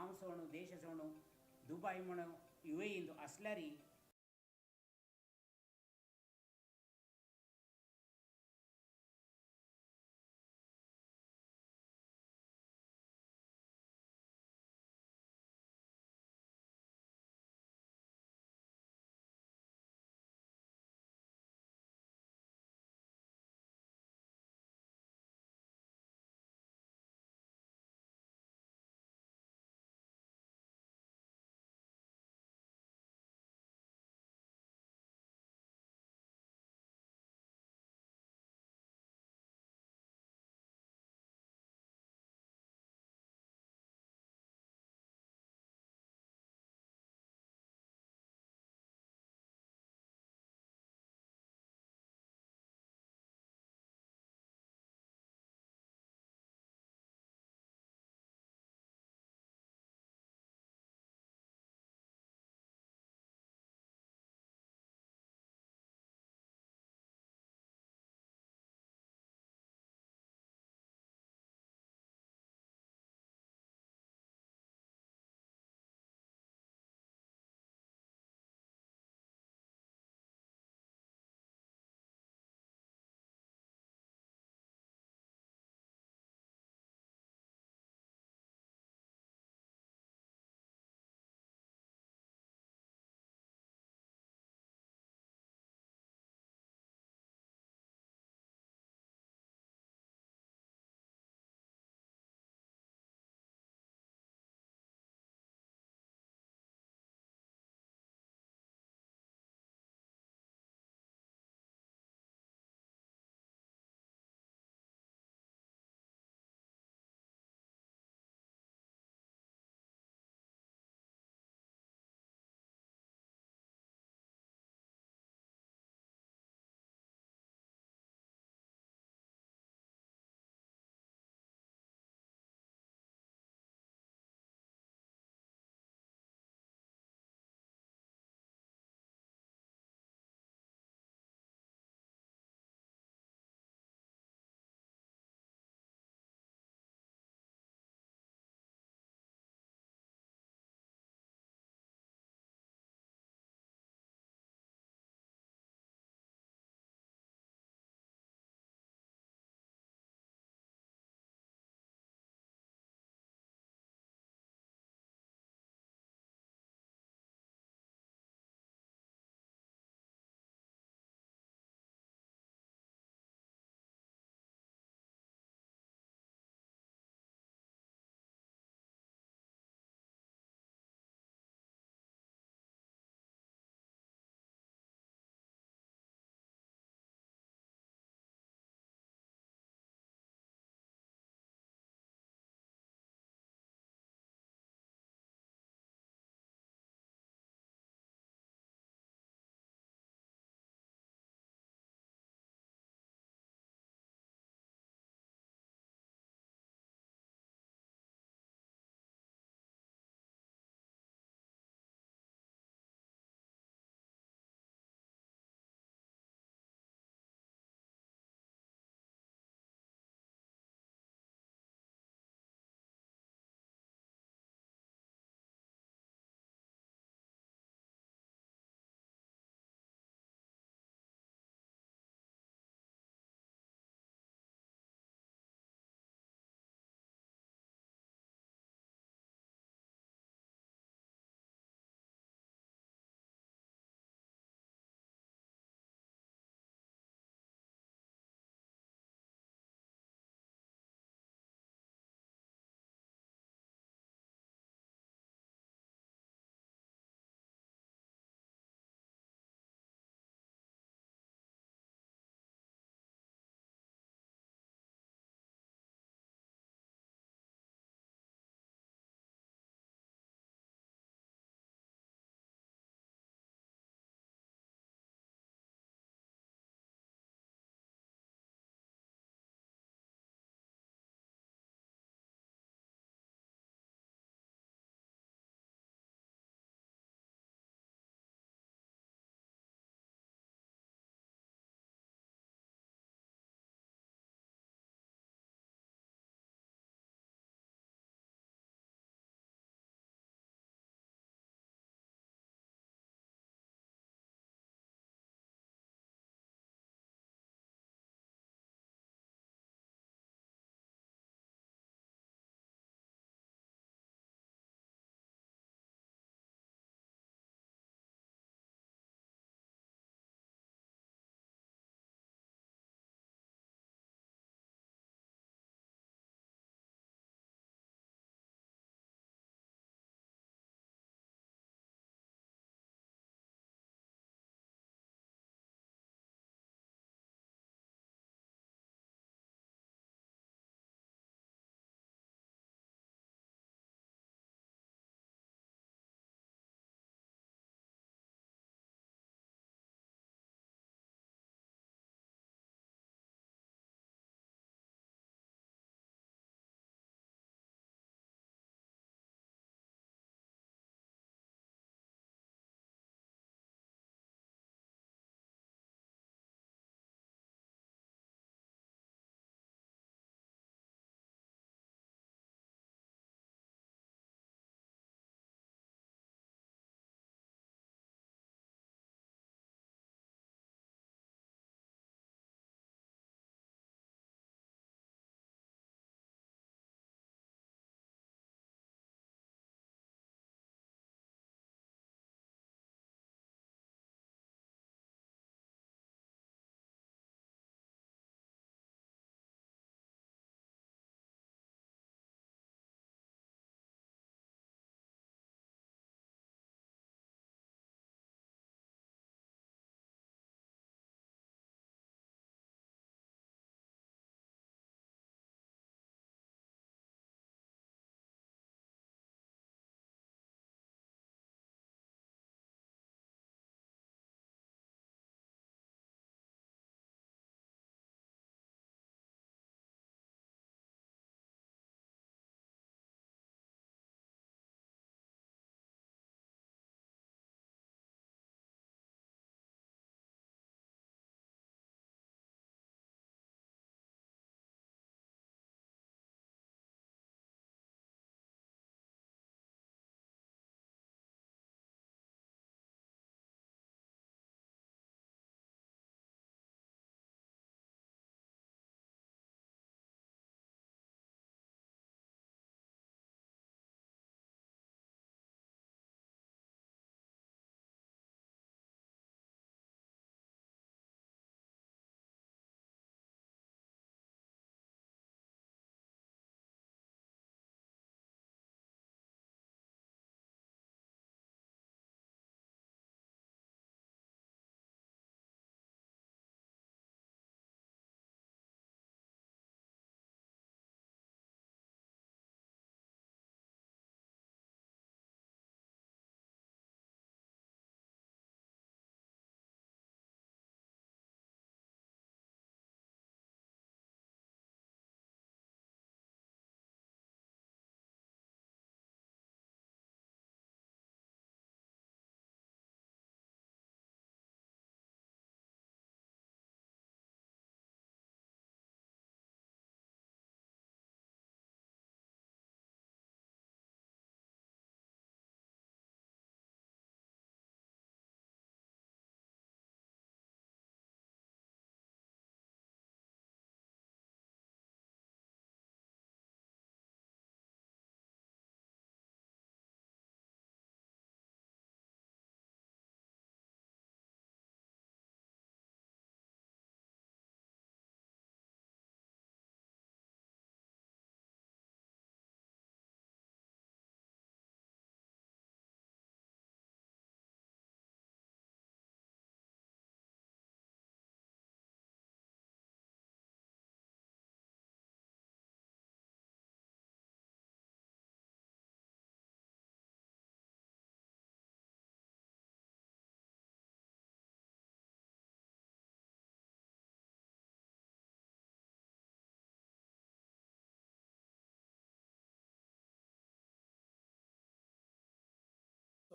गांव सोडून देश सोडून दुबाय म्हणून युएईंत आसल्यारी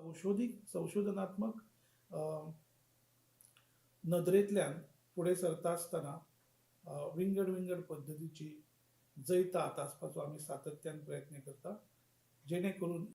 संशोधीक संशोधनात्मक नदरेंतल्यान फुडें सरता आसतना विंगड विंगड पद्दतीची जैतां हातासपाचो आमी सातत्यान प्रयत्न करता, जेणे करून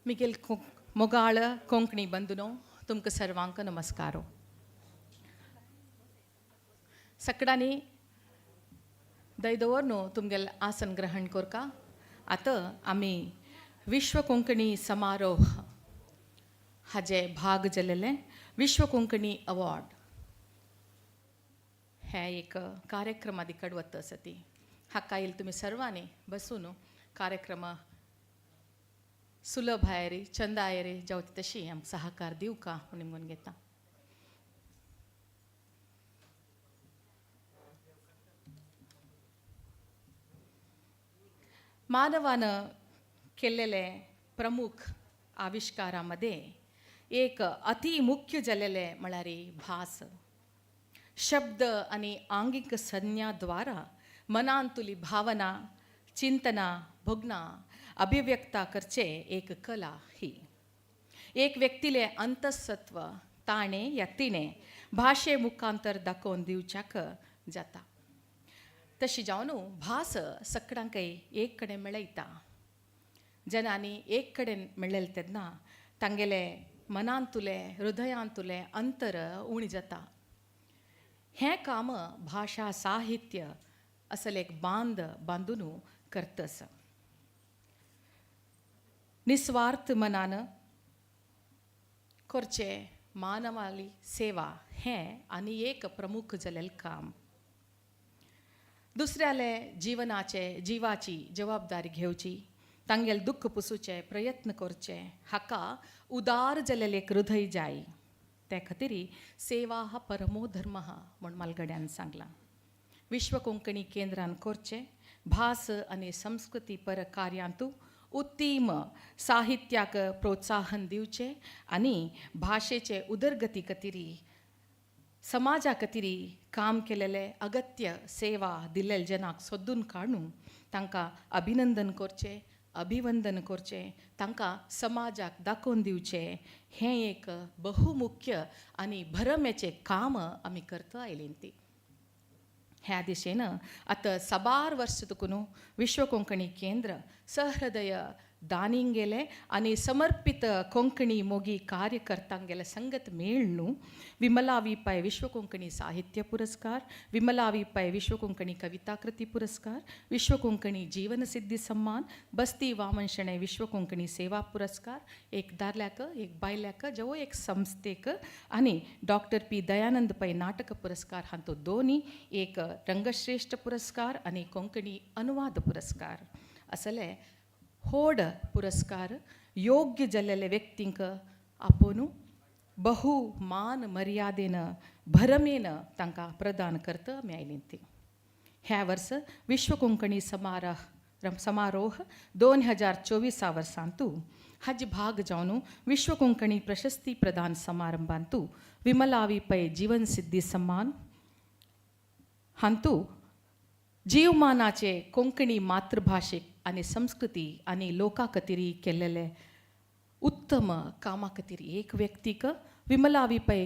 मिगेल मोगाळ कोंकणी बंधुनो, तुमकां सर्वांक नमस्कारो. सकडांनी दय दवर न्हू तुमगेलें आसन ग्रहण कोरका. आतां आमी विश्व कोंकणी समारोह हाजे भाग जालेले विश्व कोंकणी अवॉर्ड हे एक कार्यक्रमा दिकड वता आसा ती हाका येयल तुमी सर्वांनी बसून कार्यक्रम सुलभ आयरी चंद आयरी जावती तशी आमकां सहकार दिवका म्हूण म्हणून घेता. मानवान केलेले प्रमुख आविष्कारामध्ये एक अति मुख्य जालेले म्हळ्यार भास. शब्द आनी आंगीक संज्ञा द्वारा मनांतुली भावना, चिंतना, भोगना अभिव्यक्ता करचे एक कला ही. एक व्यक्तीले अंतसत्व ताणें या तिणें भाशे मुखांतर दाखोवन दिवच्याक जाता. तशी जावन भास सकडांकय एक कडेन मेळयता. जनांनी एक कडेन मेळ्ळें तेन्ना तांगेले मनांतुले हृदयांतुले अंतर उणी जाता. हें काम भाशा साहित्य असले एक बांद बांदून करतस. निस्वार्थ मनान करचे मानवाली सेवा हें आनी एक प्रमुख जालेलें काम. दुसऱ्याले जिवनाचे जिवाची जबाबदारी घेवची, तांगेले दुख्ख पुसूचे प्रयत्न करचे, हाका उदार जालेलें एक हृदय जाय. ते खातीर सेवा हा परमो धर्म म्हूण मालगड्यान सांगलां. विश्व कोंकणी केंद्रान करचें भास आनी संस्कृती पर कार्यांतू उत्तीम साहित्याक प्रोत्साहन दिवचें आनी भाशेचे उदरगती खातीर समाजा खातीर काम केलेले अगत्य सेवा दिल्ले जनाक सोदून काडून तांकां अभिनंदन करचें, अभिवंदन करचें, तांकां समाजाक दाखोवन दिवचें हें एक बहुमुख्य आनी भरमेचें काम आमी करता आयलीं ती. ह्या दिशेन आतां साबार वर्स तुकून विश्व कोंकणी केंद्र सहृदय दानिंगेले आनी समर्पित कोंकणी मोगी कार्यकर्त्यांगेले संगत मेळ्ळू विमला वी पै विश्व कोंकणी साहित्य पुरस्कार, विमला वी पै विश्व कोंकणी कविताकृती पुरस्कार, विश्व कोंकणी जीवन सिद्धी सम्मान, बस्ती वामन शणै विश्व कोंकणी सेवा पुरस्कार, एक दादल्याक एक बायल्याक जवळ एक संस्थेक आनी डॉक्टर पी दयानंद पै नाटक पुरस्कार हांतू दोनी एक रंगश्रेश्ठ पुरस्कार आनी कोंकणी अनुवाद पुरस्कार असले होड पुरस्कार योग्य जाल्लेले व्यक्तींक आपोवन बहु मान मर्यादेन भरमेन तांकां प्रदान करता मेळ्ळी ती. ह्या वर्स विश्व कोंकणी समारोह 2024 वर्सांतू हाजी भाग जावन विश्व कोंकणी प्रशस्ती प्रदान समारंभांतू विमला वी पै जीवन सिद्धी सम्मान हांतू जीवमानाचे कोंकणी मातृभाशेक आनी संस्कृती आनी लोका खातीर केल्लेले उत्तम कामा खातीर एक व्यक्तीक विमला वी पै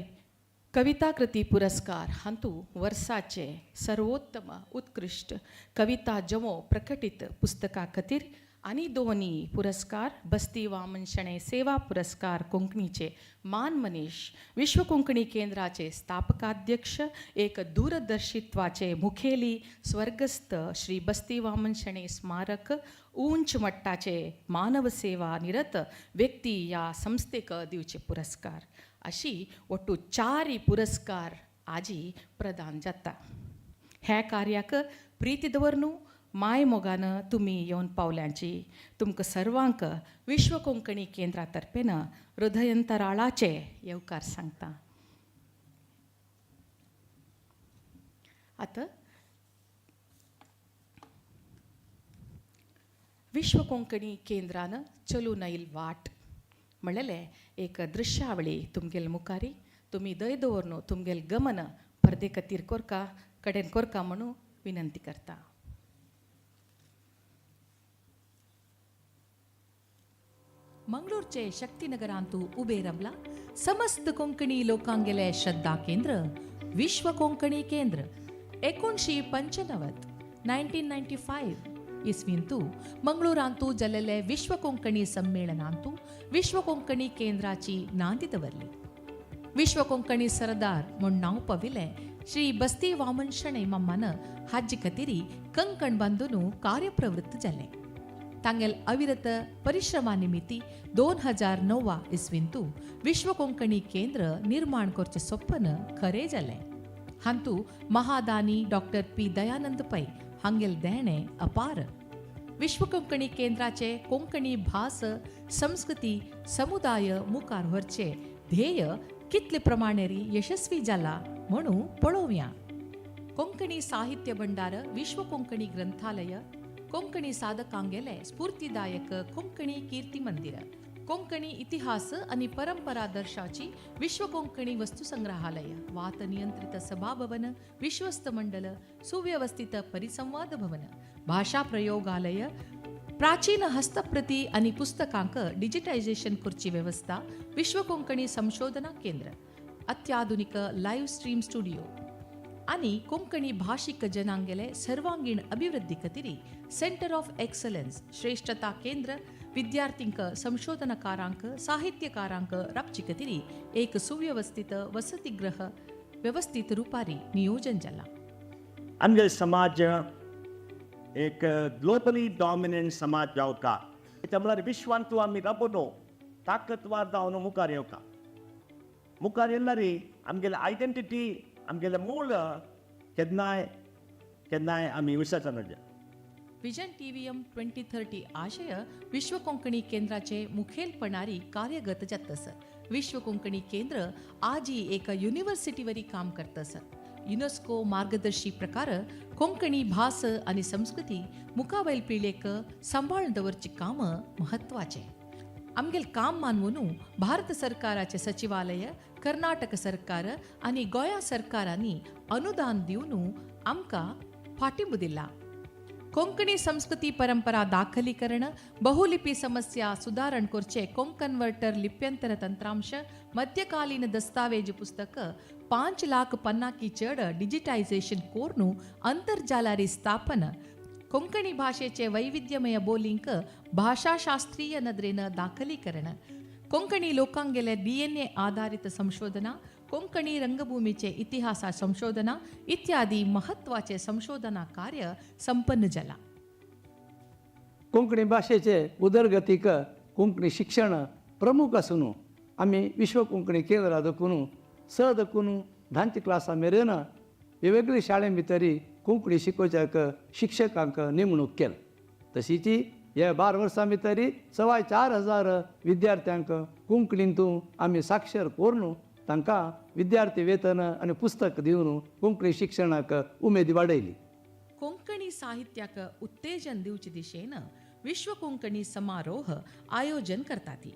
कविताकृती पुरस्कार हांतू वर्साचे सर्वोत्तम उत्कृश्ट कविता जमो प्रकटीत पुस्तका खातीर आनी दोनी पुरस्कार बस्ती वामन शणै सेवा पुरस्कार कोंकणीचे मान मनीश विश्व कोंकणी केंद्राचे स्थापकाध्यक्ष एक दूरदर्शित्वाचे मुखेली स्वर्गस्थ श्री बस्ती वामन शणै स्मारक उंच मट्टाचे मानव सेवा निरत व्यक्ती ह्या संस्थेक दिवचे पुरस्कार अशी ಒಟ್ಟು 4 पुरस्कार आजी प्रदान जाता. ह्या कार्याक प्रिती दवरनू माय मोगान तुमी येवन पावल्यांची तुमकां सर्वांक विश्व कोंकणी केंद्रा तर्फेन हृदयंतराळाचे येवकार सांगता. आतां विश्व कोंकणी केंद्रान चलून आयल वाट म्हणलेले एक दृश्यावळी तुमगेल मुखारी तुमी दय दवरनू तुमगेल गमन परदे खातीर कोरका कडेन कोरका म्हणून विनंती करता. मंगळूरचे शक्तिनगरांतू उबे रबला समस्त कोंकणी लोकांगेले श्रद्धा केंद्र विश्व कोंकणी केंद्र 1995 1995. इस्वींतू मंगळूरांतू जाल्लेले विश्व कोंकणी संमेळनांतू विश्व कोंकणी केंद्राची नांदी दवरली. विश्व कोंकणी सरदार म्हूण नांव पविले श्री बस्ती वामन शणै मामान हाजी खातीर कंकण बांदून कार्यप्रवृत्त जाले. तांगेल अविरत परिश्रमा निमित्ती 2009 इस्वींतू विश्व कोंकणी केंद्र निर्माण करचें सपन खरें जालें. हांतू महादानी डॉक्टर पी दयानंद पै हांगेल देणें अपार. विश्व कोंकणी केंद्राचे कोंकणी भास संस्कृती समुदाय मुखार व्हरचे ध्येय कितले प्रमाणे यशस्वी जाला म्हणून पळोवया. कोंकणी साहित्य भंडार, विश्व कोंकणी ग्रंथालय, कोंकणी साधकांगेले स्फूर्तिदायक कोंकणी कीर्ती मंदिर, कोंकणी इतिहास आणि परंपरा दर्शाची विश्व कोंकणी वस्तुसंग्रहालय, वात नियंत्रित सभाभवन, विश्वस्त मंडल, सुव्यवस्थित परिसंवाद भवन, भाषा प्रयोगालय, प्राचीन हस्तप्रती आणि पुस्तकांक डिजिटायझेशन करची व्यवस्था, विश्व कोंकणी संशोधना केंद्र, अत्याधुनिक लाईव्ह स्ट्रीम स्टुडिओ आणि कोंकणी भाषिक जनांगेले सर्वांगीण अभिवृद्धी खातीर सेंटर ऑफ एक्सलन्स श्रेष्ठता केंद्र, विद्यार्थींक, संशोधनकारांक, साहित्यकारांक राबची खातीर एक सुव्यवस्थित वसतिगृह व्यवस्थित रुपारी नियोजन जाला. आमगे समाज एक ग्लोबली डॉमिनंट समाज जावका, म्हळ्यार विश्वांतू आमी राबोनो ताकतवार जावन मुखार येवका. मुखार येयल्यारी आमगेले आयडेंटिटी, आमगेले मूळ केन्नाय केन्नाय आमी विसरता. विजन TVM 2030 आशय विश्व कोंकणी केंद्राचे मुखेलपणारी कार्यगत जातस. विश्व कोंकणी केंद्र आजी एका युनिव्हर्सिटीवरी काम करतस. युनेस्को मार्गदर्शी प्रकार कोंकणी भास आणि संस्कृती मुखावैल पिळेक सांबाळून दवरची काम महत्वाचे. आमगेल काम मानवून भारत सरकाराचे सचिवालय, कर्नाटक सरकार आणि गोंया सरकारांनी अनुदान दिवन आमकां फाटिंबो दिला. कोंकणी संस्कृती परंपरा दाखलीकरण, बहुलिपी समस्या सुधारण करचे कोंकन्वर्टर लिप्यंतर तंत्रांश, मध्यकालीन दस्तावेज पुस्तक 5 लाख पन्नाकी चड डिजिटायझेशन कोर्नु अंतर्जालारी स्थापन, कोंकणी भाषेचे वैविध्यमय बोलिंक भाषाशास्त्रीय नदरेन दाखलीकरण, कोंकणी लोकांगेले DNA आधारित संशोधना, कोंकणी रंगभूमीचे इतिहासा संशोधना इत्यादी महत्वाचे संशोधना कार्य संपन्न जाला. कोंकणी भाशेचे उदरगतीक कोंकणी शिक्षण प्रमुख आसून आमी विश्व कोंकणी केंद्रां दखून 6 दखून 10 क्लासा मेरेन वेगवेगळी शाळे भितर कोंकणी शिकोवच्याक शिक्षकांक नेमणूक केली. तशीच ह्या 12 वर्सां भितर 4,250 विद्यार्थ्यांक कोंकणींतून आमी साक्षर करून तांकां विद्यार्थी वेतन आनी पुस्तक दिवन कोंकणी शिक्षणाक उमेद वाडयली. कोंकणी साहित्याक उत्तेजन दिवचे दिशेन विश्व कोंकणी समारोह आयोजन करतात.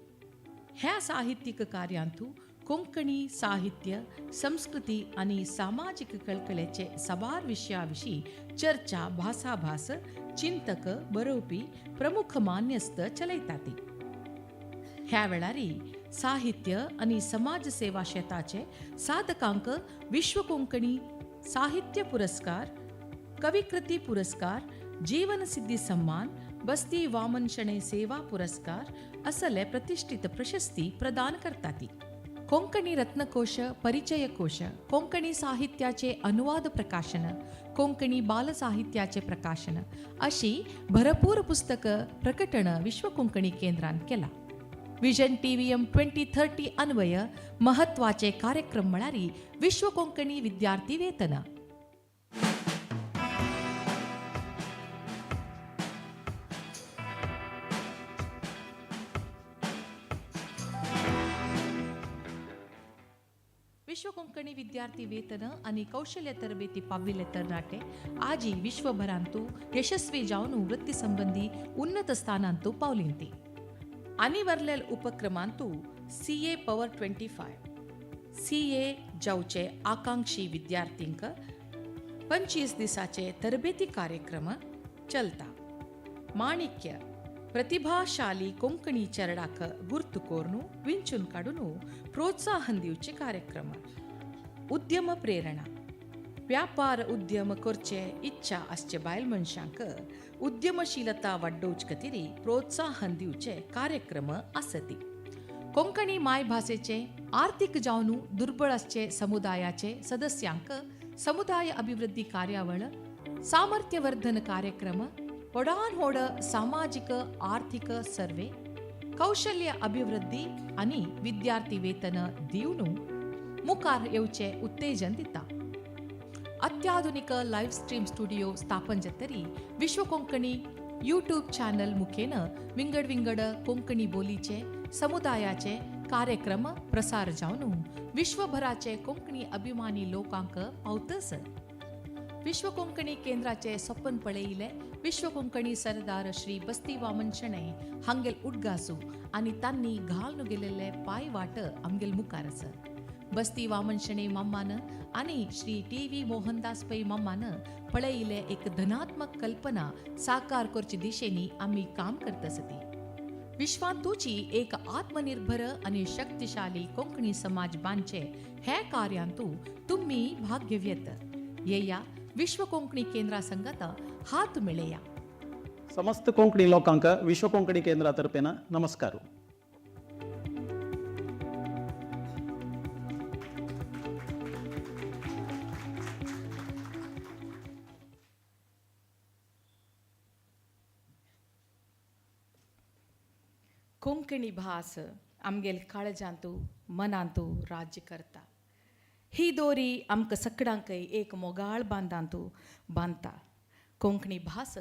ह्या साहित्यिक कार्यांतू कोंकणी साहित्य, संस्कृती आनी सामाजीक कळकळेचे साबार विशया विशीं चर्चा, भासाभास, चिंतक, बरोवपी प्रमुख मान्यस्त चलयतात. ह्या वेळारी साहित्य आनी समाज सेवा शेताचे साधकांक विश्व कोंकणी साहित्य पुरस्कार, कविकृती पुरस्कार, जीवन सिद्धी सन्मान, बस्ती वामन शणै सेवा पुरस्कार असले प्रतिष्ठित प्रशस्ती प्रदान करतात. कोंकणी रत्नकोश, परिचय कोश, कोंकणी साहित्याचे अनुवाद प्रकाशन, कोंकणी बालसाहित्याचे प्रकाशन अशी भरपूर पुस्तकं प्रकटन विश्व कोंकणी केंद्रान केला. विजन TVM 2030 अन्वय महत्वाचे कार्यक्रम म्हळ्यार विश्व कोंकणी विद्यार्थी वेतन. विश्व कोंकणी विद्यार्थी वेतन आणि कौशल्य तरबेती पाविल्ले तरणाटे आजी विश्वभरांतू यशस्वी जावन वृत्ती संबंधी उन्नत स्थानांतू पावलिंती. आनी वरलेल उपक्रमांतू CA power 25 CA जावचे आकांक्षी विद्यार्थींक 25 दिसाचे तरबेती कार्यक्रम चलता. माणिक्य प्रतिभाशाली कोंकणी चरडाक गुर्तु कोर्नु विंचून काडून प्रोत्साहन दिवचे कार्यक्रम. उद्यम प्रेरणा व्यापार उद्यम करचे इच्छा आसचे बायल मनशांक उद्यमशीलता वाडोवचे खातीर प्रोत्साहन दिवचे कार्यक्रम आसती. कोंकणी मायभासेचे आर्थिक जावन दुर्बळ आसचे समुदायाचे सदस्यांक समुदाय अभिवृद्धी कार्यावळ, सामर्थ्यवर्धन कार्यक्रम, व्हडान व्हड सामाजीक आर्थिक सर्वे, कौशल्य अभिवृद्धी आनी विद्यार्थी वेतन दिवन मुखार येवचे उत्तेजन दिता. अत्याधुनिक लायव्ह स्ट्रीम स्टुडिओ स्थापन जातरी विश्व कोंकणी यूट्यूब चॅनल मुखेन विंगड विंगड कोंकणी बोलीचे समुदायाचे कार्यक्रम प्रसार जावन विश्वभराचे कोंकणी अभिमानी लोकांक पावतस. विश्व कोंकणी केंद्राचे सपन पळयिल्ले विश्व कोंकणी सरदार श्री बस्ती वामन शणै हांगेल उडगासू आनी तांणी घालून गेलेले पांय वाट आमगेल मुखार आसा. बस्ती वामन शणै माम्मान आनी श्री टी व्ही मोहनदास पै माम्मान पळयिल्ले एक धनात्मक कल्पना साकार करचे दिशेनी आमी काम करत आसती. विश्वांतूची एक आत्मनिर्भर आनी शक्तिशाली कोंकणी समाज बांदचे हे कार्यांतू तुमी भाग घेवयेत. येया विश्व कोंकणी केंद्रा संगत हात मेळया. समस्त कोंकणी लोकांक विश्व कोंकणी केंद्रा तर्फेन नमस्कार. कोंकणी भास आमगेल काळजांतू मनांतू राज्य करता. ही दोरी आमकां सगळ्यांकय एक मोगाळ बांदांतू बांदता. कोंकणी भास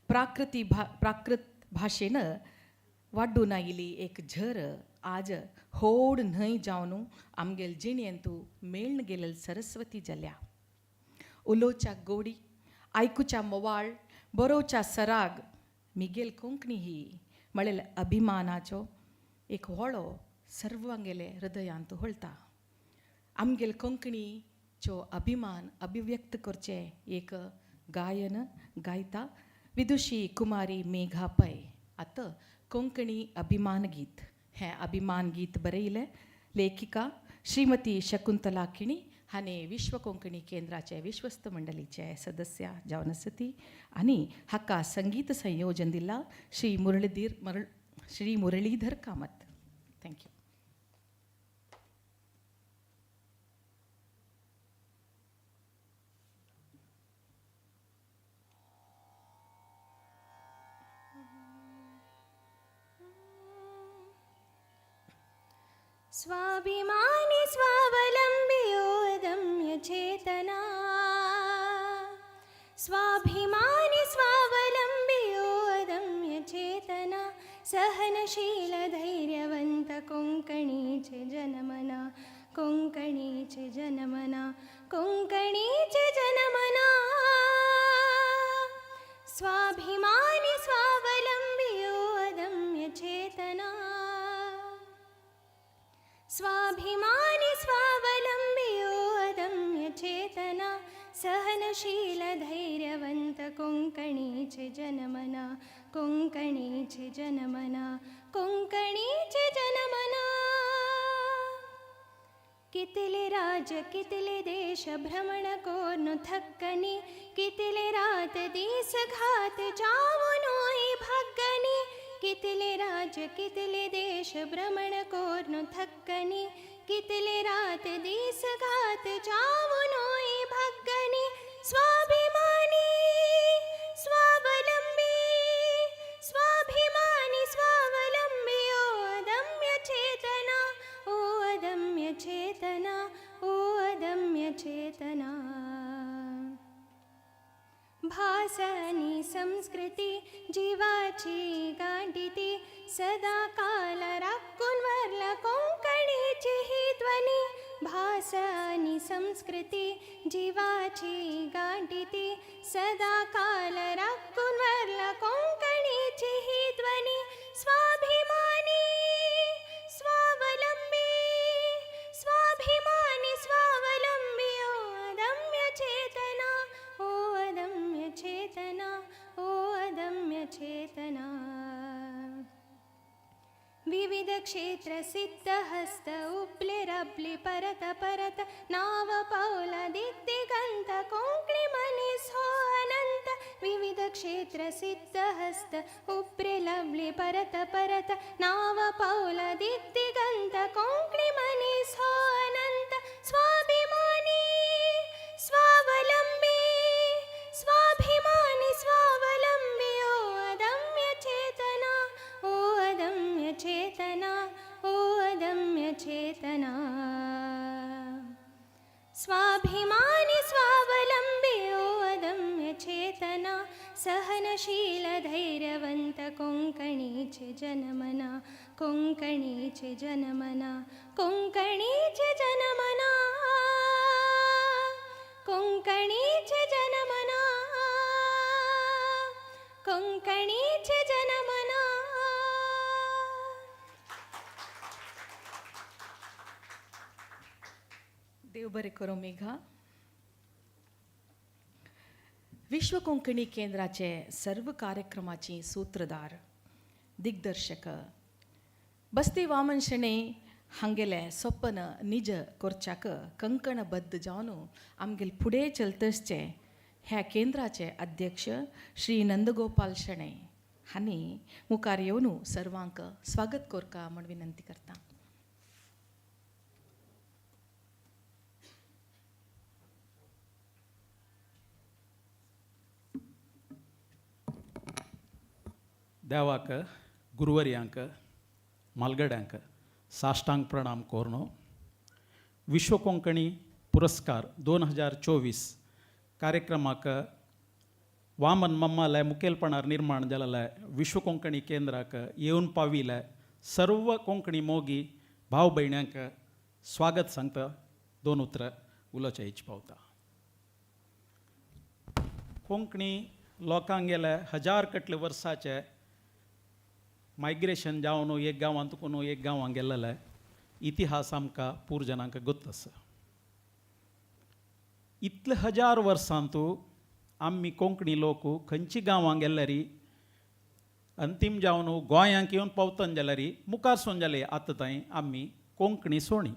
प्राकृती प्राकृत भाशेन वाड्डून आयिल्ली एक झर आज होड न्हंय जावन आमगेल जिणेंतू मेळ्ण गेलेल सरस्वती जाल्या. उलोवच्या गोडी, आयकुच्या मोवाळ, बरोवच्या सराग मिगेल कोंकणी ही म्हळेल अभिमानाचो एक होळो सर्वांगेले हृदयांत होळता. आमगेल कोंकणीचो अभिमान अभिव्यक्त करचे एक गायन गायता विदुषी कुमारी मेघा पै. आतां कोंकणी अभिमान गीत हें अभिमान गीत बरयलें लेखिका श्रीमती शकुंतला किणी हाणें विश्व कोंकणी केंद्राचे विश्वस्त मंडळीचे सदस्य जावन आसा ती आनी हाका संगीत संयोजन दिलां श्री श्री मुरलीधर कामत. Thank you. स्वाभिमानी स्वावलंबी अदम्य चेतना, स्वाभिमानी स्वावलंबी अदम्य चेतना, सहनशील धैर्यवंत कोंकणीचे जनमना, कोंकणीचे जनमना, कोंकणीचे जनमना. स्वाभिमानी स्वावलंबी अदम्य चेतना, स्वाभिमानी स्वावलंबी अदम्य चेतना, सहनशील धैर्यवंत कोंकणीचे जनमना, कोंकणीचे जनमना, कोंकणीचे जनमना. कितले राज कितले देश भ्रमण कोर्नु थक्कनी, कितले रात दीस घात जावनोय भाग्गनी, कितले राज कितले देश भ्रमण कोर्नु थक्कनी, कितले रात दीस घात जावनोय भाग्गनी. स्वाभिमानी स्वावलंबी, स्वाभिमानी स्वावलंबी ओ अदम्य चेतना, ओ अदम्य चेतना, ओ अदम्य चेतना. भास आणि संस्कृती जीवाची गांठीती, सदा काल राखून वरला कोंकणीची ही ध्वनी. भास आणि संस्कृती जीवाची गांठीती, सदा काल राखून वरला कोंकणीची ही ध्वनी. स्वाभिमानी स्वावलंबी, स्वाभिमानी स्वावलंबी ओ अदम्य चेतना, ओ अदम्य चेतना, ओ अदम्य चेतना. विविध क्षेत्र सिद्धहस्त उबले रबले परत परत नाव पावला दिग्दिगंत कोंकणी मनीस हो अनंत विविध क्षेत्र सिद्धहस्त उबरे लबले परत परत नाव पावला दिग्दिगंत कोंकणी मनीस हो अनंत स्वाभिमानी स्वावलंबी स्वाभिमानी स्वावलंबी ओ अदम्य चेतना ओ अदम्य चेतना ओ अदम्य चेतना स्वाभिमानी स्वावलंबी ओ अदम्य चेतना सहनशील धैर्यवंत कोंकणीचे जनमना कोंकणीचे जनमना कोंकणीचे जनमना कोंकणीचे जनमना कोंकणीचे जनमना. देव बरें करूं मेघा. विश्व कोंकणी केंद्राचे सर्व कार्यक्रमाची सूत्रधार, दिग्दर्शक बस्ती वामन शणै हांगेलें सपन निज करच्याक कंकणबद्ध जावन आमगेले फुडें चलतसचे ह्या केंद्राचे अध्यक्ष श्री नंदगोपाल शणै हांणी मुखार येवन सर्वांक स्वागत करका म्हूण विनंती करता. देवाक, गुरुवर्यांक, मालगड्यांक साष्टांग प्रणाम कोरनो विश्व कोंकणी पुरस्कार 2024 कार्यक्रमाक वामन मम्माले मुखेलपणार निर्माण जालेले विश्व कोंकणी केंद्राक येवन पाविले सर्व कोंकणी मोगी भाव भयण्यांक स्वागत सांगता. दोन उतरां उलोवच्या इच पावता. कोंकणी लोकांक गेले हजार कटले वर्साचे मायग्रेशन जावन एक गांवांत कोण एक गांवांत गेल्लेले इतिहास आमकां पुर्जनांक गोत्त आसा. इतले हजार वर्सांतू आमी कोंकणी लोक खंयची गांवांक गेल्यारी अंतीम जावन गोंयांक येवन पावतन जाल्यारी मुखार सोन जाले आतां थंय आमी कोंकणी सोणी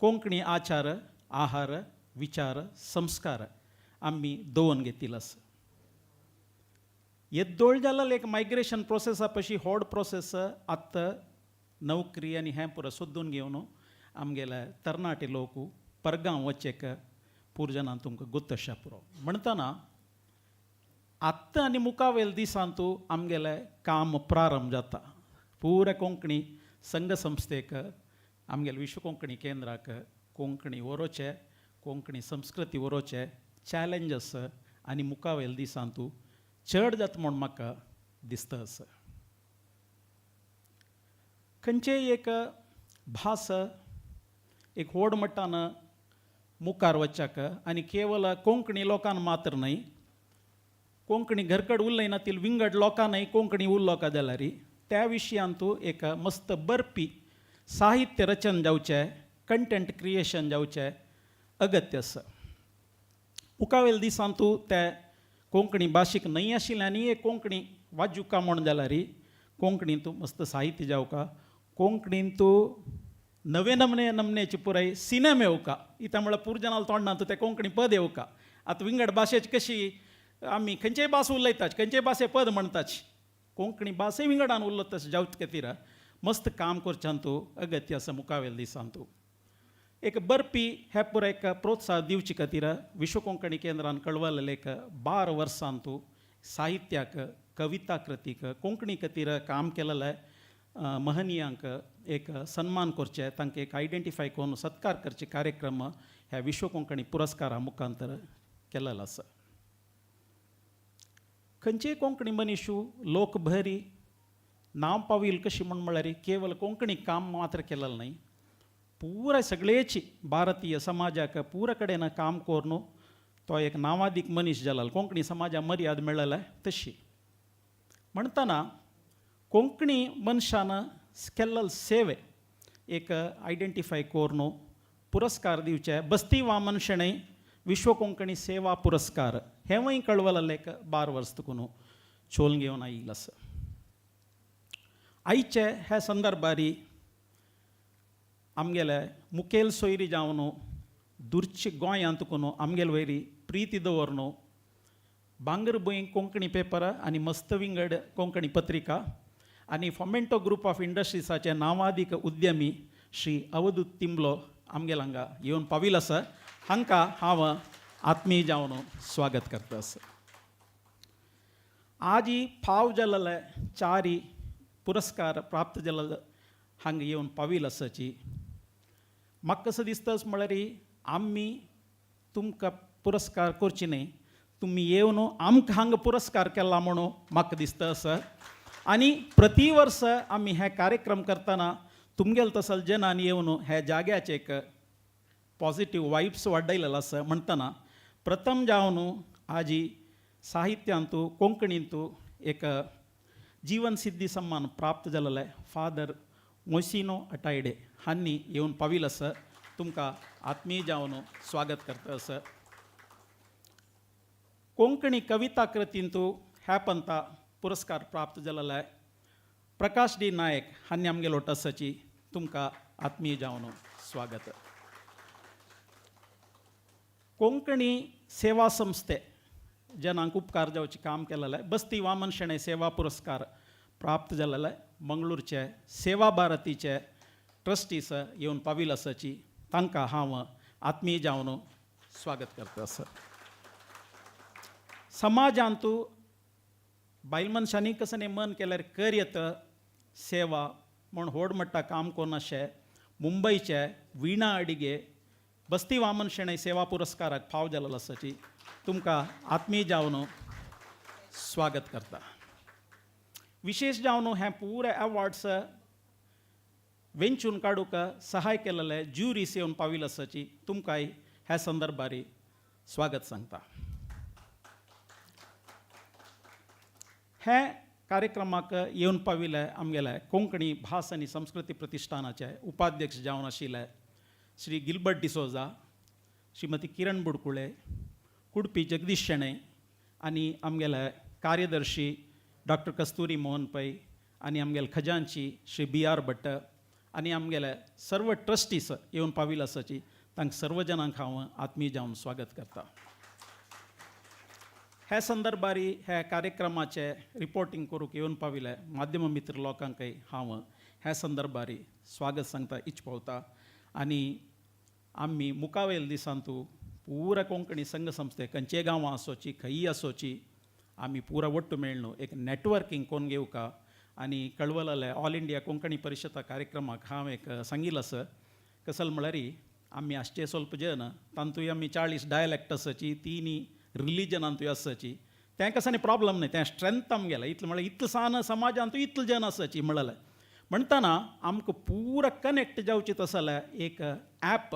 कोंकणी आचार आहार विचार संस्कार आमी दवरून घेतिल्लो आसा. येद्दोळ जाल्यार एक मायग्रेशन प्रोसेसा पशी व्हड प्रोसेस आतां नोकरी आनी हें पुरो सोदून घेवन आमगेले तरणाटे लोक परगांव वचेक पुरजनान तुमकां गोत्त आसा पुरो. म्हणटना आत्तां आनी मुखावेल दिसांतू आमगेलें काम प्रारंभ जाता. पुराय कोंकणी संघ संस्थेक, आमगेले विश्व कोंकणी केंद्राक कोंकणी वरोवचें, कोंकणी संस्कृती वरोवचें चॅलेंजस आनी मुखावेल दिसांतू चड जाता म्हूण म्हाका दिसता आसा. खंयचेय एक भास एक व्हड मट्टान मुखार वचच्याक आनी केवल कोंकणी लोकांक मात्र न्हय, कोंकणी घरकड उलयनातील विंगड लोकांनय कोंकणी उलोवका जाल्यार त्या विशयांतू एक मस्त बरपी साहित्य रचन जावचें, कंटेंट क्रिएशन जावचें अगत्य आसा. मुखावेल दिसांतू ते कोंकणी भाशीक न्हय आशिल्ल्यानी एक कोंकणी वाजुका म्हूण जाल्यार कोंकणींतू मस्त साहित्य जावका, कोंकणींतू नवे नमने नमनेची पुराय सिनेमा येवका. इत्या म्हळ्यार पुरजनाल तोंडांत ते कोंकणी पद येवका. आतां विंगड भाशेची कशी आमी खंयचेय भास उलयतात, खंयचेय भाशे पद म्हणटात, कोंकणी भासय विंगडान उरलो तशें जावचे खातीर मस्त काम करच्यांतू अगत्य आसा. मुखावेल दिसांतू एक बरपी हे पुराय एक प्रोत्साहन दिवचे खातीर विश्व कोंकणी केंद्रान कळवलेले एक 12 वर्सांतू साहित्याक, कविता कृतीक, कोंकणी खातीर काम केलेले महनीयांक एक सन्मान करचे, तांकां एक आयडेंटिफाय करून सत्कार करचे कार्यक्रम ह्या विश्व कोंकणी पुरस्कारा मुखांतर केलेलो आसा. खंयचेय कोंकणी मनीशू लोकभरी नांव पावील कशी म्हूण म्हळ्यार केवल कोंकणी काम मात्र केलेलें न्हय, पुराय सगळेची भारतीय समाजाक पुरा कडेन काम करून तो एक नांवादीक मनीस जाला, कोंकणी समाजा मर्याद मेळ्ळें तशी. म्हणटना कोंकणी मनशान केल्लेल सेवे एक आयडेंटिफाय करून पुरस्कार दिवचे. बस्ती वामन शणै विश्व कोंकणी सेवा पुरस्कार हेंवूय कळवलेलें एक 12 वर्स तुकून चोल घेवन आयिल्लो आसा. आयचे ह्या संदर्भारी आमगेले मुखेल सोयरी जावन दुर्ची गोंयांत कोन आमगेले वयरी प्रिती दवर भांगरभूंय कोंकणी पेपर आनी मस्त विंगड कोंकणी पत्रिका आनी फोमेंटो ग्रुप ऑफ इंडस्ट्रीजाचे नांवादीक उद्यमी श्री अवधूत तिंबलो आमगेल हांगा येवन पाविल आसा. हांकां हांव आत्मीय जावन स्वागत करता आसा. आजी फाव जाल्ले चारी पुरस्कार प्राप्त जाल्ले हांगा येवन पाविल आसाची. म्हाका कसो दिसता म्हळ्यार आमी तुमकां पुरस्कार करची न्हय, तुमी येवन आमकां हांगा पुरस्कार केला म्हणून म्हाका दिसता आसा. आनी प्रति वर्स आमी हे कार्यक्रम करतना तुमगेले तसल जनान येवन हे जाग्याचे एक पॉजिटीव वायब्स वाडयलेलो आसा. म्हणटना प्रथम जावन आजी साहित्यांतू कोंकणींतू एक जीवन सिद्धी सन्मान प्राप्त जालेले फादर मोसिनो अटायडे हांणी येवन पाविल आसा. तुमकां आत्मीय जावन स्वागत करता आसा. कोंकणी कविता कृतींतू ह्या पंथा पुरस्कार प्राप्त जालेले प्रकाश डी नायक हांणी आमगेलो आसाची. तुमकां आत्मीय जावन स्वागत. कोंकणी सेवा संस्थे जनांक उपकार जावचें काम केलेलें बस्ती वामन शणै सेवा पुरस्कार प्राप्त जालेले मंगळूरचे सेवा भारतीचे ट्रस्टीस येवन पाविल आसाची. तांकां हांव आत्मीय जावन स्वागत करता आसा. समाजांतू बायल मनशांनी कसं मन केल्यार कर येता सेवा म्हूण व्हड मट्टा काम कोन्न अशें मुंबयचे विणा अडिगे बस्ती वामन शणै सेवा पुरस्काराक फाव जालेलो आसाची. तुमकां आत्मीय जावन स्वागत करता. विशेष जावन हें पुरे अवॉर्ड्स वेंचून काडूंक सहाय केलेले ज्युरीस येवन पाविल आसाची. तुमकांय ह्या संदर्भार स्वागत सांगता. हे कार्यक्रमाक येवन पाविल्ले आमगेले कोंकणी भास आनी संस्कृती प्रतिश्ठानाचे उपाध्यक्ष जावन आशिल्ले श्री गिलबर्ट डिसोजा, श्रीमती किरण बुडकुळे, कुडपी जगदीश शणै आनी आमगेले कार्यदर्शी डॉक्टर कस्तुरी मोहन पै आनी आमगेले खजानची श्री बी आर भट्ट आनी आमगेले सर्व ट्रस्टीस येवन पाविल्ले आसाची. तांकां सर्व जणांक हांव आत्मीय जावन स्वागत करता. ह्या संदर्भार ह्या कार्यक्रमाचे रिपोर्टींग करूंक येवन पाविल्ले माध्यम मित्र लोकांकय हांव ह्या संदर्भार स्वागत सांगता इच पावता. आनी आमी मुखावेल दिसांतू पुरा कोंकणी संघ संस्थे खंयचे गांवां आसोची खंयी आसोची आमी पुरा ಒಟ್ಟು मेळ्ळो एक नेटवर्किंग कोन्न घेवका. आनी कळवळाले ऑल इंडिया कोंकणी परिशदा कार्यक्रमाक हांव एक सांगिल्लें आसा. कसल म्हळ्यार आमी आसचे स्वल्प जन तांतूय आमी 40 डायलॅक्ट आसाची, तिनी रिलिजनांतूय आसाची. तें कसं प्रॉब्लम न्हय, तें स्ट्रेंथ आमगेलें इतलें म्हळ्यार इतलें सान समाजांतूय इतलें जन आसाची म्हणलें म्हणटना आमकां पुरा कनेक्ट जावचें तसो जाल्यार एक ॲप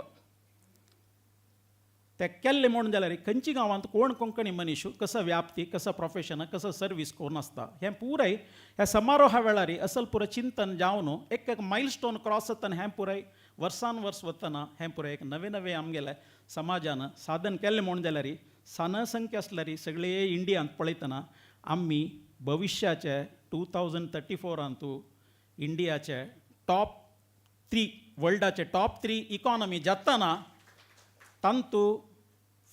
ते केल्ले म्हणून जाल्यार खंयच्या गांवांत कोण कोंकणी मनीस कसो व्याप्ती कसो प्रोफेशन कसो सर्वीस कोण आसता हें पुराय ह्या समारोहा वेळार असल पुराय चिंतन जावन एक एक मायल स्टोन क्रॉस जातना हें पुराय वर्सान वर्स वतना हें पुराय एक नवें नवें आमगेलें समाजान साधन केल्लें म्हणून जाल्यार सान संख्या आसल्यार सगळे इंडियांत पळयतना आमी भविश्याचे 2034 इंडियाचे टॉप 3 वर्ल्डाचे टॉप 3 इकॉनॉमी जातना तांतू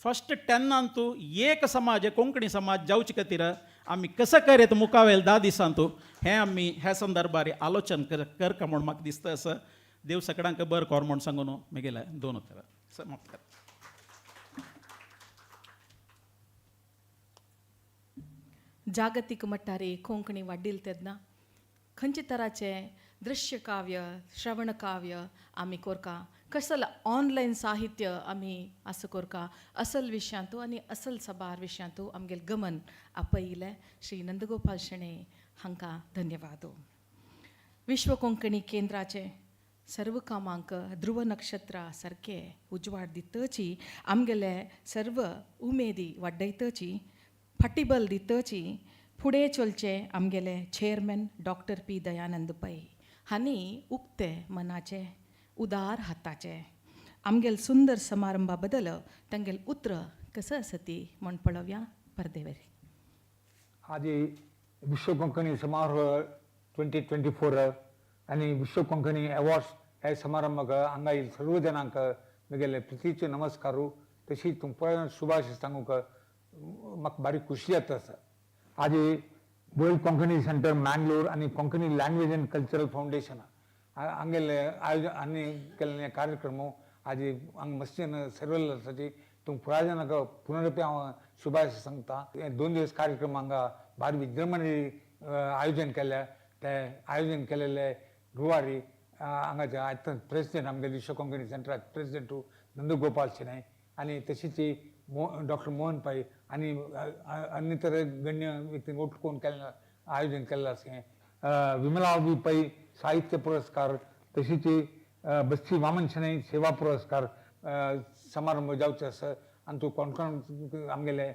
फस्ट 10 एक समाज कोंकणी समाज जावचे खातीर आमी कसो करेत मुखावेल 10 दिसांतू हें आमी ह्या संदर्भार आलोचन करका म्हूण म्हाका दिसता आसा. देव सगळ्यांक बरें कोर म्हूण सांगून म्हगेलें दोन उतरां समाप्त करता. जागतीक मट्टारी कोंकणी वाडिल तेन्ना खंयचे तराचे दृश्य काव्य श्रवण काव्य आमी कोरका, कसल ऑनलायन साहित्य आमी आसा कोरका, असल विशयांतू आनी असल सबार विशयांतू आमगेले गमन आपयलें. श्री नंदगोपाल शणै हांकां धन्यवाद. विश्व कोंकणी केंद्राचे सर्व कामांक ध्रुव नक्षत्रा सारके उजवाड दितची, आमगेले सर्व उमेदी वाडयतची, फाटीबल दितची फुडें चलचे आमगेले chairman doctor P Dayanand Pai हांणी उक्ते मनाचे उदार हाताचे आमगेल सुंदर समारंभा बदल तांगेल उतर कसं आसा ती म्हण पळोवया परदेवरी. आजी विश्व कोंकणी समारोह 2024 आनी विश्व कोंकणी अवॉर्ड्स हे समारंभाक हांगा येयिल्ले सर्व जणांक म्हगेले प्रितीचे नमस्कारू. तशी तुमकां शुभाशय सांगूंक म्हाका बारीक खुशी जाता आसा. आज वर्ल्ड कोंकणी सेंटर मँगलोर आनी Konkani language and cultural foundation हांगेले आयोजन आनी केल्ले कार्यक्रम आज हांगा मस्तीन सर्वेल आसाची. तुमकां पुराय जाणांक पुनरपी हांव शुभाशय सांगता. हे 2 दिवस कार्यक्रम हांगा भारी विजृंभणे आयोजन केल्या. ते आयोजन केलेले रुवारी हांगाचे आतां प्रेसिडेंट आमगेले विश्व कोंकणी सेंटराचे प्रेसिडेंट नंदगोपाल शेणै आनी तशीच डॉक्टर मोहन पै आनी अन्यतर गण्य व्यक्तीन ಒಟ್ಟು कोण केल्लें आयोजन केल्लें आसा. हें विमला बी पै साहित्य पुरस्कार तशीच बस्ती वामन शेणै सेवा पुरस्कार समारंभ जावचो आसा. आनी तूं कोण कोण आमगेले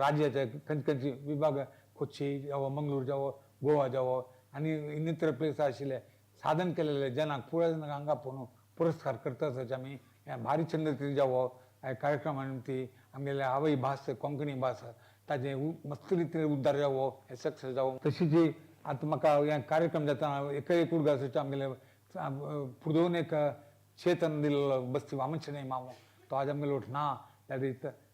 राज्याचे खंयचे खंयचे विभाग, कोच्ची जावं, मंगळूर जावं, गोवा जावं आनी इतर प्लेस आशिल्ले साधन केलेले जनांक पुराय जणांक हांगा पळोवन पुरस्कार करता आसाचे. आमी हें भारी छंद जावो हे कार्यक्रमा निमती आमगेले आवय भास कोंकणी भास ताजे मस्त रितीन उद्धार जावो, हे सक्सेस जावो. तशीच आतां म्हाका हे कार्यक्रम जाता एक एक उडगासाचो आमगेले पुर्दोवन एक चेतन दिल्लो बस्ती वामन शेणै मामो, तो आज आमगेलो ना.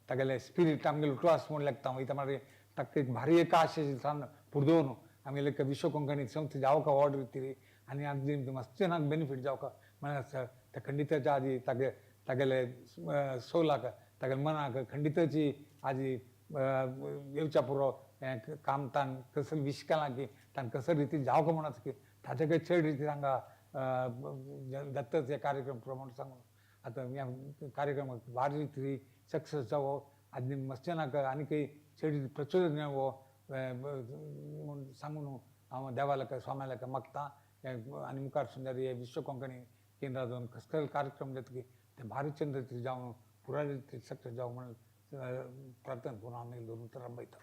तागेले स्पिरीट आमगेलो उठलो आसा म्हूण लागता हांव. मागीर ताका एक भारी एक आशा सान पुर्दोवन आमगेले एक विश्व कोंकणी संस्थे जावका ऑर्डर दिली आनी आज मस्त जणांक बेनिफीट जावका म्हळ्यार त्या खंडिताच्या आदी तागे तागेले सोलाक तागेले मनाक खंडिताची आजी येवच्या पुरो हें काम तान कसं विश केलां की तान कसं रितीन जावका म्हूण आसा की ताचे चड रितीन हांगा जातच हे कार्यक्रम प्रमाण सांगून आतां ह्या कार्यक्रमाक भारी रिती सक्सेस जावो आनी मस्त जणांक आनीकय चड प्रचोदन मेळवो म्हूण सांगून हांव देवाक स्वाम्याक मागता. आनी मुखार सुंदर हे विश्व कोंकणी केंद्रां जावन कसले कार्यक्रम जाता की ते भारी चंद्र जावन पुराय रितीन सक्सेस जावं म्हणून प्रार्थना करून हांव दोन उतरां थांबयता.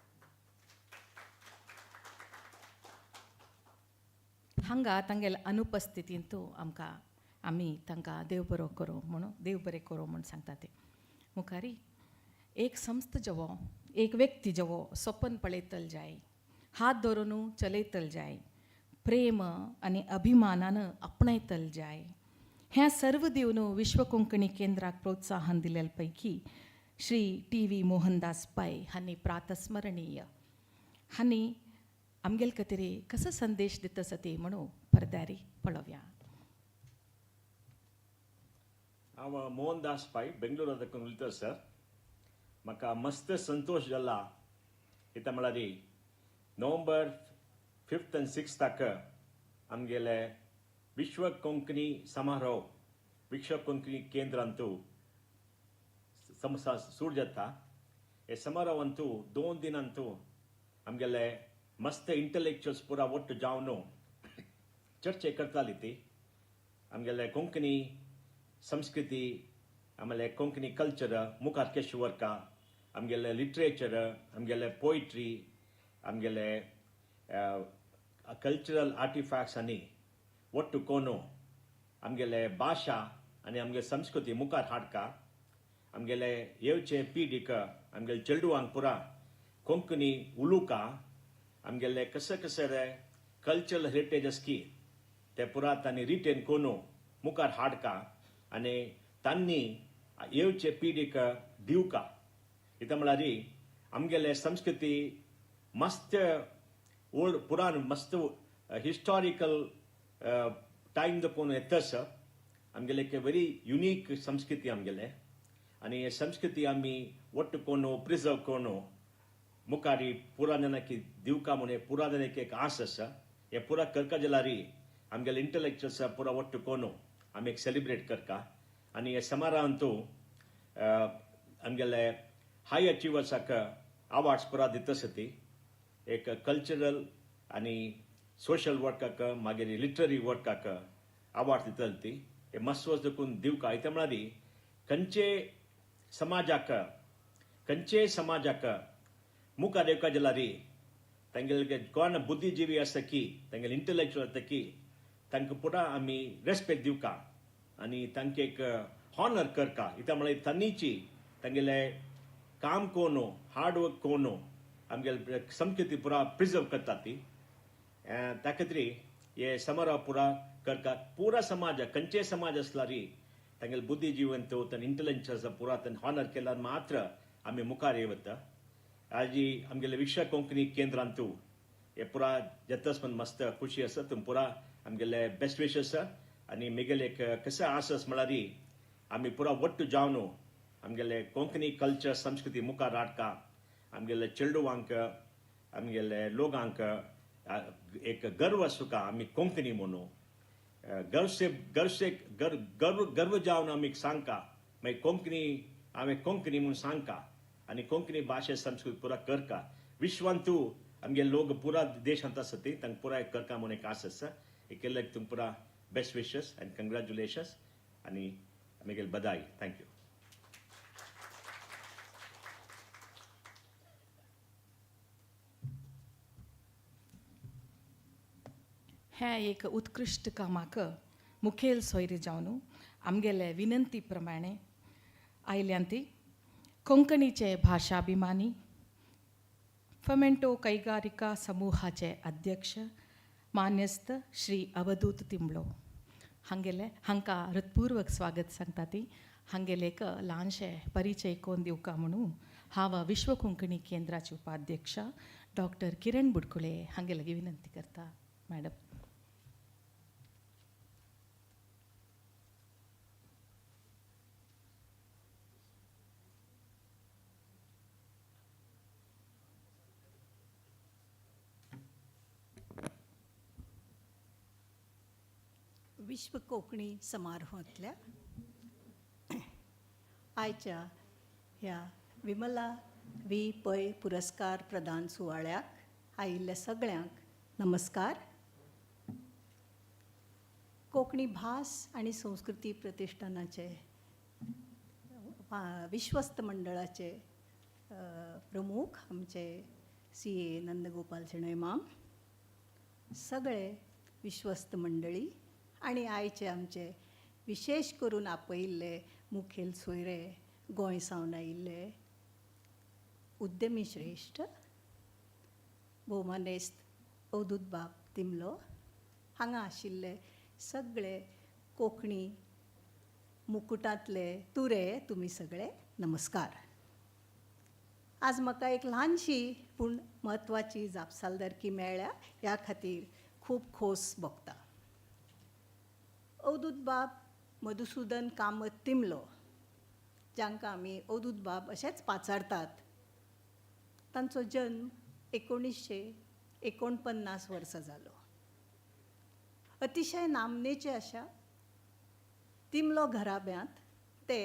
हांगा तांगेले अनुपस्थितींतू आमकां आमी तांकां देव बरो करूं म्हणून, देव बरें करूं म्हूण सांगता. ते मुखारी एक संस्था जवो, एक व्यक्ती जवो सपन पळयतल जाय, हात धरून चलयतल जाय, प्रेम आनी अभिमानान आपणायतल जाय. हें सर्व दिवन विश्व कोंकणी केंद्राक प्रोत्साहन दिलेले पैकी श्री टी.वी. मोहनदास पै हांणी प्रातस्मरणीय हांणी आमगेले खातीर कसो संदेश दिता आसा ते म्हणून पडद्यारी पळोवया. हांव मोहनदास पै, बेंगलोरा उलयता सर. म्हाका मस्त संतोश जाला कित्याक म्हळ्यार नोव्हेंबर 5 आनी 6 आमगेले विश्व कोंकणी समारोह विश्व कोंकणी केंद्रांतू सुरू जाता. हे समारोहांतू 2 दिनांतू आमगेले मस्त इंटलेक्चुअल्स पुरा ಒಟ್ಟು जावन चर्चे करताली. ती आमगेले कोंकणी संस्कृती, आमगेले कोंकणी कल्चर मुखार कशें व्हरका, आमगेले लिटरेचर, आमगेले पोयट्री, आमगेले कल्चरल आर्टिफॅक्ट्स आनी ಒಟ್ಟು कोनो आमगेले भाशा आनी आमगेले संस्कृती मुखार हाडका. आमगेले येवचे पिढीक, आमगेले चेडवांक पुरा कोंकणी उलोवका. आमगेले कशें कशें रे कल्चरल हेरिटेज की ते पुरा तांणी रिटेन कोनो मुखार हाडका आनी तांणी येवचे पिढीक दिवका. कित्याक म्हळ्यार आमगेले संस्कृती मस्त ओल्ड पुराण, मस्त हिस्टॉरिकल टायम दाखोवन येतस. आमगेले एक व्हेरी युनीक संस्कृती आमगेले आनी हे संस्कृती आमी ಒಟ್ಟು कोनो प्रिजर्व कोनो मुखारी पुरा जाणांक दिवका म्हूण पुरा जाणांक एक आस आसा. हे पुरा करका जाल्यार आमगेले इंटलेक्चुअल्स पुरा ಒಟ್ಟು कोनो आमी एक सेलिब्रेट करका. आनी हे समारोहांतू आमगेले हाय अचिवर्साक अवार्ड्स पुरा दिता ती एक कल्चरल आनी सोशल वर्काक, मागीर लिटररी वर्काक अवार्ड दितली ती. हे मस्त देखून दिवका. इतलें म्हळ्यार खंयचे समाजाक मुखार येवका जाल्यार तांगेले कोण बुद्धिजिवी आसा की तांगेले इंटलेक्चुअल आसता की तांकां पुरा आमी रेस्पेक्ट दिवका आनी तांकां एक हॉनर करका. इतलें म्हळ्यार तांणीची तांगेले काम कोनो, हार्ड वर्क कोनो आमगेले संस्कृती पुरा प्रिजर्व करता ती. त्या खातीर हे समारोह पुरा करका पुरा समाज खंयचे समाज आसल्यार तांगेले बुद्धिजीवंत तांचे इंटेलिजन्स पुरा तांणी हॉनर केल्यार मात्र आमी मुखार येवता. आजी आमगेले विश्व कोंकणी केंद्रांतू हे पुरा जाताच पण मस्त खुशी आसा. तुम पुरा आमगेले बेस्ट विशस आनी मिगेले एक कसो आस म्हळ्यार आमी पुरा ಒಟ್ಟು जावन आमगेले कोंकणी कल्चर संस्कृती मुखार हाडटा. आमगेले चेडवांक आमगेले लोकांक एक गर्व आसूका आमी कोंकणी म्हणून गर्वसे गर्वसे गर्व गर्व जावन आमी सांगका मागीर कोंकणी हांवें कोंकणी म्हणून सांगका आनी कोंकणी भाशे संस्कृती पुरा करका. विश्वांतू आमगे लोक पुरा देशांत आसा ती तांकां पुराय करका म्हणून एक आस आसा. एक केल्ले तुमकां पुरा बेस्ट विशस आनी कंग्रेच्युलेशन्स आनी आमगेले बधाई. Thank you. हें एक उत्कृश्ट कामाक मुखेल सोयरी जावन आमगेले विनंती प्रमाणे आयल्यान ती कोंकणीचे भाशाभिमानी फमेंटो कैगारिका समूहाचे अध्यक्ष मान्यस्त श्री अवधूत तिंबलो हांगेले हांकां हृत्पूर्वक स्वागत सांगता. ती हांगेले एक ल्हानशें परिचय कोन्न दिवका म्हणून हांव विश्व कोंकणी केंद्राची उपाध्यक्षा डॉक्टर किरण बुडकुले हांगे लागीं विनंती करता. मॅडम. विश्व कोंकणी समारोहांतल्या आयच्या ह्या विमला वी पै पुरस्कार प्रदान सुवाळ्याक आयिल्ल्या सगळ्यांक नमस्कार. कोंकणी भास आनी संस्कृती प्रतिश्ठानाचे विश्वस्त मंडळाचे प्रमुख आमचे CA Nandgopal Shenoi माम, सगळे विश्वस्त मंडळी आनी आयचे आमचे विशेश करून आपयिल्ले मुखेल सोयरे गोंय सावन आयिल्ले उद्यमी श्रेश्ठ भोवमानेस्त अवधूत बाब तिमलो, हांगा आशिल्ले सगळे कोंकणी मुकुटांतले तुरे, तुमी सगळे नमस्कार. आज म्हाका एक ल्हानशी पूण म्हत्वाची जापसालदारकी मेळ्ळ्या, ह्या खातीर खूब खोस भोगता. अवधूत बाब मधुसुदन कामत तिमलो, जांकां आमी अवधूत बाब अशेंच पाचारतात, तांचो जन्म 1949 वर्सा जालो. अतिशय नामनेचे अशा तिमलो घराब्यांत ते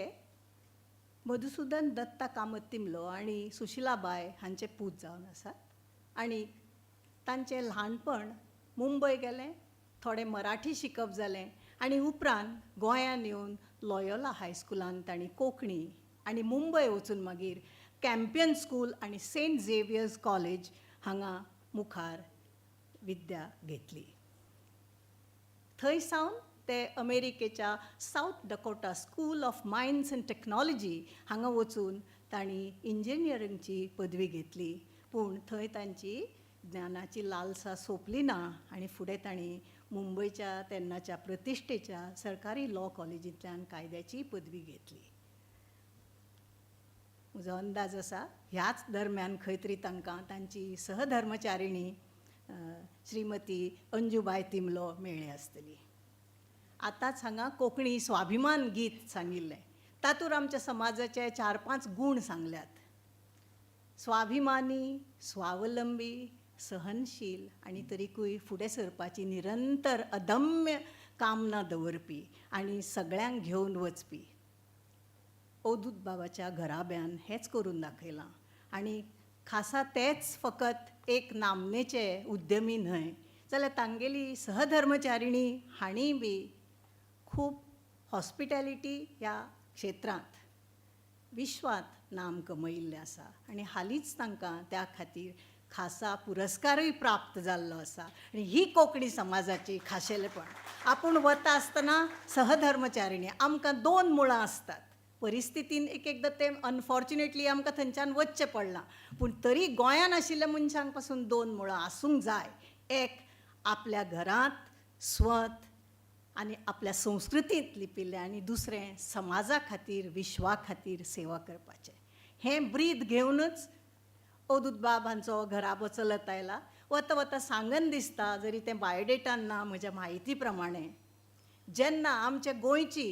मधुसुदन दत्ता कामत तिमलो आनी सुशिलाबाय हांचे पूत जावन आसात. आनी तांचें ल्हानपण मुंबय गेलें, थोडें मराठी शिकप जालें आनी उपरांत गोंयांत येवन लॉयोला हायस्कुलांत तांणी कोंकणी आनी मुंबय वचून मागीर कॅम्पियन स्कूल आनी सेंट झेवियर्स कॉलेज हांगा मुखार विद्या घेतली. थंय सावन ते अमेरिकेच्या South Dakota School of Mines and Technology हांगा वचून तांणी इंजिनियरिंगची पदवी घेतली. पूण थंय तांची ज्ञानाची लालसा सोंपली ना आनी फुडें तांणी मुंबयच्या तेन्नाच्या प्रतिश्ठेच्या सरकारी लॉ कॉलेजींतल्यान कायद्याची पदवी घेतली. म्हजो अंदाज आसा ह्याच दरम्यान खंय तरी तांकां तांची सहधर्मचारिणी श्रीमती अंजूबाय तिमलो मेळ्ळी आसतली. आतांच हांगा कोंकणी स्वाभिमान गीत सांगिल्लें, तातूंत आमच्या समाजाचे 4-5 गूण सांगल्यात. स्वाभिमानी, स्वावलंबी, सहनशील आनी तरीकूय फुडें सरपाची निरंतर अदम्य कामना दवरपी आनी सगळ्यांक घेवन वचपी. अवधूत बाबाच्या घराब्यान हेंच करून दाखयलां आनी खासा तेच फकत एक नामनेचे उद्यमी न्हय जाल्यार तांगेली सहधर्मचारिणी हांणी बी खूब हॉस्पिटॅलिटी ह्या क्षेत्रांत विश्वांत नाम कमयिल्लें आसा आनी हालींच तांकां त्या खातीर खासा पुरस्कारूय प्राप्त जाल्लो आसा. आनी ही कोंकणी समाजाची खाशेलेपण. आपूण वता आसतना सहधर्मचारिणी, आमकां 2 मुळां आसतात. परिस्थितीन एक एकदां तें अनफॉर्च्युनेटली आमकां थंयच्यान वचचें पडलां, पूण तरी गोंयान आशिल्ल्या मनशांक पासून 2 मुळां आसूंक जाय. एक, आपल्या घरांत स्वत आनी आपल्या संस्कृतींत लिपिल्लें आनी दुसरें समाजा खातीर, विश्वा खातीर सेवा करपाचें. हें ब्रीद घेवनूच अवधूत बाब हांचो घराबो चलत आयला. वता वता सांगन दिसता, जरी तें बायोडेटान ना म्हज्या म्हायती प्रमाणे, जेन्ना आमच्या गोंयची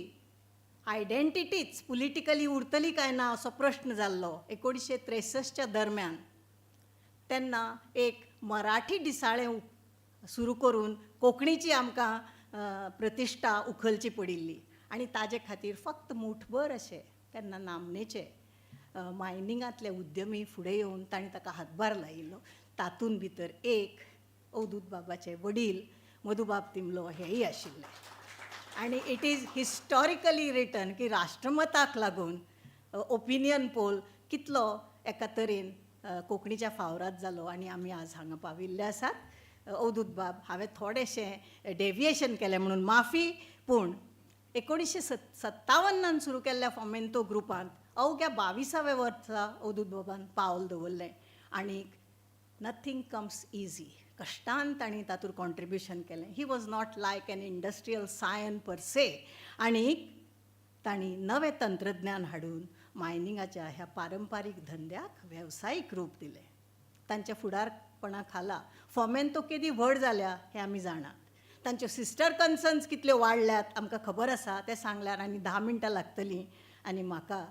आयडेंटिटीच पुलिटिकली उरतली काय ना असो प्रश्न जाल्लो 1963च्या दरम्यान, तेन्ना एक मराठी दिसाळें सुरू करून कोंकणीची आमकां प्रतिश्ठा उखलची पडिल्ली आनी ताजे खातीर फक्त मुठभर अशे तेन्ना नामनेचे मायनिंगांतले उद्यमी फुडें येवन तांणी ताका हातभार लायिल्लो. तातूंत भितर एक अवधूत बाबाचे वडील मधुबाब तिमलो हेय आशिल्ले. आनी it is historically return की राष्ट्रमताक लागून ओपिनियन पोल कितलो एका तरेन कोंकणीच्या फावराद जालो आनी आमी आज हांगा पाविल्ले आसात. अवधूत बाब, हांवें थोडेशें डेविएशन केलें म्हणून माफी, पूण 1957 सुरू केल्ल्या फोमेंतो ग्रुपांत अवघ्या 22व्या वर्सा अवधूत बाबान पावल दवरलें आनी नथींग कम्स इजी, कश्टान तांणी तातूंत कॉन्ट्रिब्युशन केलें. He was not like an industrial scion per se, आनी तांणी नवें तंत्रज्ञान हाडून मायनिंगाच्या ह्या पारंपारीक धंद्याक वेवसायीक रूप दिलें. तांच्या फुडारपणा खाला फोमेंतो केदी व्हड जाल्या हें आमी जाणात. तांच्यो सिस्टर कन्सर्न्स कितल्यो वाडल्यात आमकां खबर आसा. तें सांगल्यार आनी 10 मिनटां लागतलीं आनी म्हाका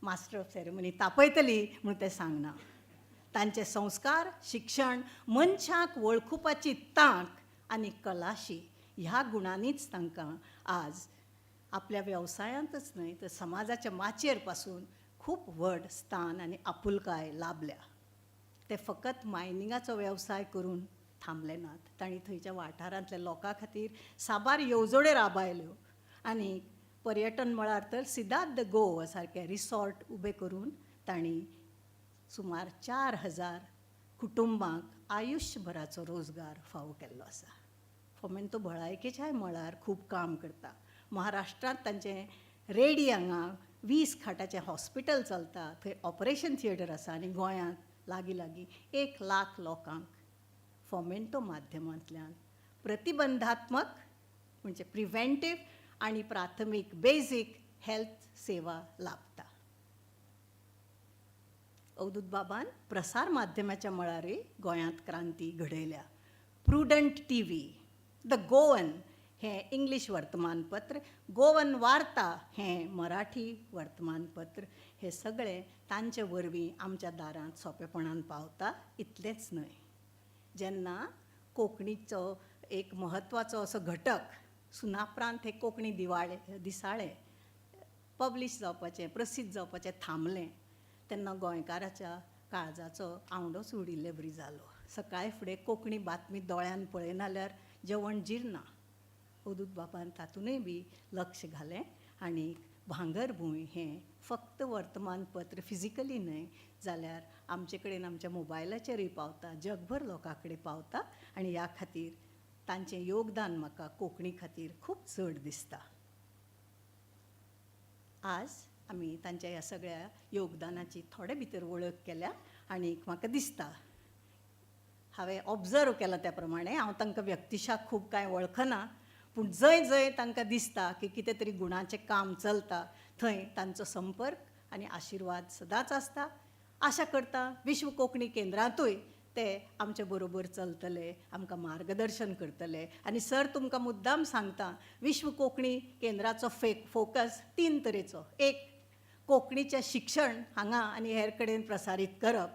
मास्टर ऑफ सेरेमनी तापयतली म्हूण तें सांगना. तांचे संस्कार, शिक्षण, मनशाक वळखुपाची तांक आनी कलाशी ह्या गुणांनीच तांकां आज आपल्या वेवसायांतच न्हय तर समाजाच्या माचयेर पासून खूब व्हड स्थान आनी आपुलकाय लाभल्या. ते फकत मायनिंगाचो वेवसाय करून थांबले नात, तांणी थंयच्या वाठारांतल्या लोकां खातीर साबार येवजण्यो राबायल्यो आनी पर्यटन मळार तर सिदाद the Goa सारके रिसॉर्ट उबे करून तांणी सुमार 4000 कुटुंबांक आयुश्यभराचो रोजगार फावो केल्लो आसा. फोमेंतो भलायकेच्याय मळार खूब काम करता. महाराष्ट्रांत तांचें रेडी हांगा 20 खाटाचें हॉस्पिटल चलता, थंय ऑपरेशन थिएटर आसा आनी गोंयांत लागीं लागीं 1 लाख लोकांक फोमेंतो माध्यमांतल्यान प्रतिबंधात्मक म्हणजे प्रिवेंटीव आनी प्राथमीक बेजीक हेल्थ सेवा लाभता. अवधूत बाबान प्रसार माध्यमाच्या मळारय गोंयांत क्रांती घडयल्या. Prudent T V, the Goan हें इंग्लीश वर्तमानपत्र, गोवन वार्ता हें मराठी वर्तमानपत्र, हे सगळें तांचे वरवीं आमच्या दारांत सोंपेपणान पावता. इतलेंच न्हय, जेन्ना कोंकणीचो एक म्हत्वाचो असो घटक सुनापरांत हें कोंकणी दिवाळे दिसाळें पब्लीश जावपाचें, प्रसिद्ध जावपाचें थांबलें, तेन्ना गोंयकाराच्या काळजाचो आवंडोच उडिल्ले बरी जालो. सकाळी फुडें कोंकणी बातमी दोळ्यान पळयना जाल्यार जेवण जिरना. अवधूत बाबान तातूंतय बी लक्ष घालें आनी भांगरभूंय हें फक्त वर्तमानपत्र फिजिकली न्हय जाल्यार आमचे कडेन आमच्या मोबायलाचेरूय पावता, जगभर लोकां कडेन पावता आनी ह्या खातीर तांचें योगदान म्हाका कोंकणी खातीर खूब चड दिसता. आज आमी तांच्या ह्या सगळ्या योगदानाची थोडे भितर वळख केल्या आनी म्हाका दिसता हांवें ऑब्जर्व केलां त्या प्रमाणे, हांव तांकां व्यक्तिशा खूब कांय वळखना, पूण जंय जंय तांकां दिसता की कितें तरी गुणाचें काम चलता थंय तांचो संपर्क आनी आशिर्वाद सदांच आसता. आशा करता विश्व कोंकणी केंद्रांतूय ते आमचे बरोबर चलतले, आमकां मार्गदर्शन करतले. आनी सर तुमकां मुद्दाम सांगता, विश्व कोंकणी केंद्राचो फोकस 3 तरेचो. एक, कोंकणीचें शिक्षण हांगा आनी हेर कडेन प्रसारीत करप.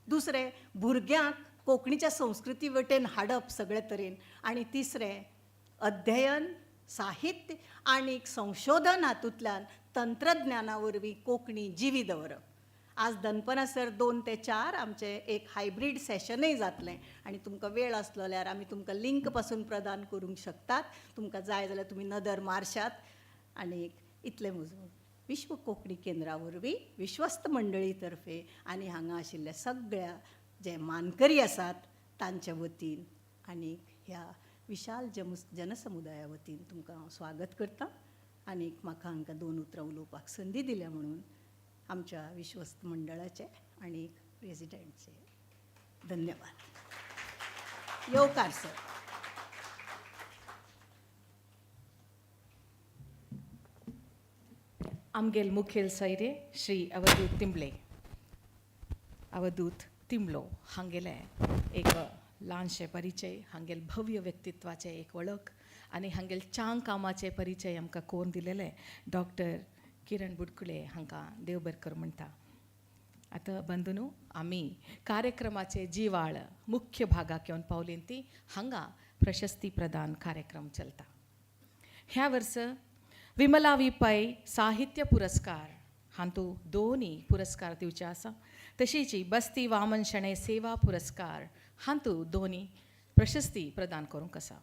दुसरें, भुरग्यांक कोंकणीच्या संस्कृती वटेन हाडप सगळे तरेन. आनी तिसरें, अध्ययन, साहित्य आनी संशोधन हातूंतल्यान तंत्रज्ञाना वरवीं कोंकणी जिवी दवरप. आज दनपरां सर 2 ते 4 आमचें एक हायब्रीड सेशनय जातलें आनी तुमकां वेळ आसलो जाल्यार आमी तुमकां लिंक पासून प्रदान करूंक शकतात. तुमकां जाय जाल्यार तुमी नदर मारशात. आनी इतलें मुजून विश्व कोंकणी केंद्रा वरवीं विश्वस्त मंडळी तर्फे आनी हांगा आशिल्ल्या सगळ्या जे मानकरी आसात तांचे वतीन आनी ह्या विशाल जनसमुदाया वतीन तुमकां हांव स्वागत करतां आनी म्हाका हांकां 2 उतरां उलोवपाक संदी दिल्या म्हणून आमच्या विश्वस्त मंडळाचे आनी प्रेजिडेंटचे धन्यवाद. येवकार सर. आमगेल मुखेल सैरे श्री अवधूत तिंबले, अवधूत तिंबलो हांगेले एक ल्हानशे परिचय, हांगेल भव्य व्यक्तित्वाचे एक वळख आनी हांगेल चांग कामाचे परिचय आमकां कोरून दिलेले डॉक्टर किरण बुडकुले हांकां देव बरें कर म्हणटा. आतां बंधुनू आमी कार्यक्रमाचे जिवाळ मुख्य भागाक येवन पावलीं ती हांगा प्रशस्ती प्रदान कार्यक्रम चलता. ह्या वर्स विमला वी पै साहित्य पुरस्कार हांतू दोनी पुरस्कार दिवचे आसा. तशीच बस्ती वामन शणै सेवा पुरस्कार हांतू दोनी प्रशस्ती प्रदान करूंक आसा.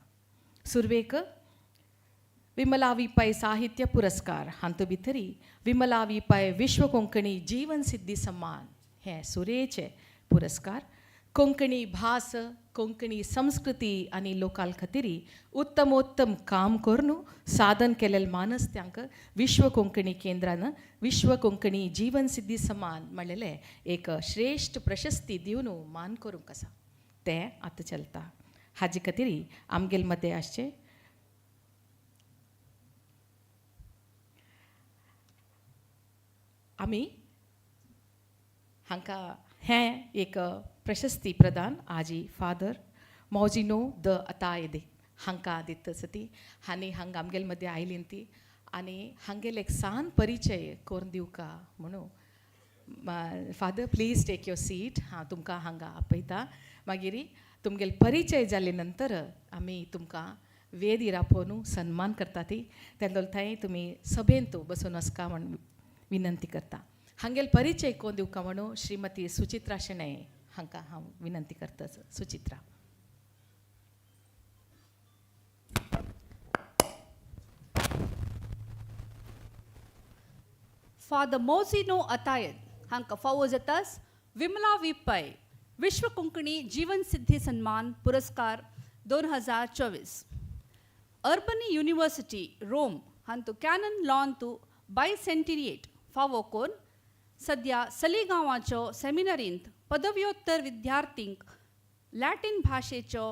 सुरवेक विमला वी पै साहित्य पुरस्कार हांतू भितरी विमला वी पै विश्व कोंकणी जीवन सिद्धी सम्मान हे सुरेचे पुरस्कार कोंकणी भास, कोंकणी संस्कृती आनी लोकाल खातीर उत्तमोत्तम काम करून साधन केलेले मानस त्यांक विश्व कोंकणी केंद्रान विश्व कोंकणी जीवन सिद्धी सम्मान म्हणलेले एक श्रेश्ठ प्रशस्ती दिवन मान करूंक आसा. तें आतां चलता. हाजे खातीर आमगेल मदें आसचें आमी हांकां हें एक प्रशस्ती प्रदान आजी फादर मौजिनो the अतायदे हांकां दिता ती आनी हांगा आमगेल मदें आयलीं ती आनी हांगेल एक सान परिचय करून दिवका म्हणून father please take your seat. हांव तुमकां हांगा आपयता. मागीर तुमगेल परिचय जाले नंतर आमी तुमकां वेदीर आपोवन सन्मान करता ती तेन्ना थंय तुमी सभेंत बसून वसका म्हण विनंती करता. हांगेल परिचय कोण दिवका म्हणून श्रीमती सुचित्रा शणै हांकां हांव विनंती करता. सुचित्रा. फादर मोजिनो अतायद हांकां फावो जातास विमला वी पै विश्व कोंकणी जीवन सिद्धी सन्मान पुरस्कार 2024. अर्बनी युनिवर्सिटी रोम हांतू कॅनन लॉंतू बायसेंटिरियेट फावो कोन सद्या सलीगांवाचो सेमिनरींत पदव्योत्तर विद्यार्थींक लॅटीन भाशेचो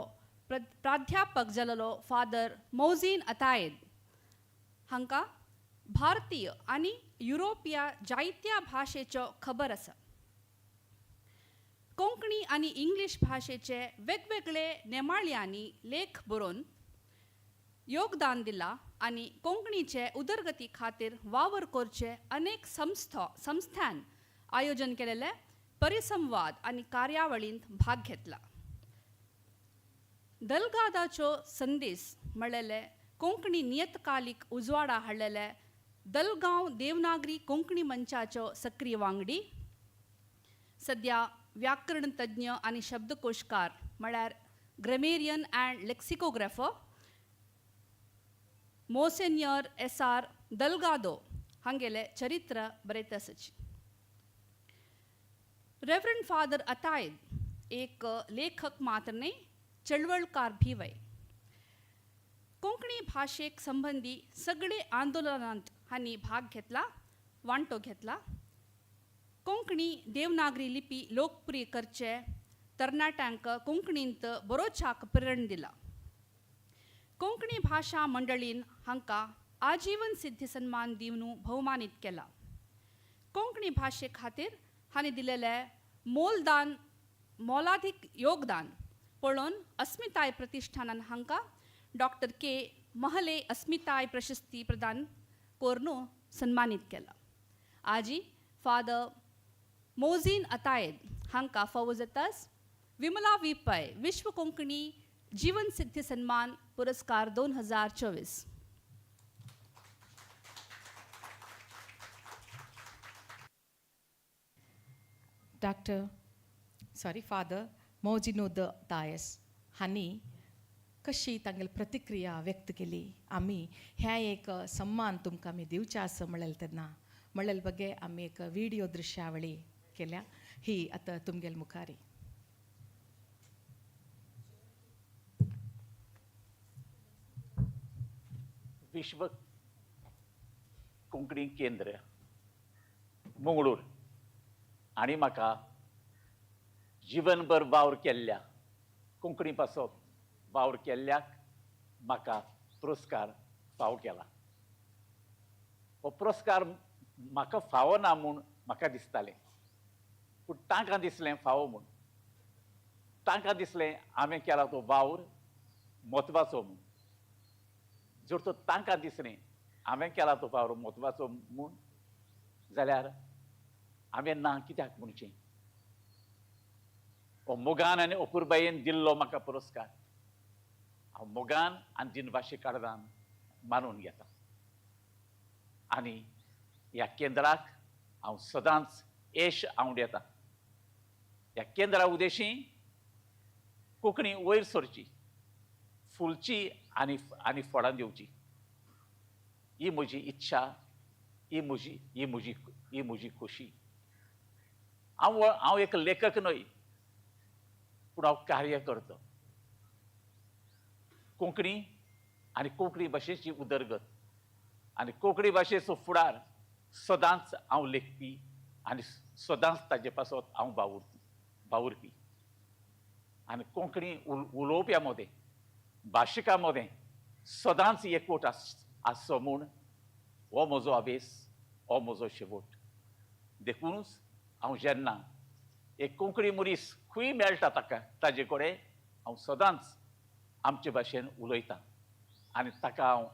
प्राध्यापक जालेलो फादर मौजीन अतायद हांकां भारतीय आनी युरोपिया जायत्या भाशेचो खबर आसा. कोंकणी आनी इंग्लीश भाशेचे वेगवेगळे नेमाळ्यांनी लेख बरोवन योगदान दिलां आनी कोंकणीचे उदरगती खातीर वावर करचे अनेक संस्थान आयोजन केलेले परिसंवाद आनी कार्यावळींत भाग घेतला. दलगादाचो संदेश म्हणलेले कोंकणी नियतकालिक उजवाडा हाडलेले दलगांव देवनागरी कोंकणी मंचाचो सक्रीय वांगडी, सद्या व्याकरण तज्ञ आनी शब्दकोशकार म्हळ्यार grammarian and lexicographer Monsignor S R Dalgado हांगेले चरित्र बरयता आसाची. रेवरंड फादर अतायद एक लेखक मात्र न्हय, चळवळकार भी वय. कोंकणी भाशेक संबंदी सगळे आंदोलनांत हांणी भाग घेतला, वांटो घेतला. कोंकणी देवनागरी लिपी लोकप्रिय करचे तरणाट्यांक कोंकणींत बरोवच्याक प्रेरण दिला. कोंकणी भाशा मंडळीन हांकां आजीवन सिद्धी सन्मान दिवन भोवमानीत केला. कोंकणी भाशे खातीर हांणी दिलेले मोलादीक योगदान पळोवन अस्मिताय प्रतिष्ठानान हांकां डॉक्टर के महले अस्मिताय प्रशस्ती प्रदान करून सन्मानीत केला. आजी फादर मोजीन अतायद हांकां फावो जातास विमला वी पै विश्व कोंकणी जीवन सिद्धी सन्मान पुरस्कार 2024. डॉक्टर सॉरी फादर मौजिनो the तायस हांणी कशी तांगेली प्रतिक्रिया व्यक्त केली. आमी हें एक सम्मान तुमकां आमी दिवचें आसा म्हणलें तेन्ना म्हणलें बगे आमी एक व्हिडियो दृश्यावळी केल्या, ही आतां तुमगेल मुखारी. विश्व कोंकणी केंद्र मंगळूर आनी म्हाका जिवनभर वावर केल्ल्या कोंकणी पासत वावर केल्ल्याक म्हाका पुरस्कार फावो केला. हो पुरस्कार म्हाका फावो ना म्हूण म्हाका दिसतालें, पूण तांकां दिसलें फावो म्हूण. तांकां दिसलें हांवें केला तो वावर म्हत्वाचो म्हूण. जर तो तांकां दिसलें हांवें केला तो वावर म्हत्वाचो म्हूण जाल्यार हांवें ना कित्याक म्हणचें? हो मोगान आनी अपुरबायेन दिल्लो म्हाका पुरस्कार हांव मोगान आनी दिनवाशी काळजान मानून घेता आनी ह्या केंद्राक हांव सदांच येश आंवडेता. ह्या केंद्रा उद्देशी कोंकणी वयर सरची, फुलची आनी आनी फळां दिवची ही म्हजी इच्छा, ही म्हजी ही म्हजी ही म्हजी खोशी. हांव हांव एक लेखक न्हय, पूण हांव कार्य करता. कोंकणी आनी कोंकणी भाशेची उदरगत आनी कोंकणी भाशेचो फुडार सदांच हांव लेखपी आनी सदांच ताजे पासत हांव वावुरपी आनी कोंकणी उलोवप्या मदें, भाशिकां मदें सदांच एकवट आसचो म्हूण हो म्हजो अभेस, हो म्हजो शेवट. देखूनच हांव जेन्ना एक कोंकणी मनीस खंय मेळटा ताका ताजे कडेन हांव सदांच आमचे भाशेन उलयतां आनी ताका हांव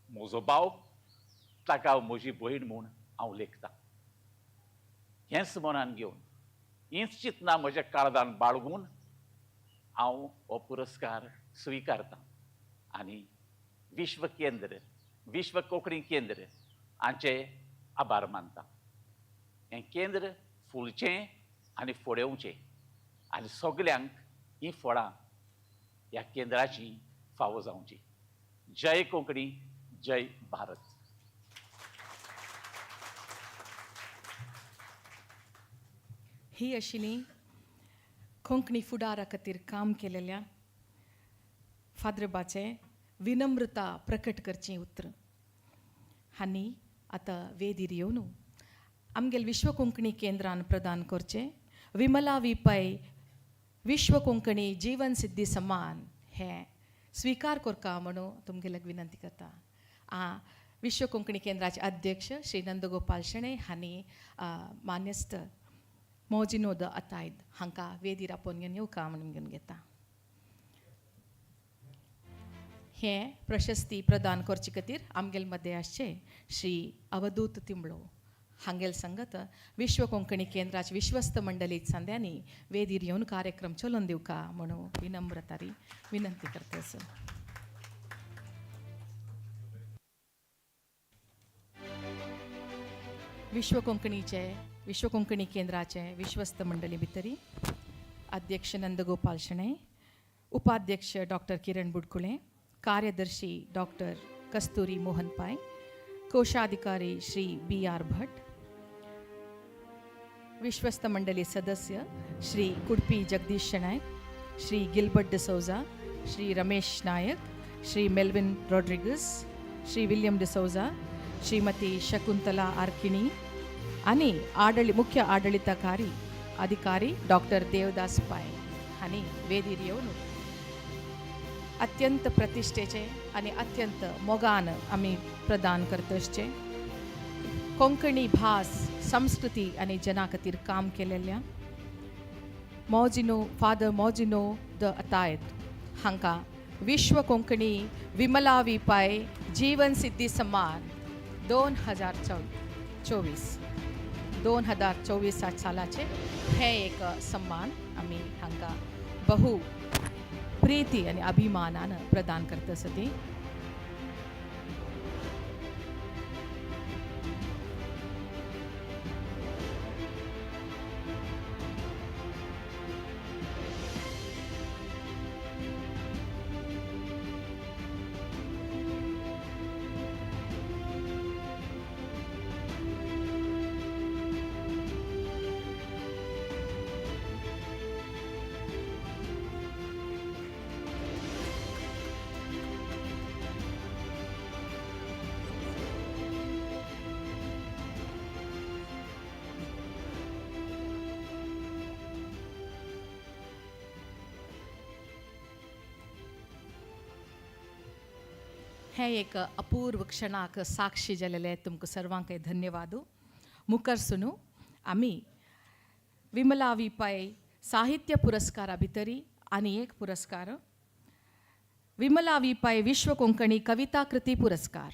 म्हजो भाव, ताका हांव म्हजी भयण म्हूण हांव लेखतां. हेंच मनान घेवन, हींच चिंतनां म्हज्या काळजान बाळगून हांव हो पुरस्कार स्विकारतां आनी विश्व केंद्र, विश्व कोंकणी केंद्र हांचे आभार मानता. हें केंद्र फुलचें आनी फुडेवचें आनी सगल्यांक हीं फळां ह्या केंद्राची फावो जावची. जय कोंकणी, जय भारत. ही आशिल्ली कोंकणी फुडारा खातीर काम केलेल्या फादरबाचें विनम्रता प्रकट करचीं उतरां. आनी आतां वेदीर येवन आमगेल विश्व कोंकणी केंद्रान प्रदान करचें विमला वी पै विश्व कोंकणी जीवन सिद्धी सम्मान हें स्विकार करका म्हणून तुमगेल्याक विनंती करता. विश्व कोंकणी केंद्राचे अध्यक्ष श्री नंदगोपाल शेणै हांणी मान्यस्त मोजिनो the अतायद हांकां वेदीर आपोवन घेवन येवका म्हणून घेवन घेता. हें प्रशस्ती प्रदान करचे खातीर आमगेल मदें आसचे श्री अवधूत तिंबळो हांगेल संगत विश्व कोंकणी केंद्राचे विश्वस्त मंडळी सांद्यांनी वेदीर येवन कार्यक्रम चलोवन दिवका म्हणून विनम्रतारी विनंती करता. सर विश्व कोंकणीचे विश्व कोंकणी केंद्राचे विश्वस्त मंडळी भितरी अध्यक्ष नंदगोपाल शणै, उपाध्यक्ष डॉक्टर किरण बुडकुळे, कार्यदर्शी डॉक्टर कस्तुरी मोहन पाय, कोशाधिकारी श्री बी.आर. भट, विश्वस्त मंडळी सदस्य श्री कुडपी जगदीश शणै, श्री गिलबर्ट डिसोजा, श्री रमेश नायक, श्री मेल्विन रॉड्रिगस, श्री विल्यम डिसोजा, श्रीमती शकुंतला आर्किणी आनी मुख्य आडळितकारी अधिकारी डॉक्टर देवदास पाय हांणी वेदीर येवन अत्यंत प्रतिश्ठेचे आनी अत्यंत मोगान आमी प्रदान करतचे कोंकणी भास, संस्कृती आनी जना खातीर काम केलेल्या मोजिनो फादर मोजिनो the अतायत हांकां विश्व कोंकणी विमला वी पाय जीवन सिद्धी सम्मान 2024 2024 सालाचे हे एक सम्मान आमी हांकां बहु प्रीती आनी अभिमानान प्रदान करता आसा. ती हें एक अपूर्व क्षणाक साक्षी जालेले तुमकां सर्वांकय धन्यवाद. मुखार सुनू आमी विमला वी पै साहित्य पुरस्कारा भितरी आनी एक पुरस्कार विमला वी पै विश्व कोंकणी कविता कृती पुरस्कार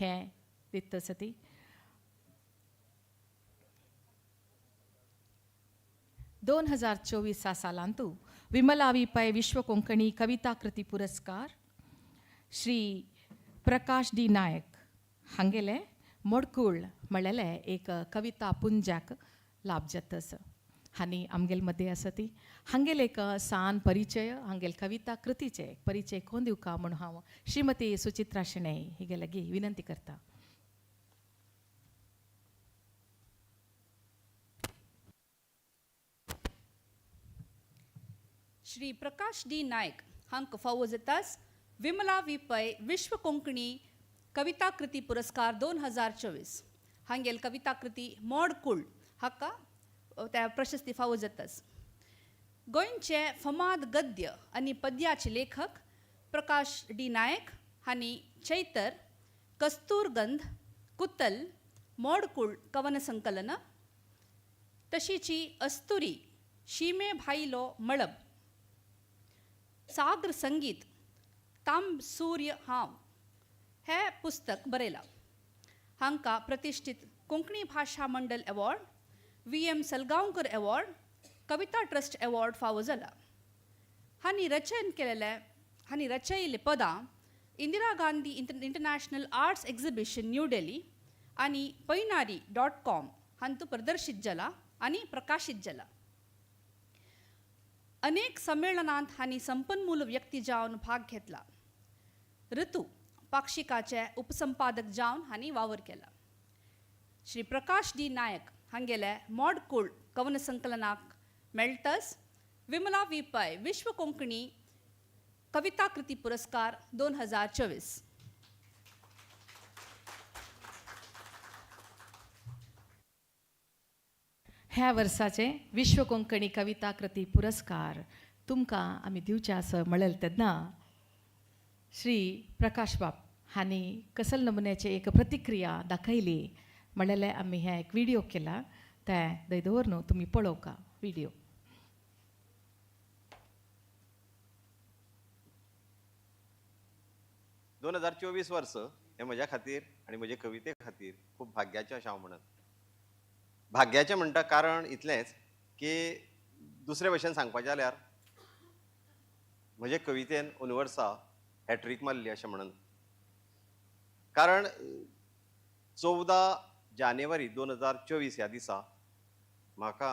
हें दित्त सती. 2024 सालांतू विमला वी पै विश्व कोंकणी कविता कृती पुरस्कार श्री प्रकाश डी नायक हांगेले मोडकूळ म्हणलेले एक कविता पुंजाक लाभ जाता आसा. आनी आमगेल मदें आसा ती हांगेल एक सान परिचय, हांगेल कविता कृतीचे एक परिचय कोण दिवका म्हूण हांव श्रीमती सुचित्रा शणै हिगे लागीं विनंती करता. श्री प्रकाश डी नायक हांकां फावो जातास विमला वी पै विश्व कोंकणी कविता कृती पुरस्कार 2024. हांगेल कविता कृती मोडकूळ हाका त्या प्रशस्ती फावो जातास. गोंयचे फमाद गद्य आनी पद्याचे लेखक प्रकाश डी नायक हांणी चैतर, कस्तूरगंध, कुतल, मोडकूळ कवन संकलन, तशीची अस्तुरी, शिमे भाईलो मळब, साग्र संगीत, ताम सूर्य हांव हे पुस्तक बरयलां. हांकां प्रतिश्ठीत Konkani Bhasha Mandal award, V M Salgaonkar award, Kavita trust award फावो जाला. हांणी रचन केलेले हांणी रचयिल्लीं पदां Indira Gandhi international arts exhibition new Delhi आनी पैनारी .com हांतू प्रदर्शीत जाला आनी प्रकाशीत जाला. अनेक संमेलनांत हांणी संपन्मूल व्यक्ती जावन भाग घेतला. ऋतू पाक्षिकाचे उपसंपादक जावन हांणी वावर केला. श्री प्रकाश डी नायक हांगेले मोडकूळ कवन संकलनाक मेळटस विमला वी पै विश्व कोंकणी कविता कृती पुरस्कार 2024. ह्या वर्साचे विश्व कोंकणी कविता कृती पुरस्कार तुमकां आमी दिवचे आसा म्हणलें तेन्ना श्री प्रकाश बाब हांणी कसल नमुन्याची एक प्रतिक्रिया दाखयली म्हणलें आमी हें एक व्हिडियो केला तें दय दवर न्हू तुमी पळोवका व्हिडियो. दोन 2024 वर्स हें म्हज्या खातीर आनी म्हजे कविते खातीर खूब भाग्याचें अशें हांव म्हणत. भाग्याचें म्हणटा कारण इतलेंच की दुसरे भशेन सांगपाचें जाल्यार म्हजे कवितेन अंदू वर्सा हॅट्रीक मारली अशें म्हणून. कारण 14 जानेवारी 2024 ह्या दिसा म्हाका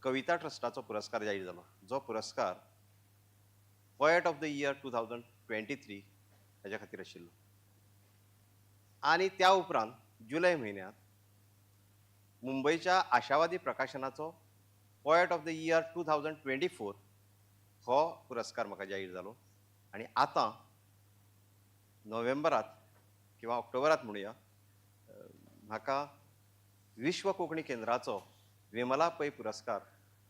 कविता ट्रस्टाचो पुरस्कार जाहीर जालो, जो पुरस्कार पोएट ऑफ the year 2023 हाज्या खातीर आशिल्लो. आनी त्या उपरांत जुलय म्हयन्यांत मुंबयच्या आशावादी प्रकाशनाचो पोएट ऑफ the year 2024 हो पुरस्कार म्हाका जाहीर जालो. आनी आतां नोव्हेंबरात किंवा ऑक्टोबरात म्हणुया म्हाका विश्व कोंकणी केंद्राचो विमला पै पुरस्कार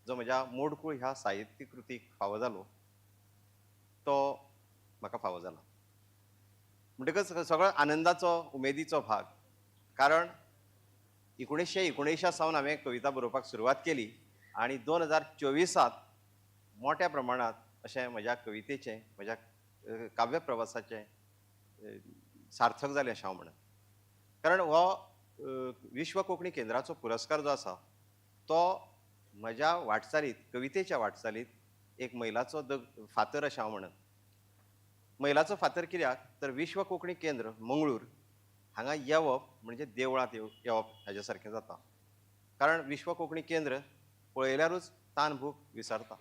जो म्हज्या मोडकूळ ह्या साहित्य कृतीक फावो जालो तो म्हाका फावो जाला. म्हणटकच सगळो आनंदाचो उमेदीचो भाग, कारण 1919 सावन हांवें कविता बरोवपाक सुरवात केली आनी 2024 मोठ्या प्रमाणांत अशें म्हज्या कवितेचें म्हज्या काव्य प्रवासाचें सार्थक जालें अशें हांव म्हणत. कारण हो विश्व कोंकणी केंद्राचो पुरस्कार जो आसा तो म्हज्या वाटचालीत कवितेच्या वाटचालीत एक मैलाचो फातर अशें हांव म्हणत. मैलाचो फातर कित्याक तर विश्व कोंकणी केंद्र मंगळूर हांगा येवप म्हणजे देवळांत येवप हाज्या सारकें जाता. कारण विश्व कोंकणी केंद्र पळयल्यारूच तान भूक विसरता.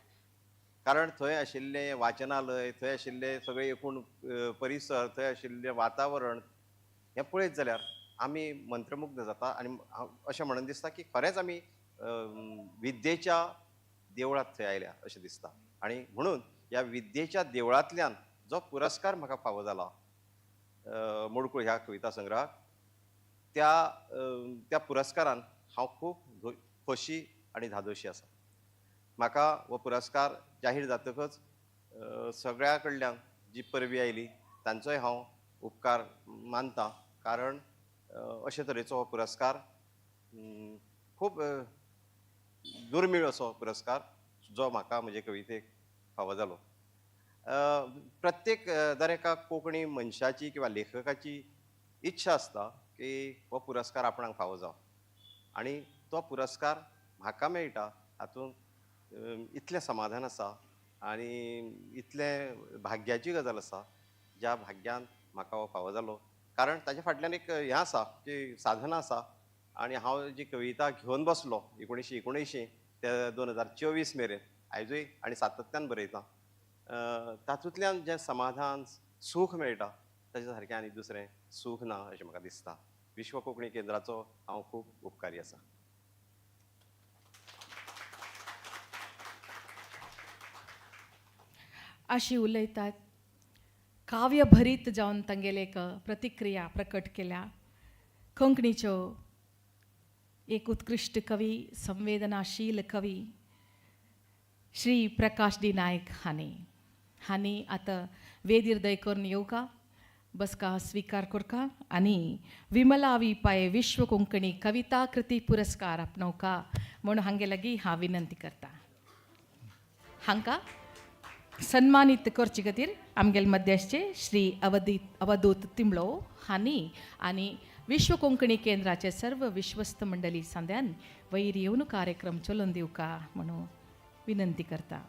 कारण थंय आशिल्लें वाचनालय, थंय आशिल्ले सगळे एकूण परिसर, थंय आशिल्लें वातावरण हें पळयत जाल्यार आमी मंत्रमुग्ध जाता आनी अशें म्हणून दिसता की खरेंच आमी विद्येच्या देवळांत थंय आयल्या अशें दिसता. आनी म्हणून ह्या विद्येच्या देवळांतल्यान जो पुरस्कार म्हाका फावो जाला मोडकूळ ह्या कविता संग्रहाक, त्या त्या पुरस्कारान हांव खूब खोशी आनी धादोशी आसा. म्हाका हो पुरस्कार जाहीर जातकच सगळ्या कडल्यान जी परबी आयली तांचोय हांव उपकार मानता, कारण अशे तरेचो हो पुरस्कार खूब दुर्मीळ असो पुरस्कार जो म्हाका म्हजे कवितेक फावो जालो. प्रत्येक दर एका कोंकणी मनशाची किंवा लेखकाची इच्छा आसता की हो पुरस्कार आपणाक फावो जावं, आनी तो पुरस्कार म्हाका मेळटा हातूंत इतलें समाधान आसा आनी इतलें भाग्याची गजाल आसा ज्या भाग्यान म्हाका हो फावो जालो. कारण ताच्या फाटल्यान एक हें आसा की साधना आसा, आनी हांव जी कविता घेवन बसलो 1979 ते 2024 मेरेन आयजूय आनी सातत्यान बरयता, तातूंतल्यान जें समाधान सूख मेळटा ताच्या सारकें आनी दुसरें सूख ना अशें म्हाका दिसता. विश्व कोंकणी केंद्राचो हांव खूब उपकारी आसा. अशी उलयतात काव्यभरीत जावन तांगेले एक प्रतिक्रिया प्रकट केल्या. कोंकणीच्यो एक उत्कृश्ट कवी, संवेदनाशील कवी श्री प्रकाश डी नायक हांणी हांणी आतां वेदीर दय करून येवका, बसका स्विकार करका आनी विमला वी पै विश्व कोंकणी कविता कृती पुरस्कार आपणोवका म्हूण हांगे लागीं हांव विनंती करता. हांकां सन्मानीत करचे खातीर आमगेले मध्यस्थचे श्री अवधूत तिंबलो हांणी आनी विश्व कोंकणी केंद्राचे सर्व विश्वस्त मंडळी सांद्यान वयर येवन कार्यक्रम चलोवन दिवका म्हणून विनंती करता.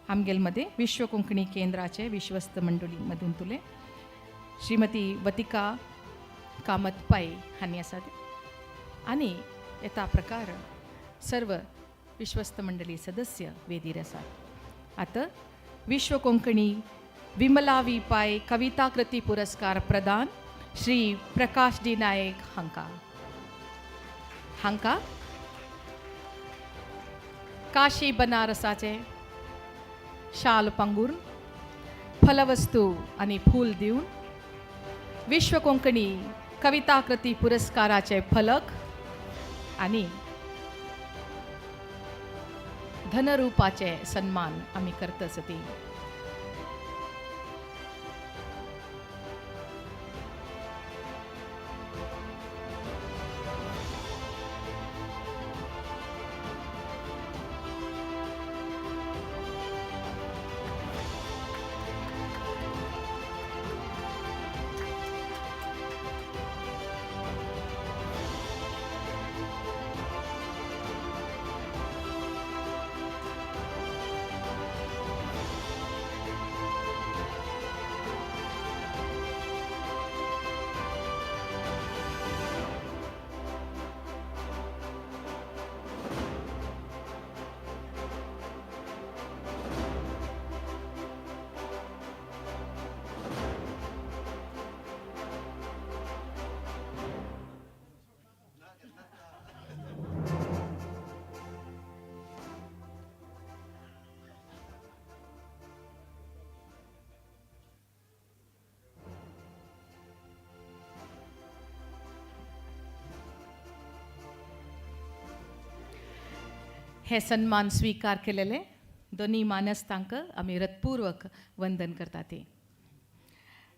आमगेले मदें विश्व कोंकणी केंद्राचे विश्वस्त मंडळी मदून तुले श्रीमती वतिका कामत पै हांणी आसात आनी येता प्रकार सर्व विश्वस्त मंडळी सदस्य वेदीर आसात. आतां विश्व कोंकणी विमला वी पै कविता कृती पुरस्कार प्रदान श्री प्रकाश डी नायक हांकां हांकां काशी बनारसाचे शाल पांगूरून फलवस्तू आनी फूल दिवन विश्व कोंकणी कविता कृती पुरस्काराचे फलक आनी धनरूपाचे सन्मान आमी करता ती. हे सन्मान स्वीकार केलेले दोनी मानस्तांक आमी हृतपूर्वक वंदन करता. ती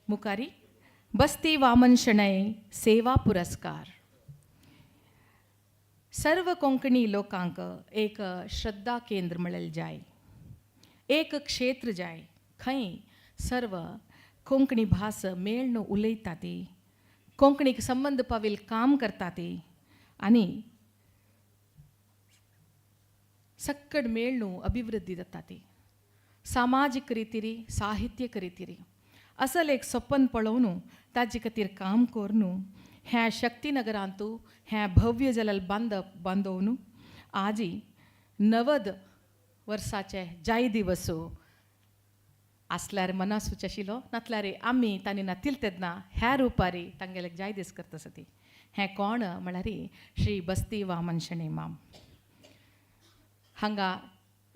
मुखारी बस्ती वामन शणै सेवा पुरस्कार सर्व कोंकणी लोकांक एक श्रद्धा केंद्र म्हणलें जाय, एक क्षेत्र जाय खंय सर्व कोंकणी भास मेळ्ण उलयता ती, कोंकणीक संबंद पावील काम करता ती आनी सक्कड मेळ्णू अभिवृद्धी जाता ती सामाजीक रितीरी साहित्यक रितीरी असल एक सपन पळोवन ताजे खातीर काम करून ह्या शक्तीनगरांतू ह्या भव्य जलल बांदप बांदोवन आजी 90 वर्साचे जाय दिवस आसल्यार मना सूच आशिल्लो नातल्यार आमी तांणी नातील तेन्ना ह्या रुपारी तांगेले जाय दीस करता सती. हें कोण म्हळ्यार श्री बस्ती वामन शणै माम हांगा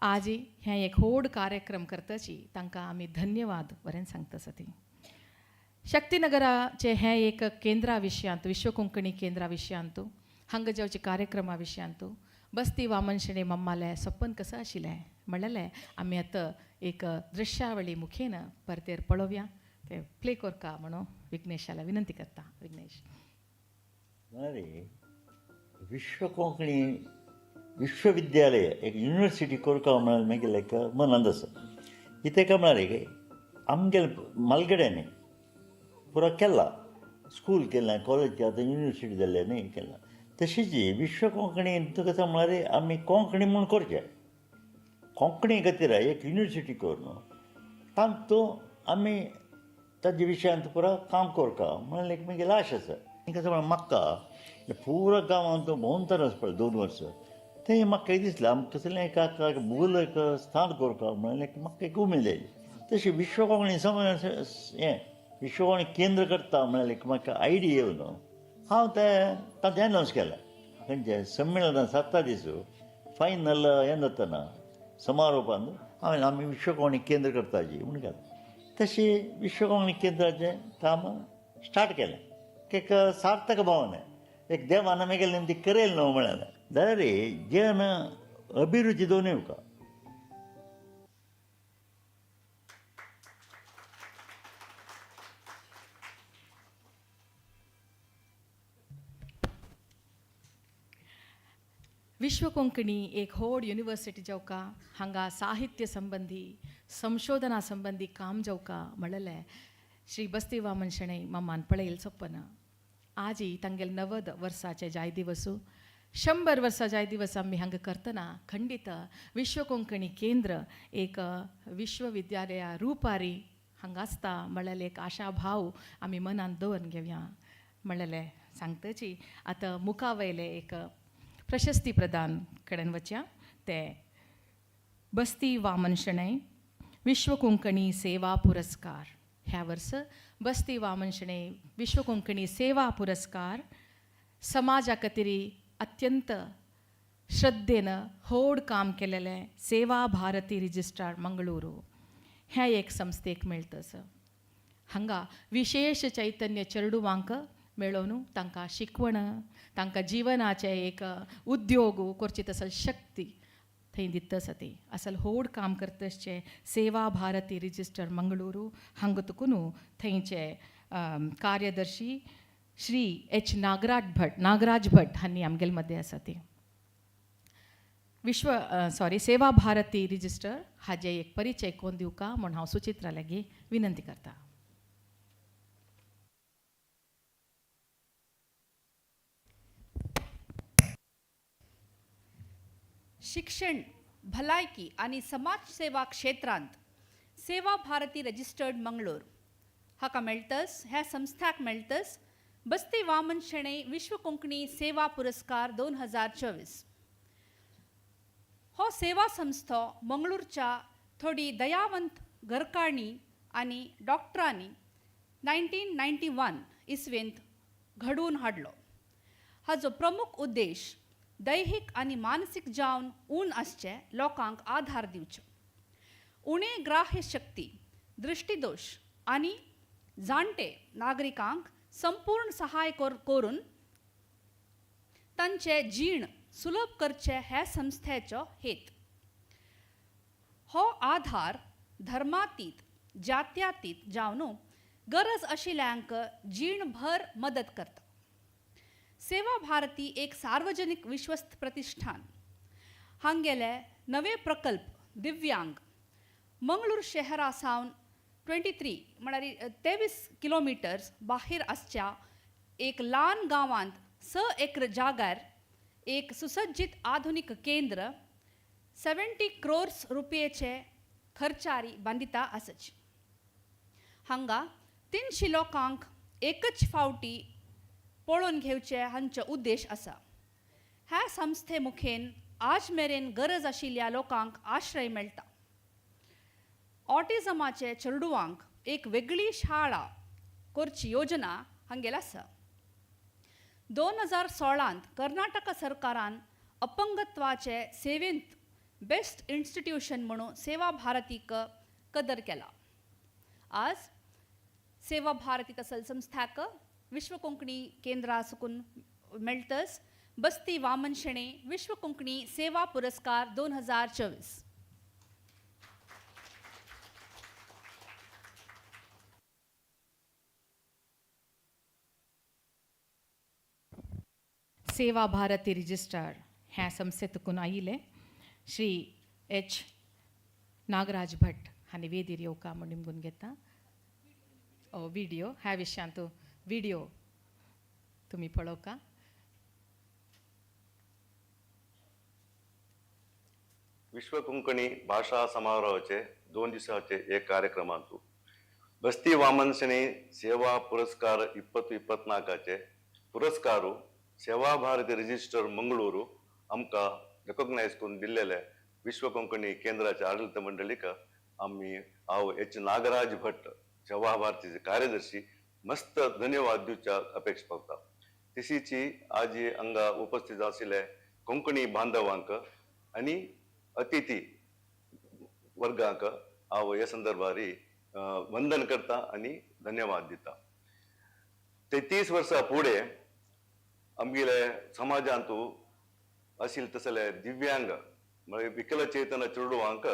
आजी हें एक व्हड कार्यक्रम करताची तांकां आमी धन्यवाद बरें सांगता सती. शक्तीनगराचें हें एक केंद्रा विशयांत, विश्व कोंकणी केंद्रा विशयांत, हांगा जावचे कार्यक्रमा विशयांत बस्ती वामन शणै मम्मालें सपन कसं आशिल्लें म्हणलें आमी आतां एक दृश्यावळी मुखेन परतेर पळोवया. ते प्ले करका म्हणून विघ्नेशाला विनंती करता. विघ्नेश. म्हळ्यार विश्व कोंकणी विश्वविद्यालय एक युनिवर्सिटी करका म्हळ्यार मागीर एक मनांत आसा. कितें काय म्हळ्यार आमगेले मालगड्यांनी पुरो केला, स्कूल केलां, कॉलेज केलां, आतां युनिवर्सिटी जाल्या न्ही केलां. तशीच विश्व कोंकणी कसो म्हळ्यार आमी कोंकणी म्हूण करचें, कोंकणी खातीर एक युनिवर्सिटी करून तातूंत आमी ताजे विशयांत पुरो काम करता म्हणल्यार एक मागीर आश आसा. कसो म्हळ्यार म्हाका पुरो गांवांत भोंवतर आसा पळय 2 वर्सां, तें म्हाका एक दिसलें आमकां कसलें एक भूल एक स्थान करता म्हणल्यार एक म्हाका एक उमेद आयली. तशी विश्व कोंकणी समज हें विश्व कोंकणी केंद्र करता म्हळ्यार एक म्हाका आयडिया येवन हांव तें तांचें अनावन्स केलें. खंयचें संमेलनां 7 दीस फायनल हें जातना समारोपान हांवें आमी विश्व कोंकणी केंद्र करताची म्हूण केलें. तशी विश्व कोंकणी केंद्राचें काम स्टार्ट केलें. एक सार्थक भावना एक देवान मागीर निमती करेल न्हू म्हळ्यार जाल्यार जन अभिरुची दोनूय तुका. विश्व कोंकणी एक व्हड युनिवर्सिटी जावका, हांगा साहित्य संबंदी संशोधना संबंदी काम जावका म्हणलें श्री बस्ती वामन शणै मामान पळयल सपन. आजी तांगेल 90 वर्साचे जाय दिवसू, 100 वर्सां जाय दिवस आमी हांगा करतना खंडीत विश्व कोंकणी केंद्र एक विश्वविद्यालया रुपारी हांगा आसता म्हणलें एक आशा भाव आमी मनान दवरून घेवया म्हणलें सांगतची. आतां मुखा वयलें एक प्रशस्ती प्रदान कडेन वचया, ते बस्ती वामन शणै विश्व कोंकणी सेवा पुरस्कार. ह्या वर्स बस्ती वामन शणै विश्व कोंकणी सेवा पुरस्कार समाजा खातीर अत्यंत श्रद्धेन व्हड काम केलेलें सेवा भारती रिजिस्ट्रार मंगळुरू ह्या एक संस्थेक मेळटस. हांगा विशेष चैतन्य चेडवांक मेळोवन तांकां शिकवण, तांकां जिवनाचें एक उद्योग करची तसल शक्ती थंय दिता आसा. ती असल व्हड काम करतशें सेवा भारती रिजिस्टर मंगळुरू हांगा तुकून थंयचे कार्यदर्शी श्री एच नागराज भट हांणी आमगेले मदें आसा. ती विश्व सॉरी सेवा भारती रिजिस्टर हाजे एक परिचय कोण दिवका म्हूण हांव सुचित्रा लागीं विनंती करता. शिक्षण, भलायकी आनी समाज सेवा क्षेत्रांत सेवा भारती रजिस्टर्ड मंगळूर हाका मेळटस, ह्या संस्थाक मेळटस बस्ती वामन शणै विश्व कोंकणी सेवा पुरस्कार 2024. हो सेवा संस्थो मंगळूरच्या थोडी दयावंत घरकाणी आनी डॉक्टरांनी 1991 इसवेंत घडोवन हाडलो. हाजो प्रमुख उद्देश दैहीक आनी मानसीक जावन ऊन आसचे लोकांक आधार दिवचो. उणे ग्राह्य शक्ती, दृष्टिदोश आनी जाणटे नागरिकांक संपूर्ण सहाय करून तांचे जीण सुलभ करचे हे संस्थेचो हेत. हो आधार धर्मातीत, जात्यातीत जावन गरज आशिल्ल्यांक जीणभर मदत करता. सेवा भारती एक सार्वजनिक विश्वस्त प्रतिष्ठान. हांगेले नवे प्रकल्प दिव्यांग मंगळूर शहरा सावन 23 म्हळ्यार 23 किलोमिटर्स बाहेर आसच्या एक ल्हान गांवांत 6 एकर जाग्यार एक सुसज्जीत आधुनीक केंद्र 70 क्रोर्स रुपयेचे खर्चारी बांदिता आसची. हांगा 300 लोकांक एकच फावटी पळोवन घेवचे हांचो उद्देश आसा. ह्या संस्थे मुखेन आज मेरेन गरज आशिल्ल्या लोकांक आश्रय मेळटा. ऑटिझमाचे चेडवांक एक वेगळी शाळा करची योजना हांगेल आसा. 2016 कर्नाटक सरकारान अपंगत्वाचे सेवेंत बेस्ट इन्स्टिट्यूशन म्हणून सेवा भारतीक कदर केला. आज सेवा भारती तसल संस्थाक विश्व कोंकणी केंद्रा सुकून मेळटस बस्ती वामन शणै विश्व कोंकणी सेवा पुरस्कार 2024. सेवा भारती रिजिस्टर ह्या संस्थेतकून आयिल्ले श्री एच नागराज भट हांणी वेदीर येवका म्हूण निमगून घेता. व्हिडिओ ह्या विशयांत व्हिडिओ तुमी पळोवका. विश्व कोंकणी भाशा समारोहाचे 2 दिवसाचे एक कार्यक्रमांतु बस्ती वामन शणै ಸೇವಾ ಪುರಸ್ಕಾರ 2024 ಪುರಸ್ಕಾರ ಸೇವಾ ಭಾರತಿ ರಿಜಿಸ್ಟರ್ ಮಂಗಳೂರು आमकां रेकॉग्नायज करून दिल्लेले विश्व कोंकणी केंद्राचे आडळीत मंडळीक आमी हांव एच नागराज भट सेवा भारतीचे कार्यदर्शी मस्त धन्यवाद दिवच्या अपेक्षा पावता. तशीची आज हांगा उपस्थित आशिल्ले कोंकणी बांधवांक आनी अतिथी वर्गांक हांव हे संदर्भार वंदन करता आनी धन्यवाद दिता. 33 वर्सां फुडें आमगेले समाजांतू आशिल्ले तसले दिव्यांग म्हळ्यार विकलचेतन चेडवांक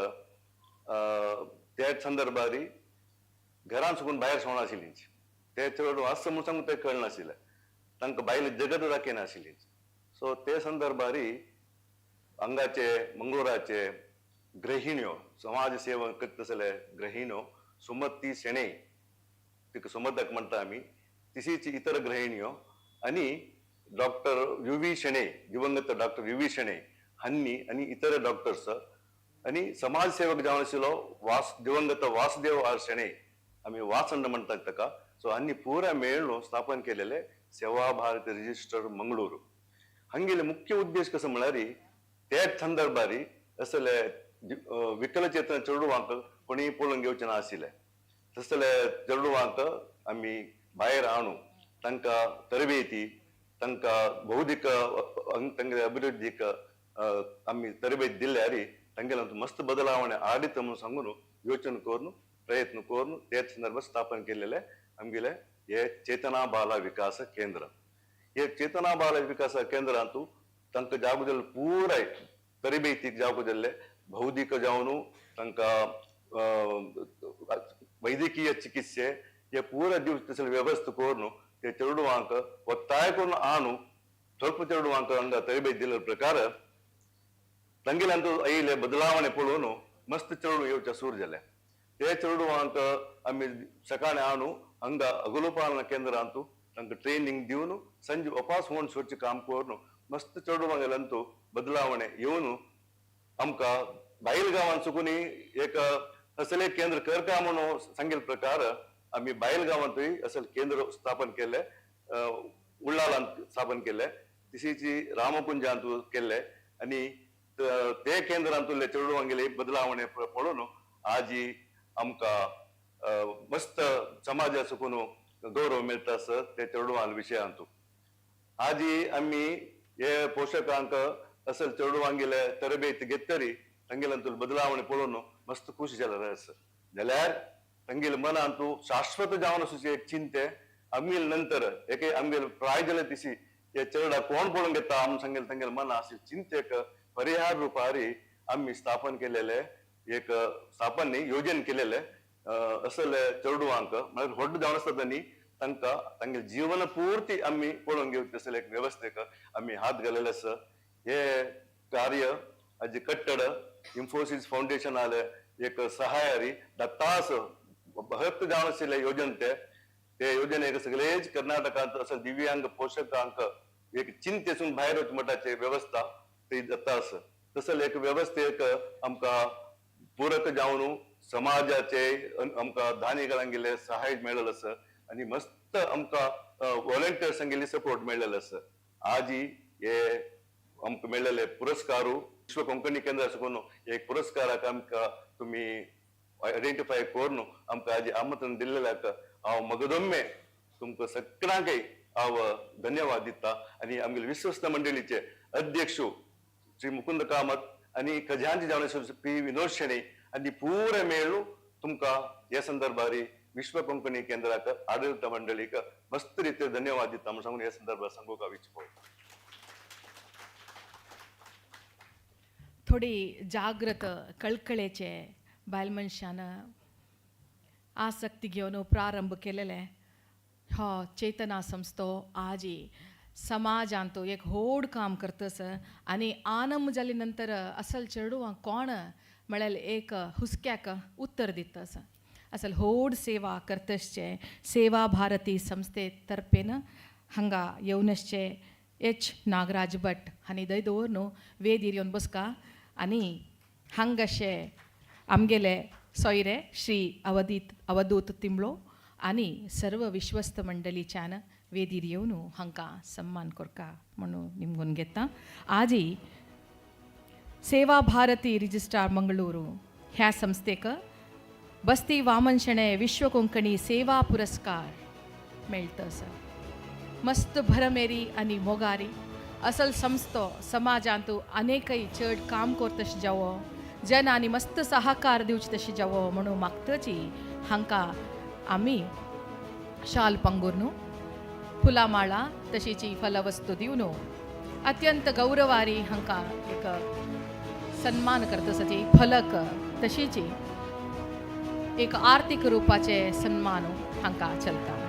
त्या संदर्भार घरान सुकून भायर सोडनाशिल्लीं. ते चेडूं आसा म्हूण सांगून ते कळनाशिल्लें, तांकां भायलें जगत दाखयनाशिल्लीं. सो ते संदर्भार हांगाचे मंगळुराचे गृहिण्यो समाज सेवा करता तसले गृहिण्यो सुमती शेणै तिका सुमतक म्हणटा आमी, तशीच इतर गृहिण्यो आनी डॉक्टर you V Shenoi, दिवंगत डॉक्टर you V Shenoi हांणी आनी इतर डॉक्टर्स आनी समाजसेवक जावन आशिल्लो दिवंगत वासुदेव आर शेणै, आमी वासंड म्हणटात ताका, सो हांणी पुरा मेळून स्थापन केलेले सेवा भारती रिजिस्टर मंगळूर. हांगेले मुख्य उद्देश कसो म्हळ्यार त्याच संदर्भार असले विकलचेतन चेडवांक कोणीय पळोवन घेवचें ना आशिल्लें, तसले चेडवांक आमी भायर हाडून तांकां तरबेती, तांकां बौद्धिक तांगेले अभिवृद्धीक आमी तरबेती दिल्यार तांगेले मस्त बदलावणे आडित म्हणून सांगून योजन करून प्रयत्न करून तेच संदर्भात स्थापन केलेले आमगेले हे चेतना बाला विकास केंद्र. हे चेतना बाला विकास केंद्रांतू तांकां जागो दिल्ले पुराय तरबेतीक जागो दिल्ले, बौद्धिक जावन तांकां वैद्यकीय चिकित्से हे पुरा दिवस तसले व्यवस्था करून ते चेडवांक ಒತ್ತಾಯ करून आणू ಸ್ವಲ್ಪ चेडवांक हांगा तरबेती दिल्ले प्रकार तांगेले आयिल्ले बदलावणे पळोवन मस्त चेडूं येवचे सूर जाले. ते चेडवांक आमी सकाळी आणू हांगा अगुलपालना केंद्रांतू तांकां ट्रेनिंग दिवन संजे वापस होवन सोडचें काम करून मस्त चेडवांगेल्यांतू बदलावणे येवन आमकां बायल गांवांत चुकून एक असले केंद्र करका म्हणून सांगिल्ले प्रकार आमी बायल गांवांतूय असले केंद्र स्थापन केले, उल्लालांत स्थापन केले, तशीच रामकुंजांत केले आनी ते केंद्रांतुले चेडवांगेले बदलावणे पळोवन आजी आमकां मस्त समाजा चुकून गौरव मेळटा आसा ते चेडवां विशयांतू. आजी आमी हे पोशकांक असल चेडवांगेले तरबेती घेतरी तांगेल्यांतून बदलावणे पळोवन मस्त खुश जालेले आसा. जाल्यार तांगेले मनांतू शाश्वत जावन आसूचे एक चिंते आमगेले नंतर एके आमगेले प्राय जाले तिशी हे चेडा कोण पळोवन घेता आम सांगेले तांगेले मना अशी चिंतेक परिहार रुपारी आमी स्थापन केलेले एक स्थापन न्ही योजन केलेले असले चेडवांक म्हळ्यार व्हड जावन आसता न्ही तांकां तांगेले जीवन पूर्ती आमी पळोवन घेवचे तसले एक वेवस्थेक आमी हात घालेले आसा. हे कार्य हाजे कट्टड इन्फोसिस फावंडेशन आले एक सहाय्यारी दत्तास बहत्त जावन आशिल्ले योजन ते ते योजनेक सगळेच कर्नाटकांत असं दिव्यांग पोशकांक एक चिंतेसून भायर वचचे मठाची वेवस्था ती दत्ता आसा. तसले एक वेवस्थेक आमकां पूरक जावन समाजाचे आमकां दानिगळांगेले सहाय्य मेळ्ळेलें आसा आनी मस्त आमकां वॉलंटियर्सांगेली सपोर्ट मेळ्ळेलो आसा. आजी हे आमकां मेळ्ळेले पुरस्कारू विश्व कोंकणी केंद्र करून एक पुरस्काराक आमकां तुमी आयडेंटिफाय करून आमकां आजी आमंत्रण दिल्लेल्याक हांव मगदोम्मे तुमकां सगळ्यांकय हांव धन्यवाद दिता आनी आमगेले विश्वस्त मंडळीचे अध्यक्ष श्री मुकुंद कामत आनी खजानची जावन पी विनोद शेणै आनी पुरे मेळू तुमकां हे संदर्भार विश्व कोंकणी केंद्राक आडळीत मंडळीक मस्त रितीर धन्यवाद दिता म्हूण सांगून हे संदर्भार सांगूंक हांव इच्छा. थोडी जागृत कळकळेचे बायल मनशान आसक्ती घेवन प्रारंभ केलेले हो चेतना संस्थो आजी समाजांत एक व्हड काम करतस आनी आनम जाले नंतर असल चेडवां कोण म्हळ्यार एक हुस्क्याक उत्तर दितस. असल व्हड सेवा करतसचे सेवा भारती संस्थे तर्फेन हांगा येवनसचे एच नागराज भट हांणी दय दवर न्हू वेदीर येवन बसका आनी हांगाशे आमगेले सोयरे श्री अवधूत तिंबलो आनी सर्व विश्वस्त मंडळीच्यान वेदीर येवन हांकां सन्मान करका म्हणून निमगून घेता. आजी सेवा भारती रिजिस्ट्रार मंगळुरू ह्या संस्थेक बस्ती वामन शणै विश्व कोंकणी सेवा पुरस्कार मेळटा आसा. मस्त भरमेरी आनी मोगारी असल संस्थो समाजांत अनेकय चड काम करतशें जावो जन आनी मस्त सहकार दिवचे तशें जावो म्हणून मागतची हांकां आमी शाल पंगूर न्हू फुलां माळा तशीची फलवस्तू दिवन अत्यंत गौरवारी हांकां एक सन्मान करता फलक तशीची एक आर्थिक रुपाचे सन्मान हांकां चलता.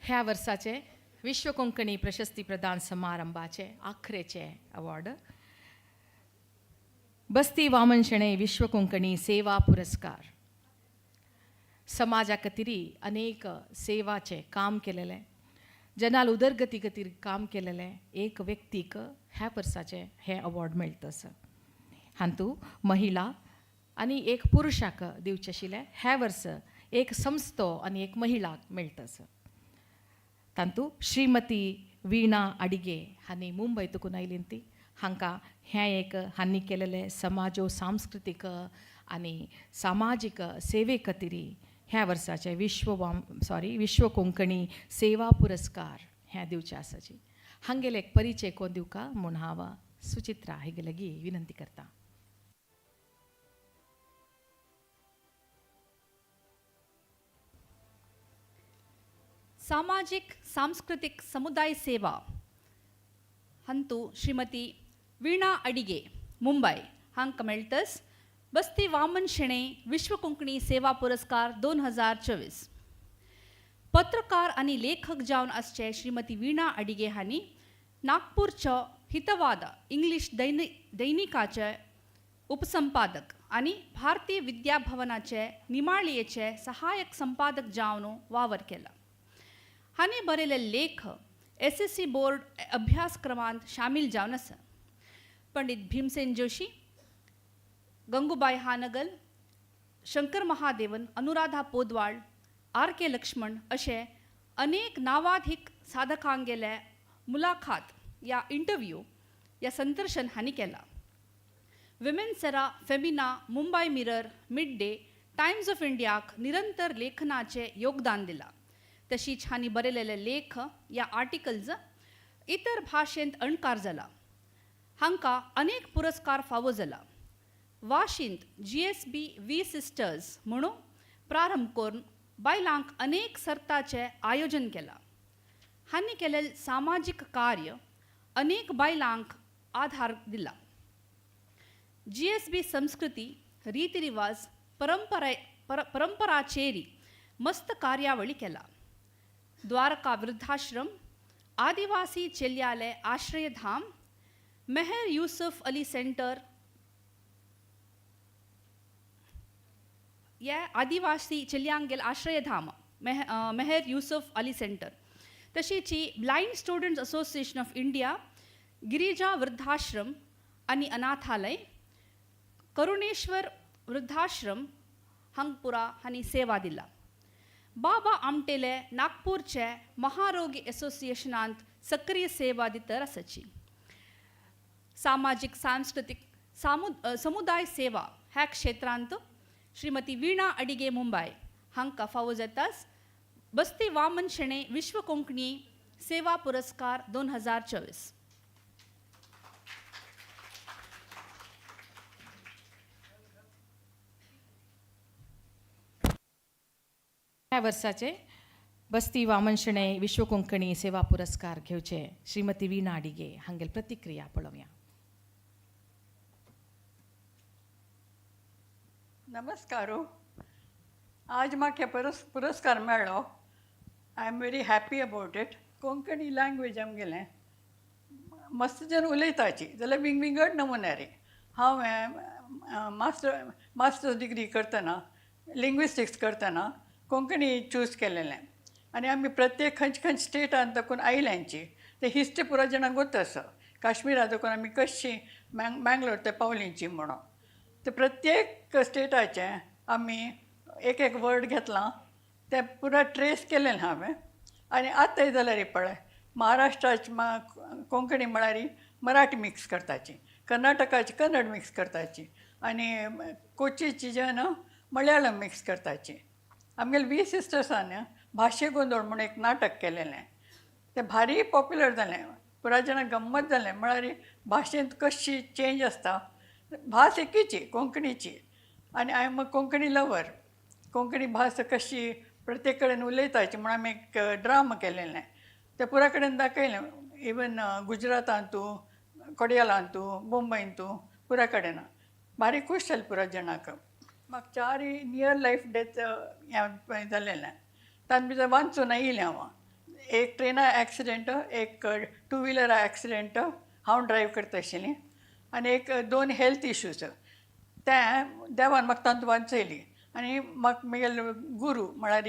ह्या वर्साचे विश्व कोंकणी प्रशस्ती प्रदान समारंभाचे आखरेचे अवॉर्ड बस्ती वामन शणै विश्व कोंकणी सेवा पुरस्कार. समाजा खातीर अनेक सेवाचे काम केलेले जनाल उदरगती खातीर काम केलेले एक व्यक्तीक ह्या वर्साचे हे अवॉर्ड मेळटा आसा. हातूंत महिला आनी एक पुरुशाक दिवचें आशिल्लें ह्या वर्स एक संस्थो आनी एक महिलाक मेळटा आसा. तातूंत श्रीमती वीणा अडिगे हांणी मुंबय तुकून आयली ती हांकां हें एक हांणी केलेलें समाजो सांस्कृतीक आनी सामाजीक सेवे खातीर ह्या वर्साचे विश्व कोंकणी सेवा पुरस्कार हें दिवचें आसाची. हांगेले एक परिचय कोण दिवका म्हूण हांव सुचित्रा हेगे लागीं विनंती करता. सामाजिक सांस्कृतिक समुदाय सेवा हंतु श्रीमती वीणा अडिगे मुंबई हांकां मेळटस बस्ती वामन शणै विश्व कोंकणी सेवा पुरस्कार 2024. पत्रकार आनी लेखक जावन आसचे श्रीमती वीणा अडिगे हांणी नागपूरचो हितवाद इंग्लीश दैनिकाचे उपसंपादक आनी भारतीय विद्याभवनाचे निमाळयेचे सहायक संपादक जावन वावर केला. हांणी बरयल्ले लेख SSC board अभ्यासक्रमांत शामील जावन आसा. Pandit Bhimsen Joshi, Gangubai Hangal, Shankar Mahadevan, Anuradha Paudwal, R K. Laxman अशे अनेक नावाधीक साधकांगेले मुलाखात या इंटरव्यू या संदर्शन हांणी केला. Women's Era, Femina, Mumbai Mirror, Mid Day, Times of इंडियाक निरंतर लेखनाचें योगदान दिलां. तशीच हांणी बरयलेले लेख या आर्टिकल्स इतर भाशेंत अणकार जाला. हांकां अनेक पुरस्कार फावो जाला. वाशींत GSB V sisters म्हणून प्रारंभ करून बायलांक अनेक सर्ताचें आयोजन केलां. हांणी केलेलें सामाजीक कार्य अनेक बायलांक आधार दिला. जीएसबी संस्कृती, रीतिरिवाज, परंपरा परंपराचेरी मस्त कार्यावळी केला. द्वारका वृद्धाश्रम, आदिवासी चेल्यालय आश्रयधाम, मेहर यूसुफ अली सेंटर या आदिवासी चेल्यांगेल आश्रयधाम मेहर यूसुफ अली सेंटर, तशीच Blind Students Association of India, Girija वृद्धाश्रम आनी अनाथालय, करुणेश्वर वृद्धाश्रम हांगपुरा हांणी सेवा दिला. बाबा आमटेले नागपूरचे महारोगी एसोसिएशनांत सक्रीय सेवा दितर आसाची. सामाजीक, सांस्कृतीक, समुदाय सेवा ह्या क्षेत्रांत श्रीमती वीणा अडिगे, मुंबय हांकां फावो जाताच बस्ती वामन शेणे विश्व कोंकणी सेवा पुरस्कार 2024. ह्या वर्साचे बस्ती वामन शणै विश्व कोंकणी सेवा पुरस्कार घेवचे श्रीमती वीणा अडिगे हांगेल प्रतिक्रिया पळोवया. नमस्कार. आज म्हाका पुरस्कार मेळ्ळो. I am very happy about it. Konkani language आमगेलें मस्त जन उलयताची जाल्यार विंगविंगड नमुन्यारी. हांव मास्टर्स डिग्री करतना, लिंग्विस्टिक्स करतना कोंकणी चूज केलेलें आनी आमी प्रत्येक खंयचे खंयचे स्टेटान दाखून आयल्यांची ते हिस्ट्री पुरा जाणांक गोत आसा. काश्मिरा दाखून आमी कशी मँगलोर ते पावलींची म्हणून ते प्रत्येक स्टेटाचें आमी एक एक वर्ड घेतलां, तें पुरा ट्रेस केलें हांवें. आनी आतांय जाल्यार पळय, महाराष्ट्राची कोंकणी म्हळ्यार मराठी मिक्स करताची, कर्नाटकाची कन्नड मिक्स करताची आनी कोचीची जन मलयाळम मिक्स करताची. आमगेले वी सिस्टर्सान भाशे गोंदळ म्हूण एक नाटक केलेलें, तें भारी पॉप्युलर जालें. पुरा जाणांक गम्मत जालें, म्हळ्यार भाशेंत कशी चेंज आसता. भास एकीची कोंकणीची आनी I am a Konkani lover. Konkani भास कशी प्रत्येक कडेन उलयताची म्हूण आमी एक ड्रामा केलेलें, तें पुरा कडेन दाखयलें. इवन गुजरातांतू, कोडियालांतू, मुंबयंतू, पुरा कडेन भारी खूश जालें पुरा जाणांक. म्हाका चार नियर लायफ डेथ हें जालेलें, तातूंत भितर वांचून आयिल्लें हांव. एक ट्रेना एक्सिडेंट, एक टू व्हिलरा एक्सिडेंट, हांव ड्रायव करता आशिल्लें, आनी एक दोन हेल्थ इश्यूज. तें देवान म्हाका तातूंत वांचयली. आनी म्हाका म्हगेलो गुरू म्हळ्यार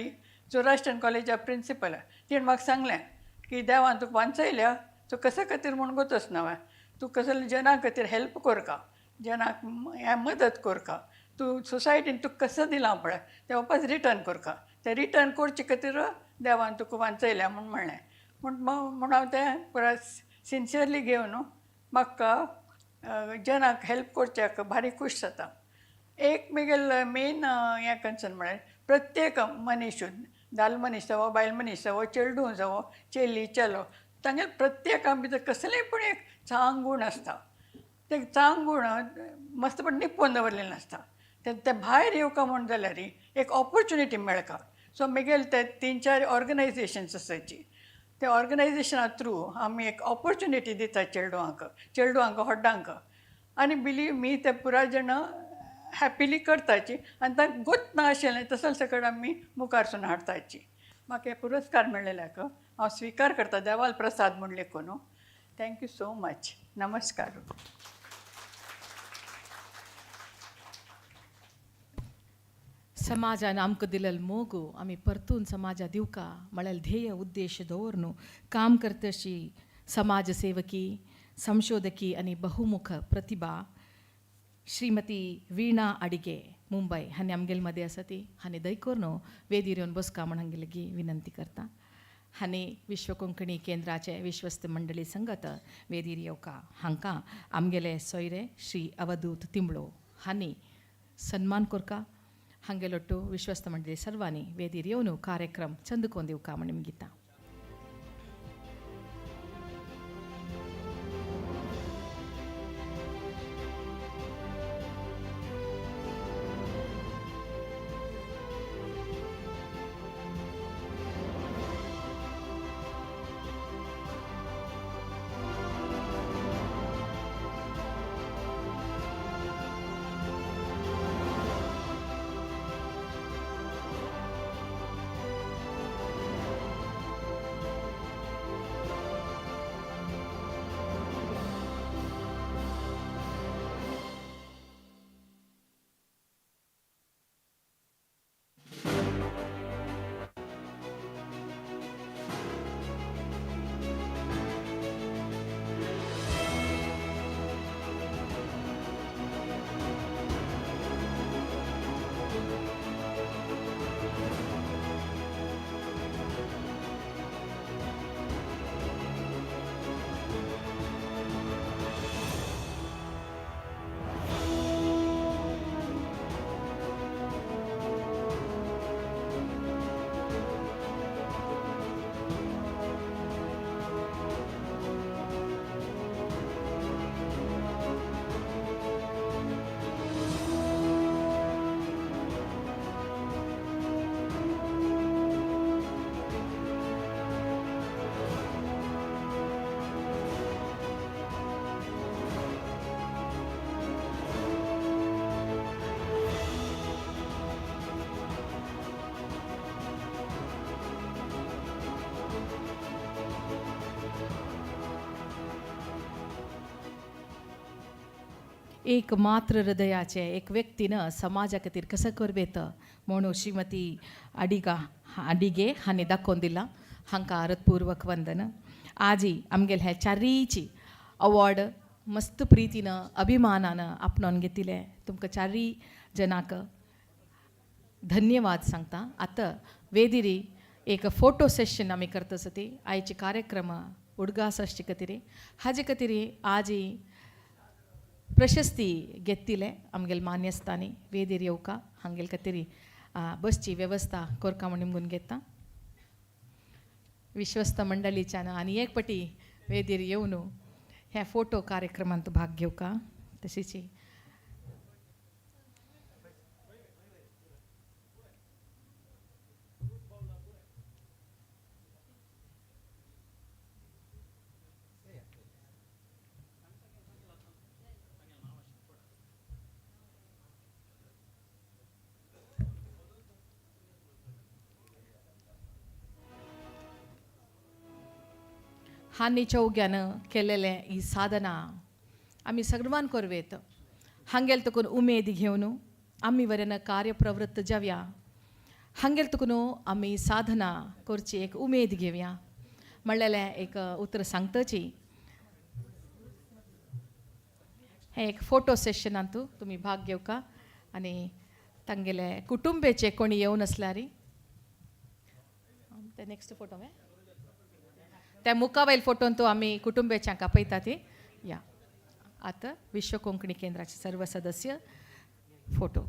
झोरास्ट्रियन कॉलेजा प्रिंसिपल, तिणें म्हाका सांगलें की देवान तुका वांचयल्या, तूं कशा खातीर म्हूण गोतोच ना, तूं कसले जना खातीर हेल्प करका, जनाक हें मदत करका, तूं सोसायटीन तुका कसो दिलां पळय तें वापस रिटर्न करका, तें रिटर्न करचे खातीर देवान तुका वांचयल्या म्हूण म्हणलें. म्हूण हांव तें पुराय सिन्सियरली घेवन म्हाका जनाक हेल्प करच्याक भारी खूश जाता. एक म्हगेल मेन हें कन्सर्न म्हळ्यार प्रत्येक मनीस, दादलो मनीस जावं, बायल मनीस जावं, चेडूं जावं, चेली चेलो, तांगेले प्रत्येका भितर कसलेय पूण एक चांग गूण आसता. ते चांग गूण मस्तपण निपोवन दवरलेलें आसता, ते भायर येवका म्हूण जाल्यार एक ऑपोर्चुनिटी मेळका. सो म्हगेले ते 3-4 ऑर्गनायजेशन्स आसाची, ते ऑर्गनायजेशना थ्रू आमी एक ऑपोर्चुनिटी दिता चेडवांक, चेडवांक व्हड्डांक. आनी बिलीव मी ते पुराय जाणां हॅपिली करताची आनी तांकां गोत ना आशिल्लें तसलें सकट आमी मुखार सून हाडटाची. म्हाका हे पुरस्कार मेळ्ळेल्याक हांव स्विकार करता, देवाल प्रसाद म्हूण लेखून. Thank you so much. नमस्कार. समाजान आमकां दिलेलो मोग आमी परतून समाजा दिवका म्हळ्यार ध्येय उद्देश दवरून काम करतशी समाज सेवकी, संशोधकी आनी बहुमुख प्रतिभा श्रीमती वीणा अडिगे, मुंबय हांणी आमगेले मदें आसा ती हांणी दय करून वेदीर येवन बसका म्हूण हांगेले लागीं विनंती करता. हांणी विश्व कोंकणी केंद्राचे विश्वस्त मंडळी संगत वेदीर येवका. हांकां आमगेले सोयरे श्री अवधूत तिंबळो हांणी सन्मान करका. हांगेलोट्टू विश्वस्त मंडळी सर्वांनी वेदीर येवन कार्यक्रम चंदकोन दिवका म्हूण गीता. एक मात्र हृदयाचे एक व्यक्तीन समाजा खातीर कसो करबेत म्हणून श्रीमती अडिगा अडिगे हांणी दाखोवन दिलां. हांकां हृतपूर्वक वंदन. आजी आमगेले हे चारीची अवॉर्ड मस्त प्रितीन अभिमानान आपणावन घेतिले. तुमकां चारी जनाक धन्यवाद सांगता. आतां वेदिरी एक फोटो सेशन आमी करता ती आयचे कार्यक्रम उडगास आसचे खातीर हाजे खातीर आजी प्रशस्ती घेतिले आमगेले मान्यस्थानी वेदीर येवका हांगेले खातीर बसची वेवस्था कोरका म्हूण निमगून घेता. विश्वस्त मंडळीच्यान आनी एक पटी वेदीर येवन ह्या फोटो कार्यक्रमांत भाग घेवका. तशीच हांणी चौग्यान केलेलें ही साधना आमी सगळ्यान करवेत. हांगेल तुकून उमेद घेवन आमी वरेन कार्यप्रवृत्त जावया. हांगेल तुकून आमी साधना करची एक उमेद घेवया म्हणलेलें एक उतर सांगतची. हें एक फोटो सेशनांतू तुमी भाग घेवका आनी तांगेले कुटुंबेचे कोणी येवन आसल्यार ते नेक्स्ट फोटो वे त्या मुखावयल फोटोन तो आमी कुटुंबेच्यांक आपयता ती या. आतां विश्व कोंकणी केंद्राचे सर्व सदस्य फोटो.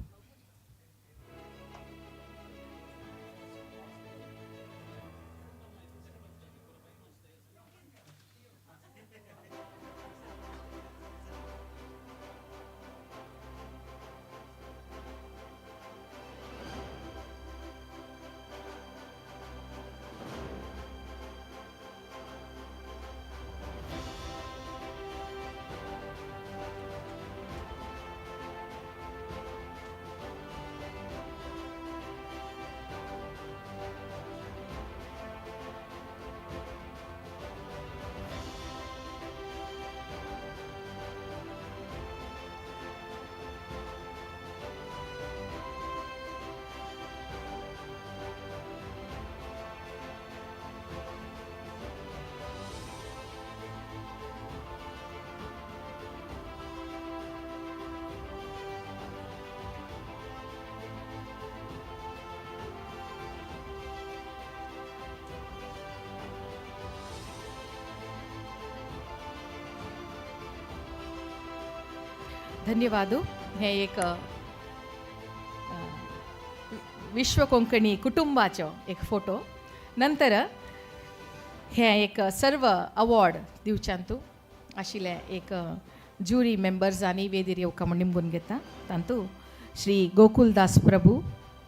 धन्यवाद. हे एक विश्व कोंकणी कुटुंबाचो एक फोटो. नंतर हे एक सर्व अवॉर्ड दिवच्यांतू आशिल्ले एक ज्युरी मेंबर्सांनी वेदीर येवका म्हूण निमगून घेता. तांतू श्री गोकुलदास प्रभू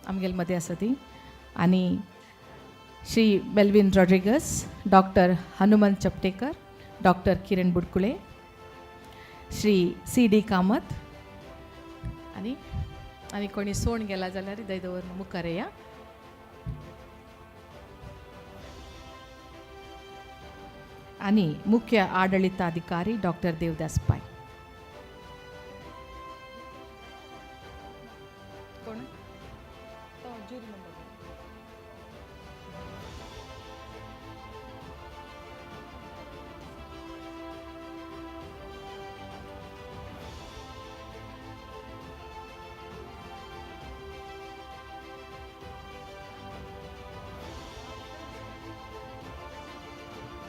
आमगेले मदें आसा ती आनी Shri Melvin Rodrigues, doctor Hanumant Chaptekar, doctor Kiran Budkule, Shri C D Kamat आनी आनी कोणी सोण गेला जाल्यार दय दवर मुखार या. आनी मुख्य आडळिताधिकारी डॉक्टर देवदास पाय. कोण jury member.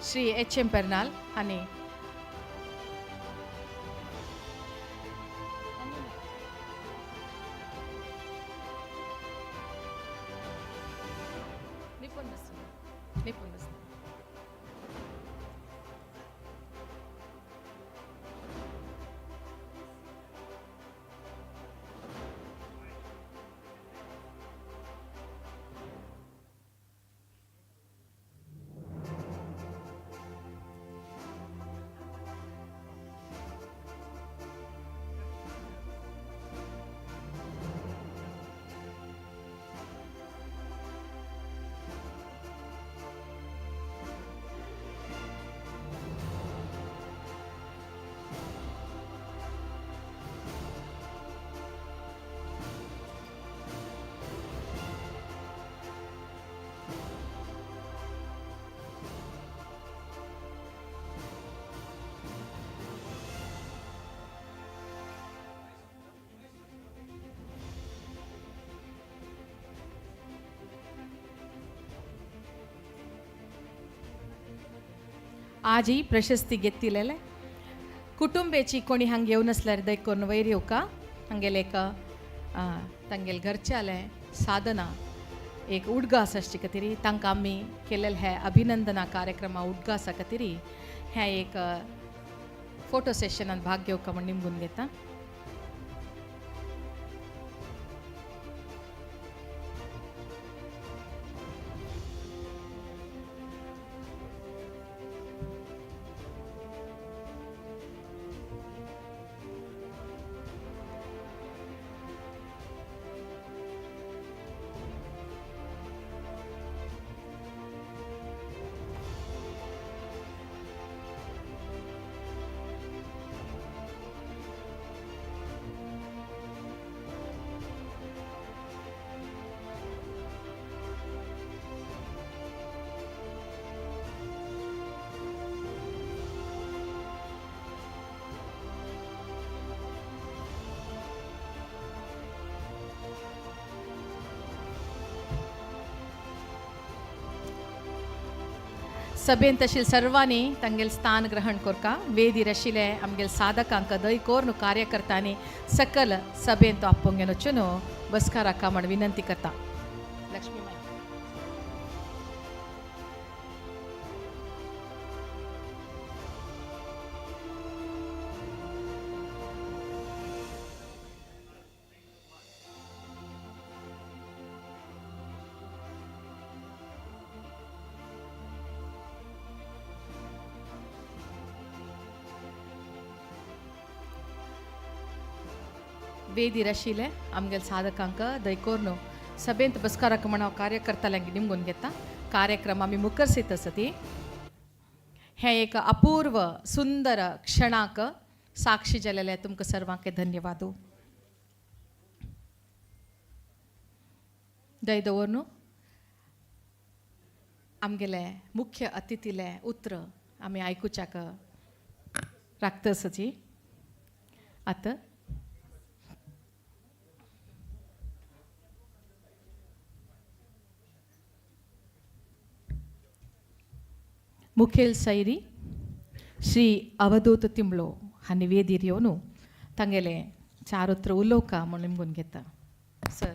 Shri H M Pernal आनी निपुण बसता. आजी प्रशस्ती घेतिलेले कुटुंबेची कोणी हांग येवन आसल्यार दय करून वयर येवका हांगेले एक तांगेले घरच्याले साधना एक उडगास आसचे खातीर तांकां आमी केलेले हे अभिनंदना कार्यक्रमा उडगासा खातीर हें एक फोटो सेशनान भाग घेवका म्हूण निमगून घेता. सभेन तशील सर्वांनी तांगेल स्थान ग्रहण करका वेदीर आशिल्ले आमगेल साधकांक दय कोर्न कार्यकर्त्यांनी सकल सभेन तो आपोवंक वचून बसकाराका म्हण विनंती करता. लक्ष्मी माई. वेदीर आशिल्ले आमगेल साधकांक दयकोर्न सभेंत बसकाराक म्हण हांव कार्यकर्त्यांक निमगून घेता. कार्यक्रम आमी मुखरसीत आसती हें एक अपूर्व सुंदर क्षणाक साक्षी जालेलें तुमकां सर्वांक धन्यवाद. दय दवर आमगेले मुख्य अतिथीले उतर आमी आयकुच्याक राखता आसची. आतां मुखेल सैरी श्री अवधूत तिंबलो हांणी वेदीर येवन तांगेले चार उतरां उलोवका म्हूण निमगून घेता. सर.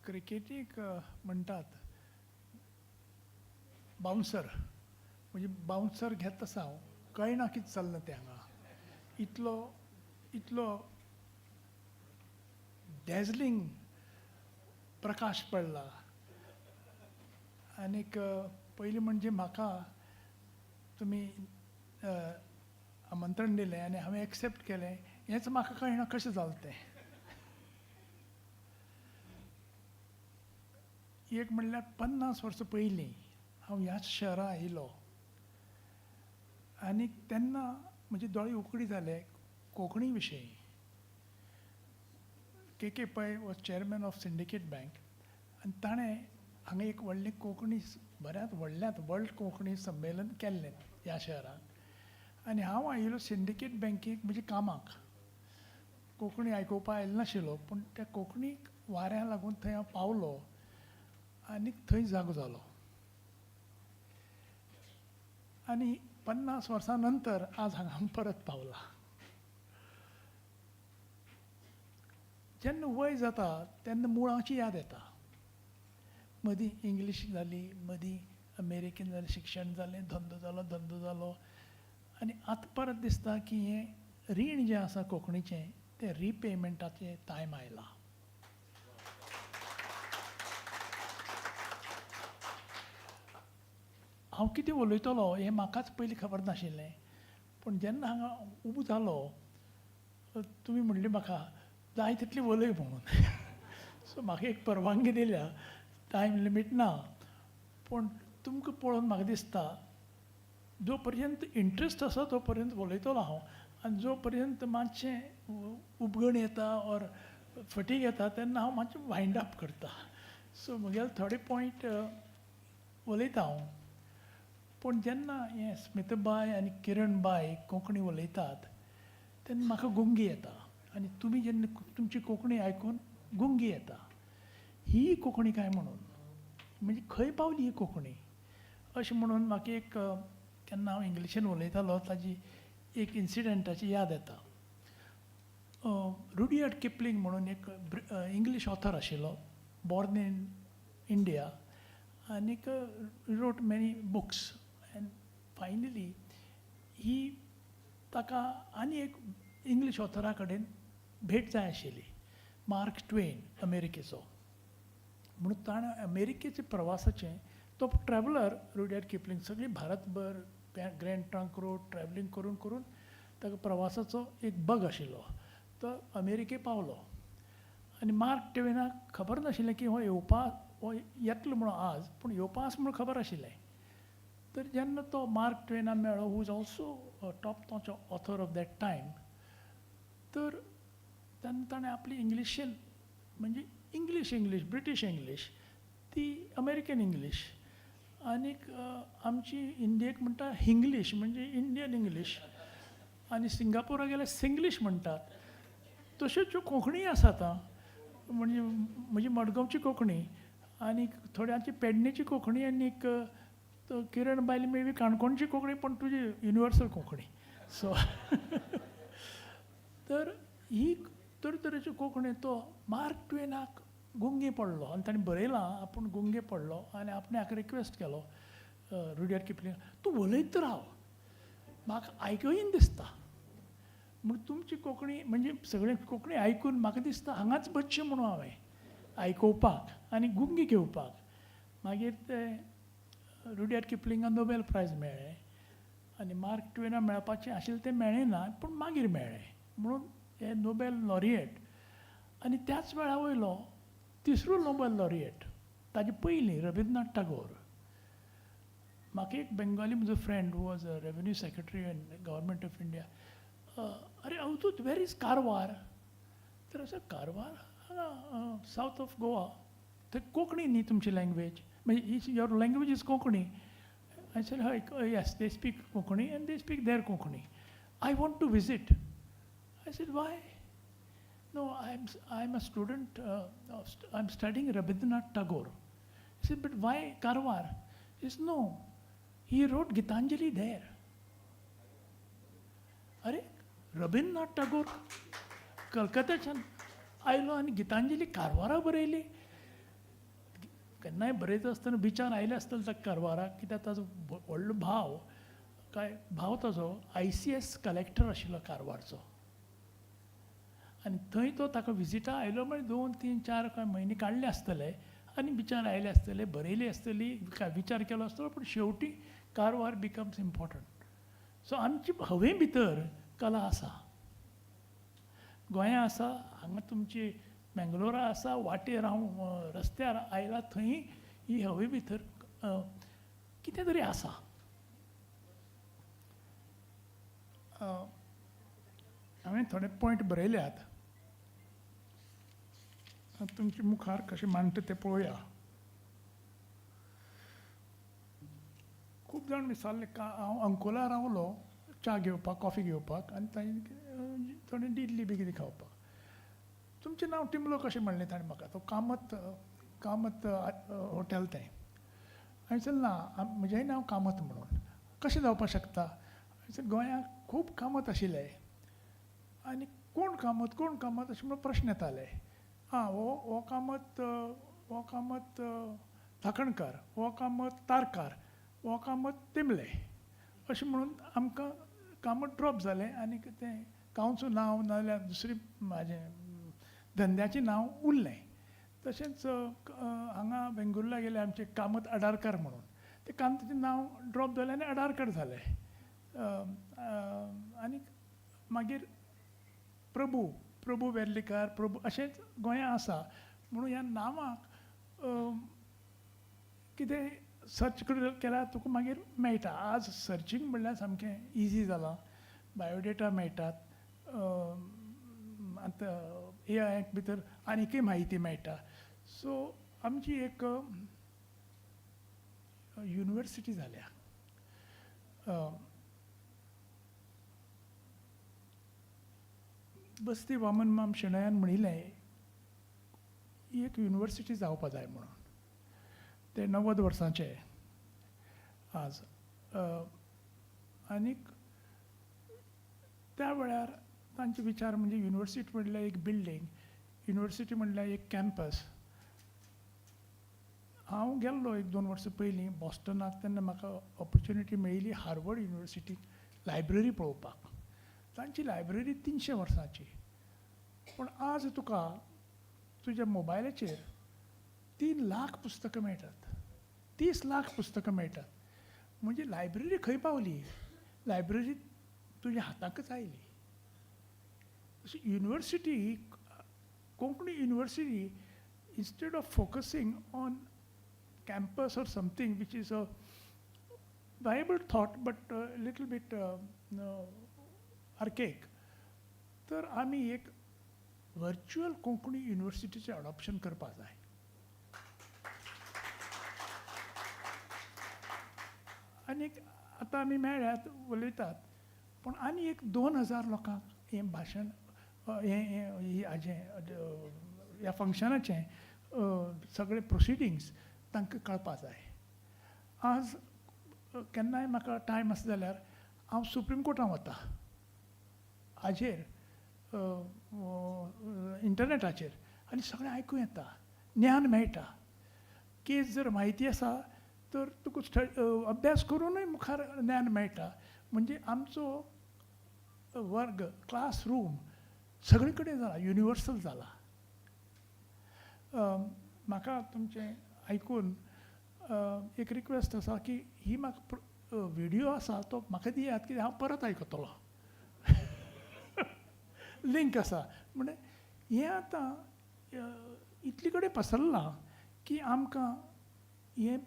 क्रिकेटीक म्हणटात बाउन्सर, म्हणजे बाउन्सर घेत आसा हांव, कळना कितें चल्लां तें हांगा. इतलो इतलो डॅजलिंग प्रकाश पडला. आनीक पयलीं म्हणजे म्हाका तुमी आमंत्रण दिलें आनी हांवें एक्सेप्ट केलें, हेंच म्हाका कळना कशें जालें तें. एक म्हणल्यार 50 वर्सां पयलीं हांव ह्याच शहरां आयिल्लो आनी तेन्ना म्हजे दोळे उकडी जाले कोंकणी विशयी. K K Pai was chairman of Syndicate Bank आनी ताणें हांगा एक व्हडलें कोंकणी बऱ्यांत व्हडल्यांत वर्ल्ड कोंकणी संमेलन केल्लें ह्या शहरांत. आनी हांव आयिल्लो सिंडिकेट बँकेक म्हज्या कामाक. कोंकणी आयकुपा आयलो नाशिल्लो पूण त्या कोंकणीक वाऱ्या लागून थंय हांव पावलो आनी थंय जागो जालो. आनी 50 वर्सां नंतर आज हांगा हांव परत पावला. जेन्ना वय जाता तेन्ना मुळाची याद येता. मदीं इंग्लीश जाली, मदीं अमेरिकन जालें, शिक्षण जालें, धंदो जालो, धंदो जालो. आनी आतां परत दिसता की हें रीण जें आसा कोंकणीचें तें रिपेमेंटाचें टायम आयला. हांव कितें उलयतलो हें म्हाकाच पयलीं खबर नाशिल्लें, पूण जेन्ना हांगा उबो जालो तुमी म्हणलें म्हाका जाय तितली उलय म्हणून. सो म्हाका एक परवानगी दिल्या, टायम लिमीट ना, पूण तुमकां पळोवन म्हाका दिसता जो पर्यंत इंट्रस्ट आसा तो पर्यंत उलयतलो हांव, आनी जो पर्यंत मातशें उबगण येता ऑर फटीग येता तेन्ना हांव मातशें वायंड अप करता. सो म्हगेले थोडे पॉयंट उलयता हांव. पूण जेन्ना हें स्मितबाय आनी किरणबाय कोंकणी उलयतात तेन्ना म्हाका गुंगी येता आनी तुमी जेन्ना तुमची कोंकणी आयकून गुंगी येता. ही कोंकणी काय म्हणून म्हणजे खंय पावली ही कोंकणी अशें म्हणून म्हाका एक केन्ना हांव इंग्लिशीन उलयतालो ताजी एक इन्सिडंटाची याद येता. रुडयार्ड किपलिंग म्हणून एक इंग्लीश ऑथर आशिल्लो, बॉर्न इन इंडिया, आनीक wrote many books and finally ही ताका आनी एक इंग्लीश ऑथरा कडेन भेट जाय आशिल्ली, मार्क ट्वेन अमेरिकेचो. म्हणून ताणें अमेरिकेच्या प्रवासाचें, तो ट्रॅवलर रुडयार्ड किपलिंग सगळी भारतभर ग्रँड ट्रंक रोड ट्रॅवलिंग करून करून ताका प्रवासाचो एक बग आशिल्लो. तो अमेरिके पावलो आनी मार्क ट्वेनाक खबर नाशिल्लें की हो येवपा हो येतलो म्हणून आज, पूण येवपा आसा म्हणून खबर आशिल्लें. तर जेन्ना तो मार्क ट्वेना मेळ्ळो, who is also top notch author of that time, तर तेन्ना ताणें आपली इंग्लिशीन म्हणजे इंग्लीश इंग्लीश ब्रिटीश इंग्लीश ती अमेरिकन इंग्लीश आनीक आमची इंडियेक म्हणटा हिंग्लीश म्हणजे इंडियन इंग्लीश आनी सिंगापोरा गेल्यार सिंग्लीश म्हणटात. तश्योच ज्यो कोंकणीय आसा आतां, म्हणजे म्हजी मडगांवची कोंकणी आनी थोड्यांची पेडणेची कोंकणी आनीक किरण बायली मे बी काणकोणची कोंकणी, पण तुजी युनिवर्सल कोंकणी. सो तर ही तरेतरेची कोंकणी. तो मार्क ट्वेनाक गुंगे पडलो आनी ताणें बरयलां आपूण गुंगे पडलो आनी आपणें हाका रिक्वेस्ट केलो रुडयार्ड किपलिंग, तूं उलयत राव, म्हाका आयकयन दिसता. म्हूण तुमची कोंकणी म्हणजे सगळें कोंकणी आयकून म्हाका दिसता हांगाच बसचें म्हणून हांवें आयकोवपाक आनी गुंगी घेवपाक. मागीर ते रुडयार्ड किपलिंगाक नोबेल प्रायज मेळ्ळें आनी मार्क ट्वेनाक मेळपाचें आशिल्लें तें मेळ्ळें ना, पूण मागीर मेळ्ळें. म्हणून हे नोबेल लॉरिएट. आनी त्याच वेळा वयलो तिसरो नोबेल लॉरिएट, ताजे पयलीं रविंद्रनाथ टागोर. म्हाका एक बेंगाली म्हजो friend who was a revenue secretary in government of India, अरे अवधूत वेर is Karwar? तर असो कारवार हांगा सावथ ऑफ गोवा, थंय कोंकणी न्ही तुमची लँग्वेज, म्हणजे your language is Konkani. I said हय, yes they speak Konkani and they speak their Konkani. I want to visit. I said why? No, I am a student, I am studying Rabindranath Tagore. I said but why Karwar? Is no, he wrote Gitanjali there. अरे रविंद्रनाथ टागोर कलकत्याच्यान आयलो आनी गितांजली कारवारा बरयली. केन्नाय बरयता आसतना विचार आयले आसतले ताका कारवाराक, कित्याक ताजो व्हडलो भाव काय भाव ताजो ICS collector आशिल्लो कारवारचो आनी थंय तो ताका विजिटा आयलो मागीर 2 3 4 काय म्हयने काडले आसतले आनी विचार आयले आसतले, बरयली आसतली, काय विचार केलो आसतलो, पूण शेवटी कारवार बिकम्स इम्पॉर्टंट. सो आमची हवे भितर कला आसा, गोंया आसा, हांगा तुमची मेंगलोरा आसा, वाटेर हांव रस्त्यार आयला थंय ही हवे भितर कितें तरी आसा. हांवें थोडे पॉयंट बरयल्यात, तुमचे मुखार कशें मांडटा तें पळोवया. खूब जाण विचारले का हांव अंकोला रावलो च्या घेवपाक, कॉफी घेवपाक आनी तांणी थोडी इडली बी कितें खावपाक. तुमचें नांव टिमलो कशें म्हणलें ताणें म्हाका, तो कामत कामत हॉटेल तें. हांवें सांगलें ना, म्हजेंय नांव कामत म्हणून. कशें जावपाक शकता? हांवें गोंयांत खूब कामत आशिल्ले आनी कोण कामत कोण कामत अशें म्हणून प्रश्न येताले. आं, हो कामत, हो कामत धाकणकार, हो कामत तारकार, हो कामत तिमले, अशें म्हणून आमकां कामत ड्रॉप जालें आनी तें गांवचो नांव नाजाल्यार दुसरी म्हाजें धंद्याचें नांव उरलें. तशेंच हांगा वेंगुर्ला गेले आमचे कामत आडारकार म्हणून, ते कामताचें नांव ड्रॉप जालें आनी आडारकार जालें. आनी मागीर प्रभू, प्रभू वेर्लीकार, प्रभू, अशेंच गोंया आसा. म्हणून ह्या नांवाक कितें सर्च केल्यार तुका मागीर मेळटा. आज सर्चींग म्हणल्यार सामकें इजी जालां, बायोडेटा मेळटात, आतां AI भितर आनीकय म्हायती मेळटा. सो आमची एक युनिवर्सिटी जाल्या. बस्ती वामन माम शेणयान म्हणिल्लें ही एक युनिवर्सिटी जावपा जाय म्हणून. ते 90 वर्सांचे आज. आनीक त्या वेळार तांचे विचार म्हणजे युनिवर्सिटी म्हणल्यार एक बिल्डींग, युनिवर्सिटी म्हणल्यार एक कॅम्पस. हांव गेल्लो 1-2 वर्सां पयलीं बॉस्टनाक, तेन्ना म्हाका ऑपॉर्च्युनिटी मेळिल्ली हार्वर्ड युनिवर्सिटीक लायब्ररी पळोवपाक. तांची लायब्ररी 300 वर्सांची, पूण आज तुका तुज्या मोबायलाचेर 3 लाख पुस्तकां मेळटात, 30 लाख पुस्तकां मेळटात. म्हणजे लायब्ररी खंय पावली? लायब्ररी तुज्या हाताकच आयली. University, Konkani university, instead of focusing on campus or something which is a viable thought but little bit archaic, तर आमी एक वर्च्युअल कोंकणी युनिवर्सिटीचें अडॉप्शन करपा जाय. आनीक आतां आमी मेळ्ळ्यात उलयतात, पूण आनी एक 2000 लोकांक हें भाशण हें हाजें ह्या फंक्शनाचें सगळे प्रोसिडींग्स तांकां कळपा जाय. आज केन्नाय म्हाका टायम आसा जाल्यार हांव सुप्रीम कोर्टान वता, हाजेर इंटरनेटाचेर, आनी सगळें आयकूं येता, ज्ञान मेळटा. केस जर म्हायती आसा तर तुका अभ्यास करुनूय मुखार ज्ञान मेळटा. म्हणजे आमचो वर्ग, क्लासरूम सगळे कडेन जाला, युनिवर्सल जाला. म्हाका तुमचें आयकून एक रिक्वेस्ट आसा की ही म्हाका व्हिडियो आसा तो म्हाका दियात, कित्याक हांव परत आयकतलो. लिंक आसा म्हणजे हें आतां इतले कडेन पसरलां की आमकां हें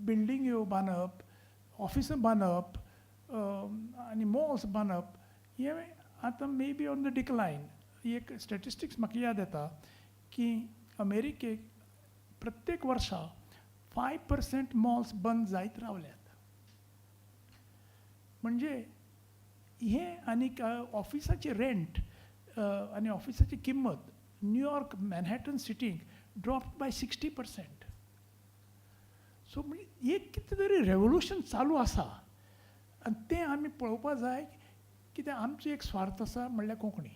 बिल्डिंग्यो बांदप, ऑफिसां बांदप आनी मॉल्स बांदप हें आतां may be on the decline. एक स्टेटिस्टिक्स म्हाका याद येता की अमेरिकेक प्रत्येक वर्सा 5% मॉल्स बंद जायत रावल्यात. म्हणजे हें आनीक ऑफिसाचें रेंट आनी ऑफिसाची किंमत न्यूयॉर्क मॅनहॅटन सिटीक ड्रॉप बाय 60%. सो म्हणजे एक कितें तरी रेवोल्युशन चालू आसा आनी तें आमी पळोवपा जाय, कित्याक आमचो एक स्वार्थ आसा म्हणल्यार कोंकणी.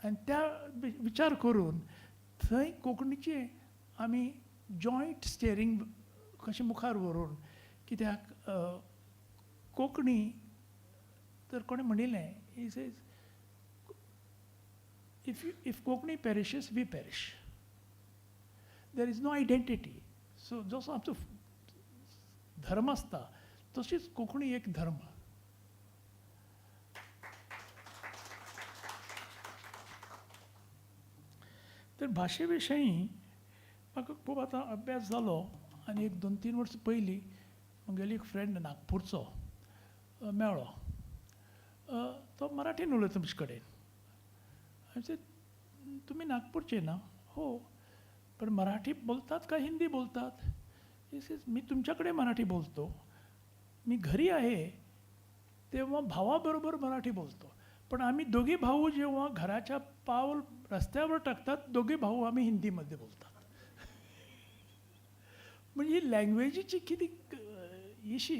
आनी त्या विचार करून थंय कोंकणीचें आमी जॉयंट स्टेरींग कशें मुखार व्हरून, कित्याक कोंकणी तर कोणें म्हणिल्लें, he says if Konkani perishes we perish, there is no identity. So जसो आमचो धर्म आसता तशीच कोंकणी एक धर्म. तर भाशे विशयी म्हाका खूब आतां अभ्यास जालो आनी एक 2-3 वर्सां पयलीं म्हगेली एक फ्रेंड नागपूरचो मेळ्ळो. तो मराठीन उलयता तुमचे कडेन. हांवें तुमी नागपूरचे ना? हो. पण मराठी बोलतात का हिंदी बोलतात? मी तुमच्याकडे मराठी बोलतो, मी घरी आहे तेव्हा भावाबरोबर मराठी बोलतो, पण आम्ही दोघी भाऊ जेव्हा घराच्या पाऊल रस्त्यावर टाकतात दोघे भाऊ आम्ही हिंदीमध्ये बोलतात. म्हणजे ही लँग्वेजीची कितें अशी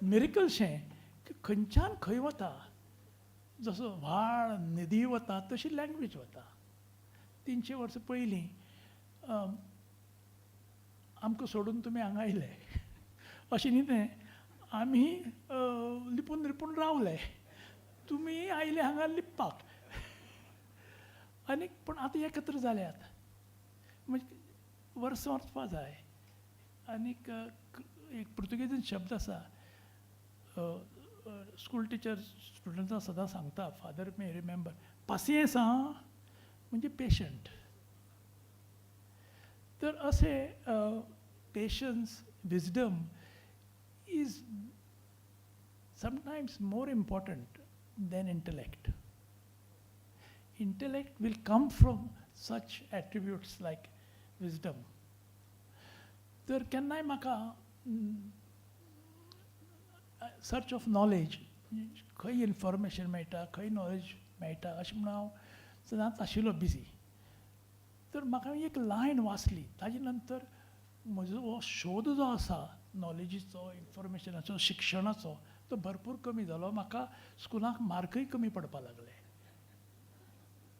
मिरिकलशें की खंयच्यान खंय वता, जसो व्हाळ नदी वता तशी लँग्वेज वता. 300 वर्सां पयलीं आमकां सोडून तुमी हांगा आयले अशें न्ही तें, आमी लिपून लिपून रावले, तुमी आयले हांगा लिपपाक. आनी पूण आतां एकत्र जाल्यात, म्हणजे वर्सां वचपा जाय. आनीक एक पुर्तुगेजीन शब्द आसा, स्कूल टिचर स्टुडंट्सां सदां सांगता, फादर मे रिमेंबर, पासियेंस आं म्हणजे पेशंट. तर अशें patience, wisdom is sometimes more important than intellect. Intellect will come from such attributes like wisdom. तर केन्नाय म्हाका सर्च ऑफ नॉलेज, खंय इन्फॉर्मेशन मेळटा, खंय नॉलेज मेळटा अशें म्हणून हांव सदांच आशिल्लो बिजी. तर म्हाका एक लायन वाचली, ताजे नंतर म्हजो हो शोध जो आसा नॉलेजीचो, इन्फॉर्मेशनाचो, शिक्षणाचो, तो भरपूर कमी जालो. म्हाका स्कुलाक मार्कय कमी पडपाक लागले,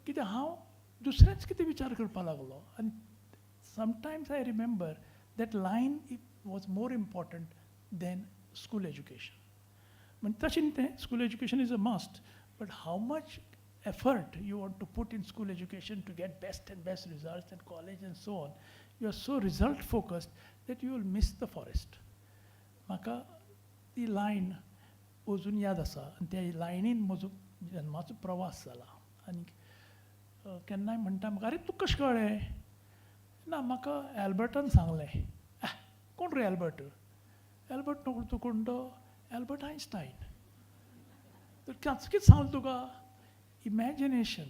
कित्याक हांव दुसरेंच कितें विचार करपाक लागलो. आनी sometimes I remember that line was more important than school education. म्हणजे तशें न्ही तें, school education is a must, but how much effort you want to put in school education to get best and best results and college and so on, you are so result focused that you will miss the forest. म्हाका ती line अजून याद आसा आनी त्या लायनीन म्हजो जन्माचो प्रवास जाला. आनी केन्नाय म्हणटा म्हाका, आरे तुका कशें कळ्ळें? ना, म्हाका एल्बर्टान सांगलें. कोण रे एल्बर्ट? एल्बर्ट न्हू तूं कोण तो? Albert Einstein. तर कितें सांगलें तुका? Imagination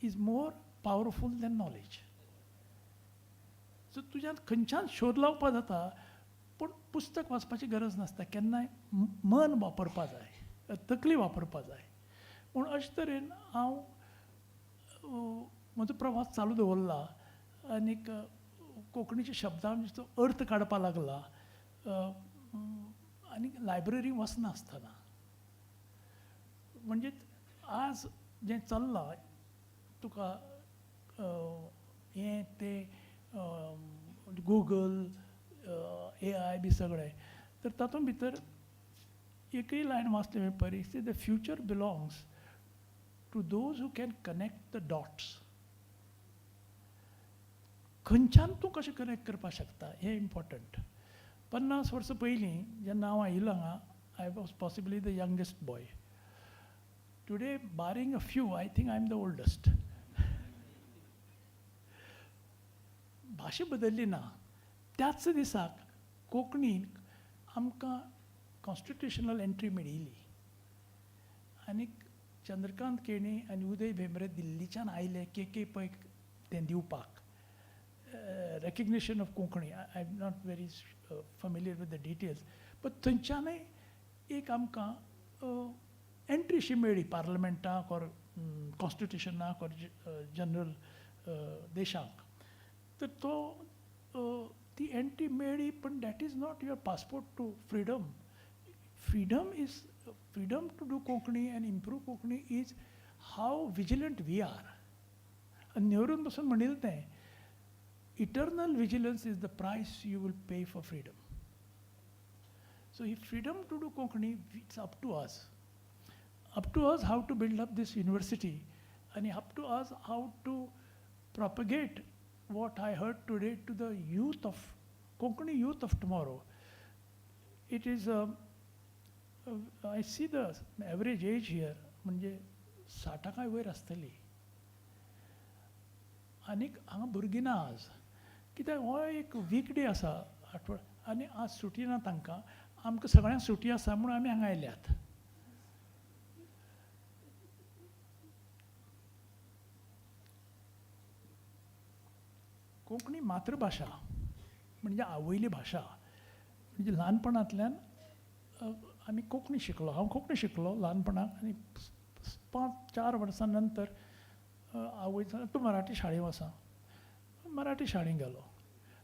is more powerful than knowledge. So तुज्यान खंयच्यान शोध लावपा जाता, पूण पुस्तक वाचपाची गरज नासता. केन्नाय मन वापरपा जाय, तकली वापरपा जाय. पूण अशे तरेन हांव म्हजो प्रवास चालू दवरला आनीक कोंकणीच्या शब्दांचो अर्थ काडपा लागला आनी लायब्ररी वचनासतना. म्हणजे आज जें चल्लां तुका हें तें गुगल, AI बी सगळें, तर तातूंत भितर एकय लायन वाचली हांवें परी, the future belongs to those who can connect the dots. खंयच्यान तूं कशें कनेक्ट करपाक शकता हें इम्पॉर्टंट. 50 वर्सां पयलीं जेन्ना हांव आयिल्लो हांगा, I was possibly the youngest boy. Today, barring a few, I think I am the oldest. भाशा बदल्ली ना. त्याच दिसाक कोंकणीक आमकां कॉन्स्टिट्युशनल एंट्री मेळिल्ली आनी चंद्रकांत केणी आनी उदय भेंब्रे दिल्लीच्यान आयले के के पैक तें दिवपाक. Recognition of Konkani, I am not very familiar with the details, but थंयच्यानय एक आमकां एंट्री अशी मेळ्ळी पार्लमेंटाक ऑर कॉन्स्टिट्युशनाक ऑर जनरल देशाक. तर तो ती एंट्री मेळ्ळी, पण that is not your passport to freedom. Freedom is freedom to do Konkani and improve Konkani is how vigilant we are. आनी नेहरून बसून म्हणिल्लें तें, eternal vigilance is the price you will pay for freedom. So he freedom to do Konkani, it's up to us. Up to us how to build up this university, and up to us how to propagate what I heard today to the youth of Konkani youth of tomorrow. It is, I see the average age here, म्हणजे 60 वयर आसतली. आनीक हांगा भुरगीं ना आज, कित्याक हो एक वीक डे आसा आठवड, आनी आज सुटी ना तांकां. आमकां सगळ्यांक सुटी आसा म्हणून आमी हांगा आयल्यात. कोंकणी मातृभाशा म्हणजे आवयली भाशा, म्हणजे ल्हानपणांतल्यान आमी कोंकणी शिकलो. हांव कोंकणी शिकलो ल्हानपणाक आनी 5-4 वर्सां नंतर आवय तूं मराठी शाळेंत वसा, मराठी शाळेंत गेलो,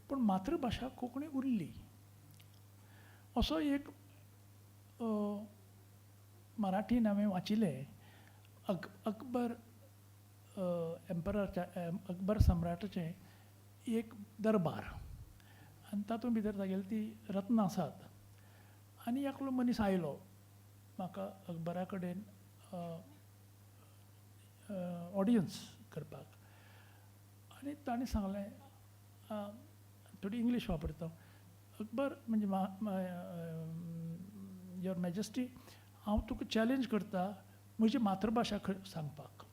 पूण मातृभाशा कोंकणी उरली. असो एक मराठीन हांवें वाचिल्लें, अकबर एम्पराच्या, अकबर सम्राटाचें एक दरबार आनी तातूंत भितर तागेली ती रत्नां आसात. आनी एकलो मनीस आयलो म्हाका अकबरा कडेन ऑडियन्स करपाक, आनी ताणें सांगलें, थोडी इंग्लीश वापरता, अकबर म्हणजे your majesty, हांव तुका चॅलेंज करता म्हजी मातृभाशा सांगपाक,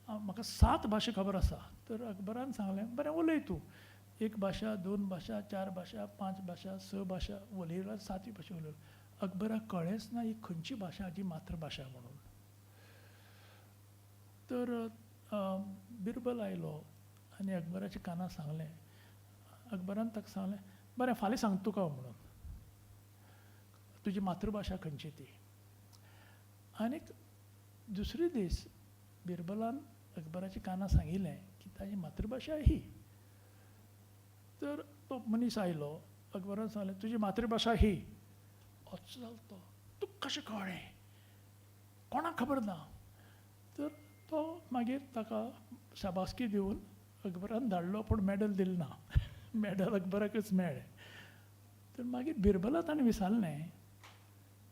म्हाका 7 भाशा खबर आसा. तर अकबरान सांगलें, बरें उलय तूं, 1 भाशा, 2 भाशा, 4 भाशा, 5 भाशा, 6 भाशा उलयला, 7वी भाशा उलयलो. अकबराक कळ्ळेंच ना ही खंयची भाशा हाजी मातृभाशा म्हणून. तर बिरबल आयलो आनी अकबराच्या कानार सांगलें. अकबरान ताका सांगलें, बरें फाल्यां सांगता तुका म्हणून, तुजी मातृभाशा खंयची ती. आनीक दुसरे दीस बिरबलान अकबराच्या कानार सांगिल्लें की ताजी मातृभाशा ही. तर तो मनीस आयलो, अकबरान सांगलें तुजी मातृभाशा ही. असो जालो तो, तुका कशें कळ्ळें, कोणाक खबर ना. तर तो मागीर ताका शाबासकी दिवन अकबरान धाडलो, पूण मॅडल दिलें ना. मॅडल अकबराकच मेळ्ळें. तर मागीर बिरबला ताणें विचारलें,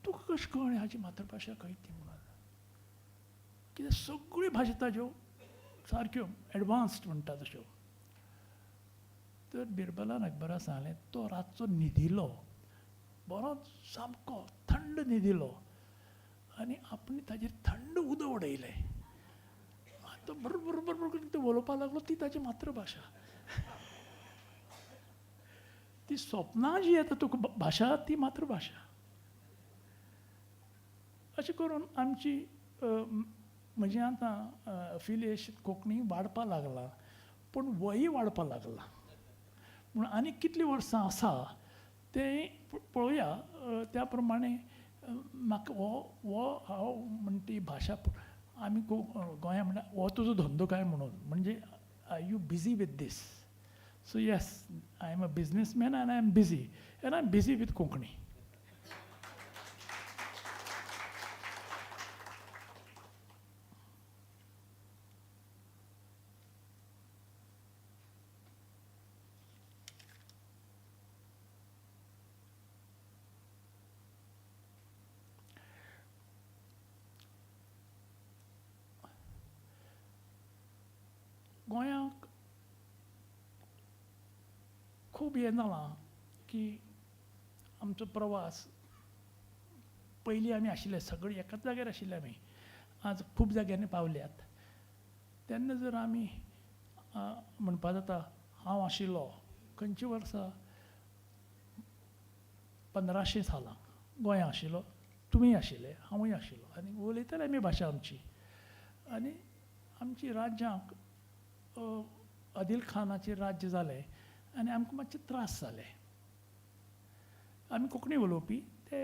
तुका कशें कळ्ळें हाजी मातृभाशा खंय ती म्हणून? कित्याक सगळ्यो भाशा ताज्यो सारक्यो एडवान्स्ड म्हणटा तश्यो. तर बिरबलान अकबरा सांगलें, तो रातचो न्हिदिलो, बरो सामको थंड न्हिदिलो आनी आपणे ताजेर थंड उदक उडयलें. तो बरोबर बरोबर करून तो उलोवपाक लागलो, ती ताजी मातृभाशा. ती स्वप्नां जी येता तुका भाशा, ती मातृभाशा. अशें करून आमची म्हजें आतां अफिलिएशन कोंकणी वाडपाक लागलां, पूण वय वाडपाक लागलां. म्हूण आनी कितलीं वर्सां आसा तें पळोवया. त्या प्रमाणे म्हाका हो हो हांव म्हणटा ती भाशा आमी गोंया म्हणल्यार हो तुजो धंदो काय म्हणून, म्हणजे are you busy with this? So yes, I am a businessman and I am busy, and I am busy with Konkani. गोंयांक खूब हें जालां की आमचो प्रवास, पयलीं आमी आशिल्ले सगळे एकाच जाग्यार आशिल्ले आमी, आज खूब जाग्यांनी पावल्यात. तेन्ना जर आमी म्हणपा जाता, हांव आशिल्लो खंयच्या वर्सा 1500 सालां गोंया आशिल्लो, तुमी आशिल्ले, हांवूय आशिल्लो, आनी उलयताले आमी भाशा आमची. आनी आमची राज्यांक आदिल खानाचें राज्य जालें आनी आमकां मातशे त्रास जाले. आमी कोंकणी उलोवपी, ते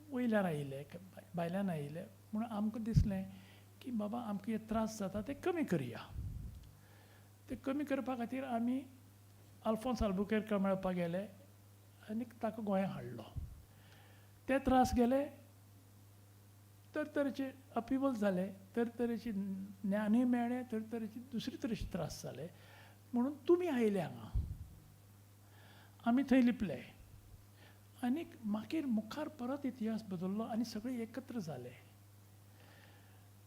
वयल्यान आयिल्ले, भायल्यान आयिल्ले, म्हूण आमकां दिसलें की बाबा आमकां हे त्रास जाता ते कमी करया. ते कमी करपा खातीर आमी आल्फोन्स आल्बुकेर्क मेळपाक गेले आनी ताका गोंयांत हाडलो. ते त्रास गेले, तरतरेचे अपिवल जाले, तरतरेचे ज्ञानूय मेळ्ळें, तरतरेचे दुसरे तरेचे त्रास जाले. म्हणून तुमी आयले हांगा, आमी थंय लिपले आनी मागीर मुखार परत इतिहास बदल्लो आनी सगळे एकत्र जाले.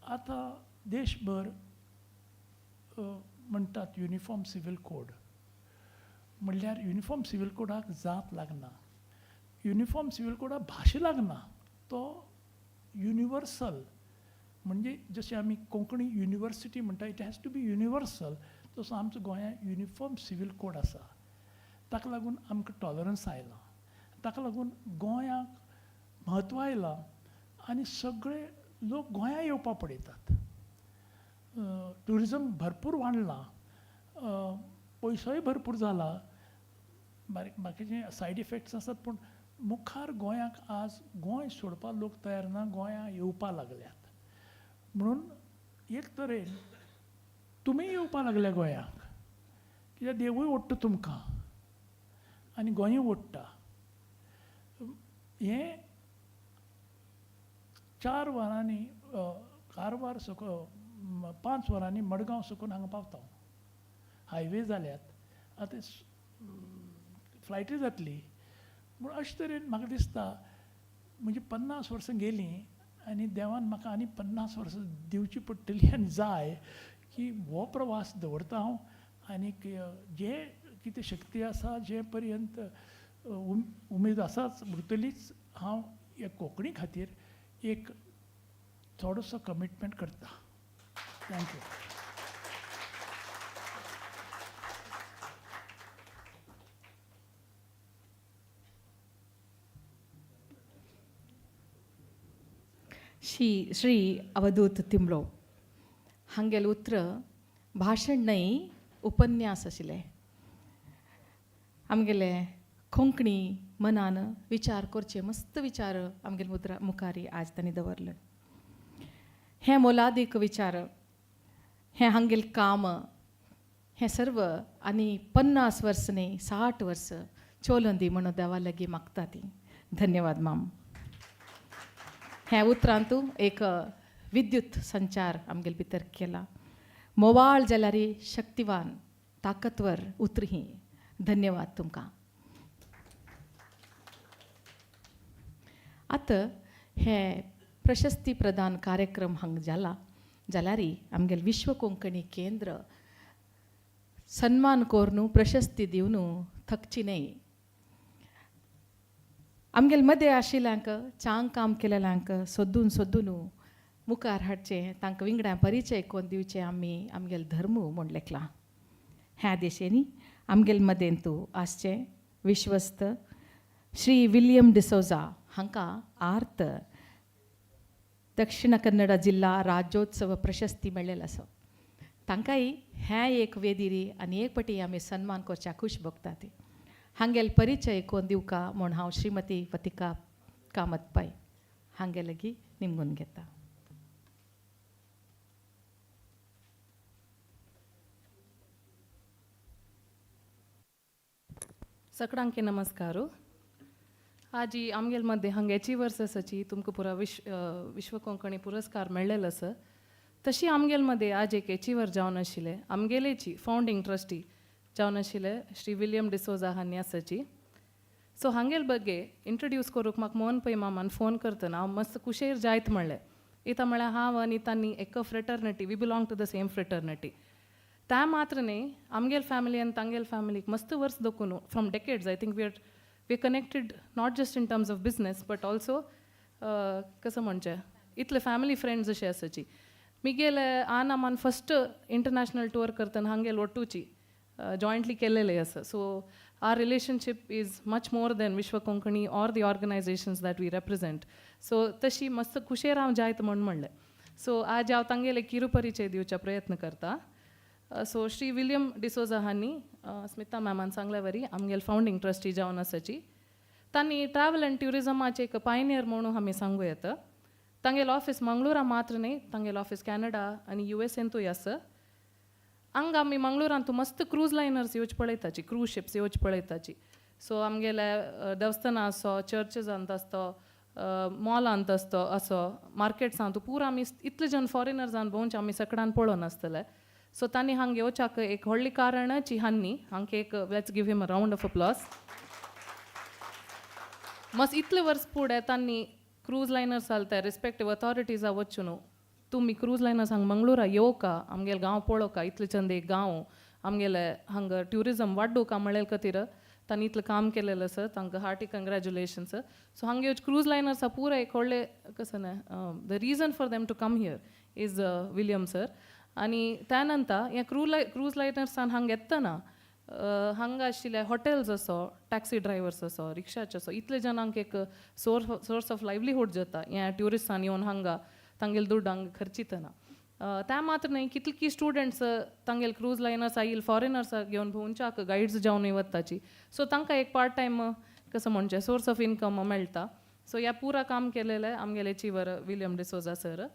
आतां देशभर म्हणटात युनिफॉर्म सिवील कोड, म्हणल्यार युनिफॉर्म सिवील कोडाक जात लागना, युनिफॉर्म सिवील कोडाक भाशा लागना, तो युनिवर्सल. म्हणजे जशें आमी कोंकणी युनिवर्सिटी म्हणटा, it has to be universal, तसो आमचो गोंयांत युनिफॉर्म सिवील कोड आसा. ताका लागून आमकां टॉलरन्स आयलां, ताका लागून गोंयाक म्हत्व आयलां आनी सगळे लोक गोंया येवपाक पळयतात. ट्युरिजम भरपूर वाडलां, पयसोय भरपूर जाला, बारीक बाकीचे सायड इफेक्ट्स आसात, पूण मुखार गोंयाक आज गोंय सोडपाक लोक तयार ना, गोंया येवपाक लागल्यात. म्हणून एक तरेन तुमी येवपाक लागल्या गोंयाक, कित्याक देवूय ओडटा तुमकां आनी गोंयूय ओडटा. हें 4 वरांनी कारवार सकून, 5 वरांनी मडगांव सकून हांगा पावता. हायवे जाल्यात, आतां फ्लायटूय जातली. म्हूण अशें तरेन म्हाका दिसता म्हजी 50 वर्सां गेलीं आनी देवान म्हाका आनी 50 वर्सां दिवची पडटली आनी जाय की हो प्रवास दवरता हांव आनीक जे कितें शक्ती आसा, जे पर्यंत उमेद आसाच उरतलीच, हांव हे कोंकणी खातीर एक थोडोसो कमिटमेंट करता. Thank you. Shri Avadhoot Timblo. हांगेलें उतर भाशण न्हय, उपन्यास आशिल्लें. आमगेले कोंकणी मनान विचार करचे मस्त विचार आमगेले मुद्रा मुखारी आज तांणी दवरले. हें मोलादीक विचार, हें हांगेलें काम, हें सर्व आनी 50 वर्स न्ही, 60 वर्स चोलोन दी म्हणून देवा लागीं मागता ती. धन्यवाद माम. हें उतरांतू एक विद्युत संचार आमगेले भितर केला. मोवाळ जाल्यार शक्तिवान ताकतवर उतर ही. धन्यवाद तुमकां. आतां हे प्रशस्ती प्रदान कार्यक्रम हांगा जाला जाल्यार आमगेले विश्व कोंकणी केंद्र सन्मान करून प्रशस्ती दिवन थकची न्हय. आमगेले मदें आशिल्ल्यांक चांग काम केलेल्यांक सोदून सोदून मुखार हाडचें, तांकां विंगडा परिचय कोन्न दिवचें आमी आमगेले धर्म म्हूण लेखलां. ह्या दिशेनी आमगेले मदेंतू आसचें विश्वस्त श्री विलियम डिसोजा हांकां आर्त दक्षिण कन्नड जिल्ला राज्योत्सव प्रशस्ती मेळ्ळेलो आसा. तांकांय हें एक वेदिरी आनी एक पटी आमी सन्मान करच्या खूश भोगता ती. हांगेले परिचय कोण दिवका म्हूण हांव श्रीमती वतिका कामत पै हांगे लागीं निमगून घेता. सकडांके नमस्कार. आजी आमगेल मध्ये हांगा एचिवर्स आसाची तुमकां पुरा विश्व कोंकणी पुरस्कार मेळ्ळेलो आसा. तशी आमगेल मध्ये आज एक एचिवर जावन आशिल्ले आमगेलेची फावंडींग ट्रस्टी जावन आशिल्ले श्री विलियम डिसोजा हांणी आसाची. सो हांगेल बगे इंट्रोड्यूस करूंक म्हाका मोहन पै मामान फोन करतना हांव मस्त कुशेर जायत म्हणलें. इता म्हळ्यार हांव आनी तांणी एक fraternity, we belong to the same fraternity. त्या मात्र न्ही आमगेल फॅमिली आनी तांगेल फॅमिलीक मस्त वर्स दोकून from decades I think we are connected not just in terms of business but also कसं म्हणचें इतले फॅमिली फ्रेंड्स अशे आसाची. मिगेले आन फस्ट इंटरनॅशनल टूर करतना हांगेल ಒಟ್ಟುची जॉयंटली केलेले आसा. So our relationship is much more than Vishwa Konkani or the organisations that we represent. So तशी मस्त खुशेर हांव जायत म्हूण म्हणलें. सो आज हांव तांगेले किरू परिचय दिवचा प्रयत्न करता. सो श्री विलियम डिसोजा हांणी स्मिता मॅमान सांगल्या वरी आमगेले फावंडींग ट्रस्टी जावन आसाची. तांणी ट्रॅवल अँड ट्युरिजमाचे एक पायनियर म्हणून आमी सांगू येता. तांगेलो ऑफिस मंगळुरा मात्र न्ही, तांगेलो ऑफिस कॅनडा आनी यू एस एंतूय आसा. हांगा आमी मंगळुरांतू मस्त क्रूज लायनर्स येवचे पळयताची, क्रूज शिप्स येवचे पळयताची. सो आमगेले देवस्थानां आसो, चर्चीजांत आसतो, मॉलांत आसतो, असो मार्केट्सांत पुरा आमी इतले जण फॉरेनर्सान भोंवचे आमी सकडान पळोवन आसतले. सो तांणी हांगा येवच्याक एक व्हडली कारणची हांणी हांका एक let's give him a round of applause. मस्त इतले वर्स फुडें तांणी क्रूज लायनर्स चलता रिस्पेक्टीव अथॉरिटीजा वचून न्हू तुमी क्रूज लायनर्स हांगा मंगळुरा येवका, आमगेले गांव पळोवका, इतले चंद एक गांव आमगेले हांगा ट्युरिजम वाडोवका म्हणले खातीर तांणी इतलें काम केलेलें आसा. तांकां हार्टी कंग्रेच्युलेशन्स. सो हांगा येवचे क्रूज लायनर्स पुरा एक व्हडलें कसं न्हय the reason for them to come here is William sir. आनी त्या नंतर ह्या क्रूज लायनर्सान हांगा येतना हांगा आशिल्ले हॉटेल्स असो, टॅक्सी ड्रायव्हर्स असो, रिक्षाचे असो, इतले जाणांक एक सोर्स ऑफ लायवलीहूड जाता ह्या ट्युरिस्टान येवन हांगा तांगेले दुड्ड हांगा खर्चितना. त्या मात्र न्हय कितली स्टुडंट्स तांगेले क्रूज लायनर्स आयिल्ले फॉरेनर्स घेवन भोंवच्याक गायड्स जावन वताची. सो तांकां एक पार्ट टायम कसं म्हणचें सोर्स ऑफ इनकम मेळटा. सो ह्या पुरा काम केलेलें आमगेले चिवर विलियम डिसोजा सर.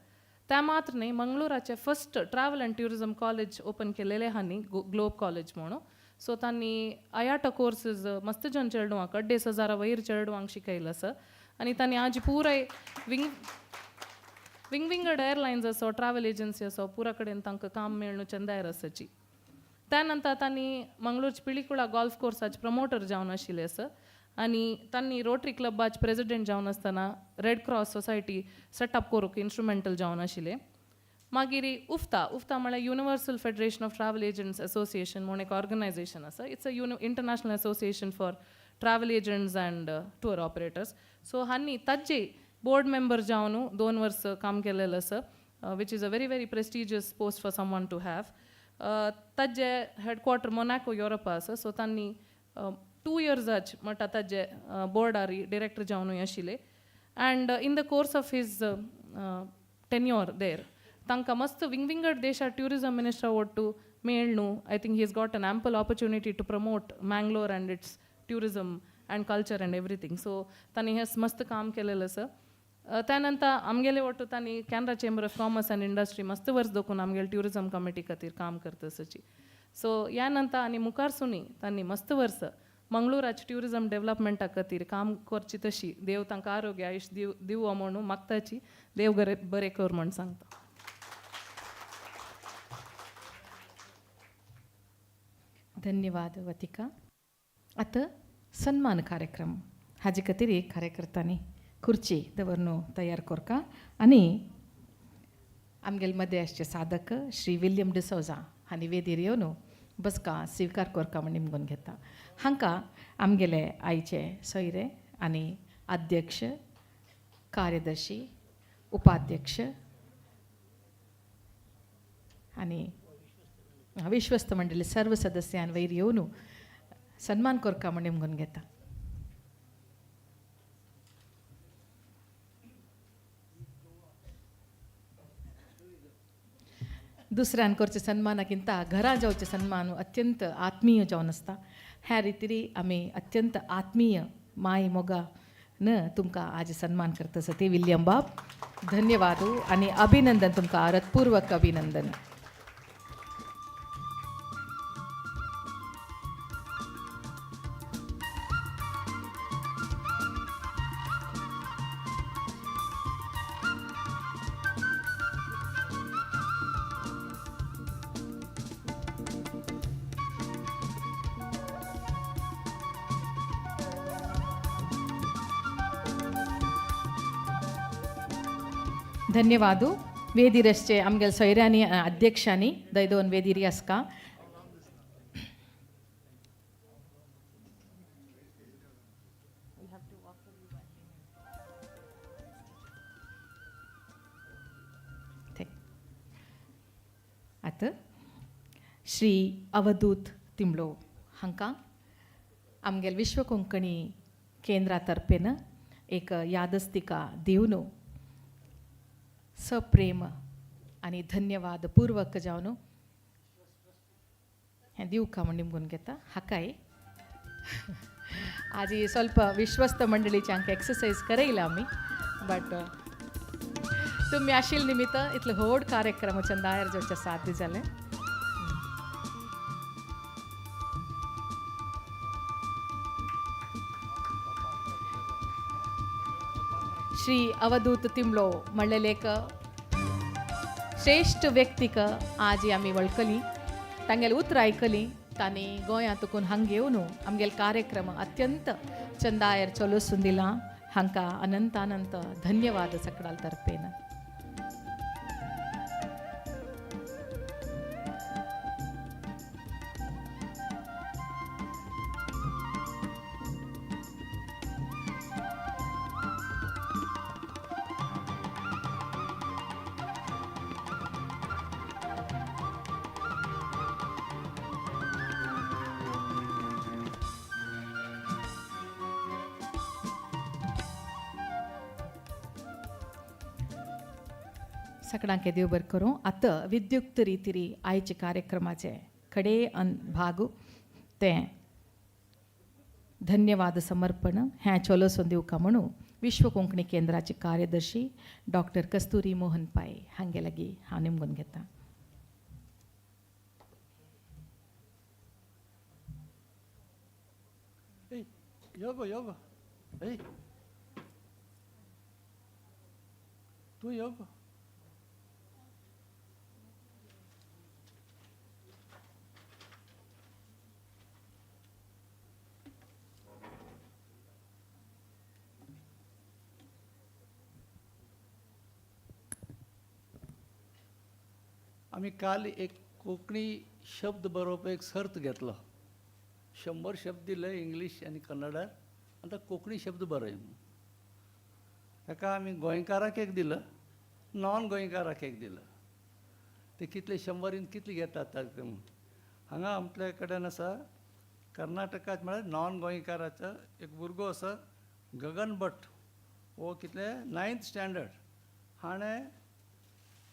त्या मात्र न्हय मंगळुराचें first travel and tourism college open केलेलें हांणी ग्लोब कॉलेज म्हणून. सो तांणी आयाटा कोर्सीस मस्त जण चेडवांक 2,500 वयर चेडवांक शिकयलें आसा. आनी तांणी आज पुराय विंग विंगड एअरलायन्स असो, ट्रॅवल एजन्सी असो, पुरा कडेन तांकां काम मेळून चंदायर आसाची. त्या नंतर तांणी मंगळूरची पिळिकुळा गोल्फ कोर्साचे प्रमोटर जावन आशिल्ले आसा. आनी तांणी रोटरी क्लबाचे प्रेसिडेंट जावन आसतना रेड क्रॉस सोसायटी सेटअप करूंक इन्स्ट्रुमेंटल जावन आशिल्ले. मागीर उफ्ता, उफ्ता म्हळ्यार universal federation of travel agents association म्हूण एक ऑर्गनायझेशन आसा. It's a international association for travel agents and tour operators. So हांणी ताजे बोर्ड मेंबर जावन 2 वर्स काम केलेलें आसा, which is a very very prestigious post for someone to have. ताजे हेडक्वॉर्टर मोनाको युरोपा आसा. सो तांणी 2 इयर्साच म्हणटा ताजे बोर्डार डिरेक्टर जावनूय आशिल्ले. And in the course of his tenure there तांकां मस्त विंगविंगड देशा ट्युरिजम मिनिस्टर ಒಟ್ಟು ಮೇಳ್ನು. I think he has got an ample opportunity to promote Mangalore and its tourism and culture and everything. So तांणी हें मस्त काम केलेलें आसा. त्या नंतर आमगेले ಒಟ್ಟು तांणी Canara Chamber of Commerce and Industry मस्त वर्स दोकून आमगेले ट्युरिजम कमिटी खातीर काम करता सची. सो ह्या नंतर आनी मुखार सुनी तांणी मस्त वर्स मंगळूराचे ट्युरिजम डेव्हलपमेंटा खातीर काम करची तशी देव तांकां आरोग्य आयुश दिव दिवो म्हणून मागताची. देव बरें कर म्हूण सांगता. धन्यवाद वतिका. आतां सन्मान कार्यक्रम हाजे खातीर एक कार्यकर्त्यांनी खुर्ची दवरून तयार करका आनी आमगेले मदें आसचे साधक श्री विल्यम डिसोजा हांणी वेदीर येवन बसका स्विकार करका म्हूण निमगून घेता. हांकां आमगेले आयचे सोयरे आनी अध्यक्ष, कार्यदर्शी, उपाध्यक्ष आनी विश्वस्त मंडळी सर्व सदस्यान वयर येवन सन्मान करका म्हूण निमगून घेता. दुसऱ्यान करचे सन्मानाकिंता घरा जावचे सन्मान अत्यंत आत्मीय जावन आसता. ह्या रितीरी आमी अत्यंत आत्मीय माय मोगा न तुमकां आज सन्मान करता आसा ते विल्यम बाब. धन्यवाद आनी अभिनंदन तुमकां, हृतपूर्वक अभिनंदन. धन्यवाद. वेदिरसचे आमगेले सोयऱ्यांनी अध्यक्षांनी दयदोन वेदिरी आसका. आतां श्री अवधूत तिंबलो हांकां आमगेले विश्व कोंकणी केंद्रा तर्फेन एक यादस्तिका दिवन सप्रेम आनी धन्यवाद पूर्वक जावन हें दिवका म्हूण निमगून घेता. हाकाय आज ಸ್ವಲ್ಪ विश्वस्त मंडळीची हांकां एक्सरसायज करयला आमी, बट तुमी आशिल्ले निमित्त इतलो व्हड कार्यक्रम चंदायर जावचें साध्य जालें. श्री अवधूत तिंबलो म्हणलेले एक श्रेश्ठ व्यक्तीक आज आमी वळखली, तांगेले उतरां आयकली. तांणी गोंयांत तुकून हांगा येवन आमगेले कार्यक्रम अत्यंत चंदायर चलोसून दिला. हांकां अनंत अनंत धन्यवाद सकडाल तर्फेन. सगळ्यांक देव बरें करूं. आतां विद्युक्त रितीरी आयचे कार्यक्रमाचे खडे अन भाग तें धन्यवाद समर्पण हें चलोसून दिवका म्हणून विश्व कोंकणी केंद्राचे कार्यदर्शी डॉक्टर कस्तुरी मोहन पाय हांगे लागीं हांव निमगून घेता. यो गो यो गो, तूं यो गो. आमी काल एक कोंकणी शब्द बरोवप एक सर्त घेतलो. 100 शब्द दिले इंग्लीश आनी कन्नडार, आतां कोंकणी शब्द बरय म्हणून. ताका आमी गोंयकाराक एक दिलो, नॉन गोंयकाराक एक दिलो. ते कितले 100 कितले घेतात ताका म्हणून. हांगा आमच्या कडेन आसा कर्नाटकांत म्हळ्यार नॉन गोंयकाराचो एक भुरगो आसा गगन भट, हो कितले 9th standard, हाणें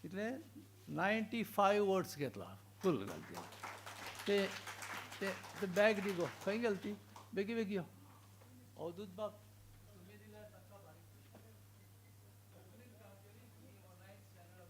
कितले 95 वर्ड्स घेतला फूल घालती ते ते ते बॅग दी गो खंय गेल ती बेगी बेगी यो अवधूत बाब तुमी दिल्यार ताका बारीक. कोंकणीन काम केली नायन्थ स्टँडर्ड.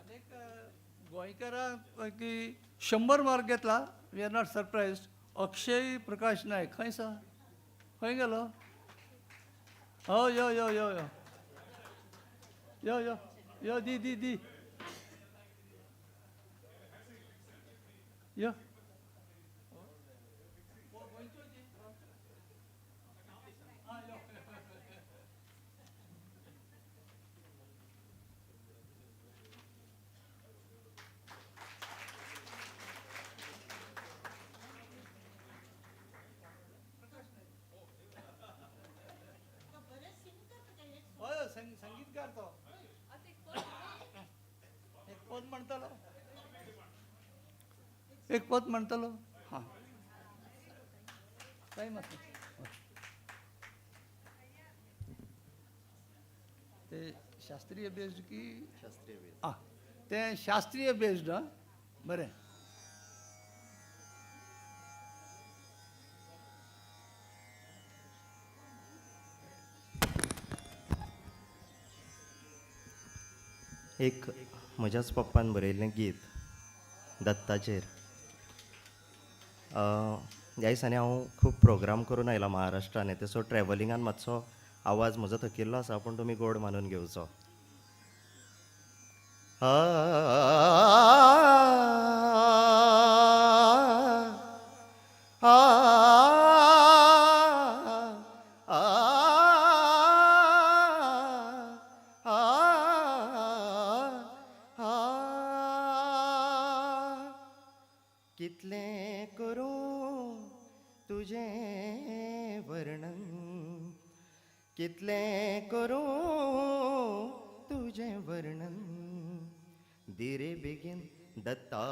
अनेक गोंयकारां पैकी 100 मार्क घेतला. We are not surprised. Akshay Prakash Naik खंय आसा? खंय गेलो? हय, यो यो यो यो यो यो यो दी दी दी यो. हय, संगीतकार तो. एक पद म्हणटलो, एक पद म्हणटलो. हां, टायम आसा. ते शास्त्रीय बेस्ड की? शास्त्रीय बेस्ड. आं, तें शास्त्रीय बेस्ड. आं, बरें. एक म्हज्याच पप्पान बरयल्लें गीत दत्ताचेर. ह्या दिसांनी हांव खूब प्रोग्राम करून आयला महाराष्ट्रान, ते सो ट्रॅवलिंगान मातसो आवाज म्हजो थकिल्लो आसा, पूण तुमी गोड मानून घेवचो. कितलें करूं तुजें वर्णन, कितलें करूं तुजें वर्णन, दिरे बेगीन दत्ता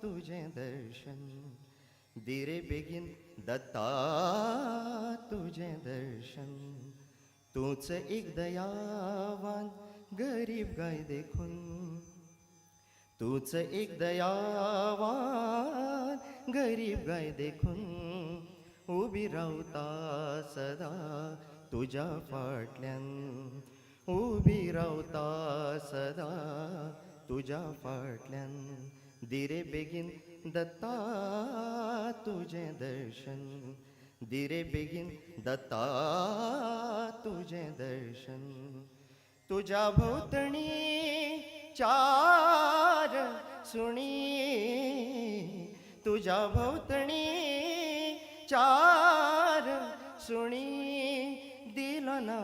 तुजें दर्शन, दिरे बेगीन दत्ता तुजें दर्शन. तूंच एक दयावान गरीब गाय देखून, तूंच एक दयावान गरीब गाय देखून, उबी रावता सदा तुज्या फाटल्यान, उबी रावता सदा तुज्या फाटल्यान. दिरे बेगीन दत्ता तुजें दर्शन, दिरे बेगीन दत्ता तुजें दर्शन. तुज्या भोंवतणी चार सुणी, तुज्या भोंवतणी चार सुणी, दिलो ना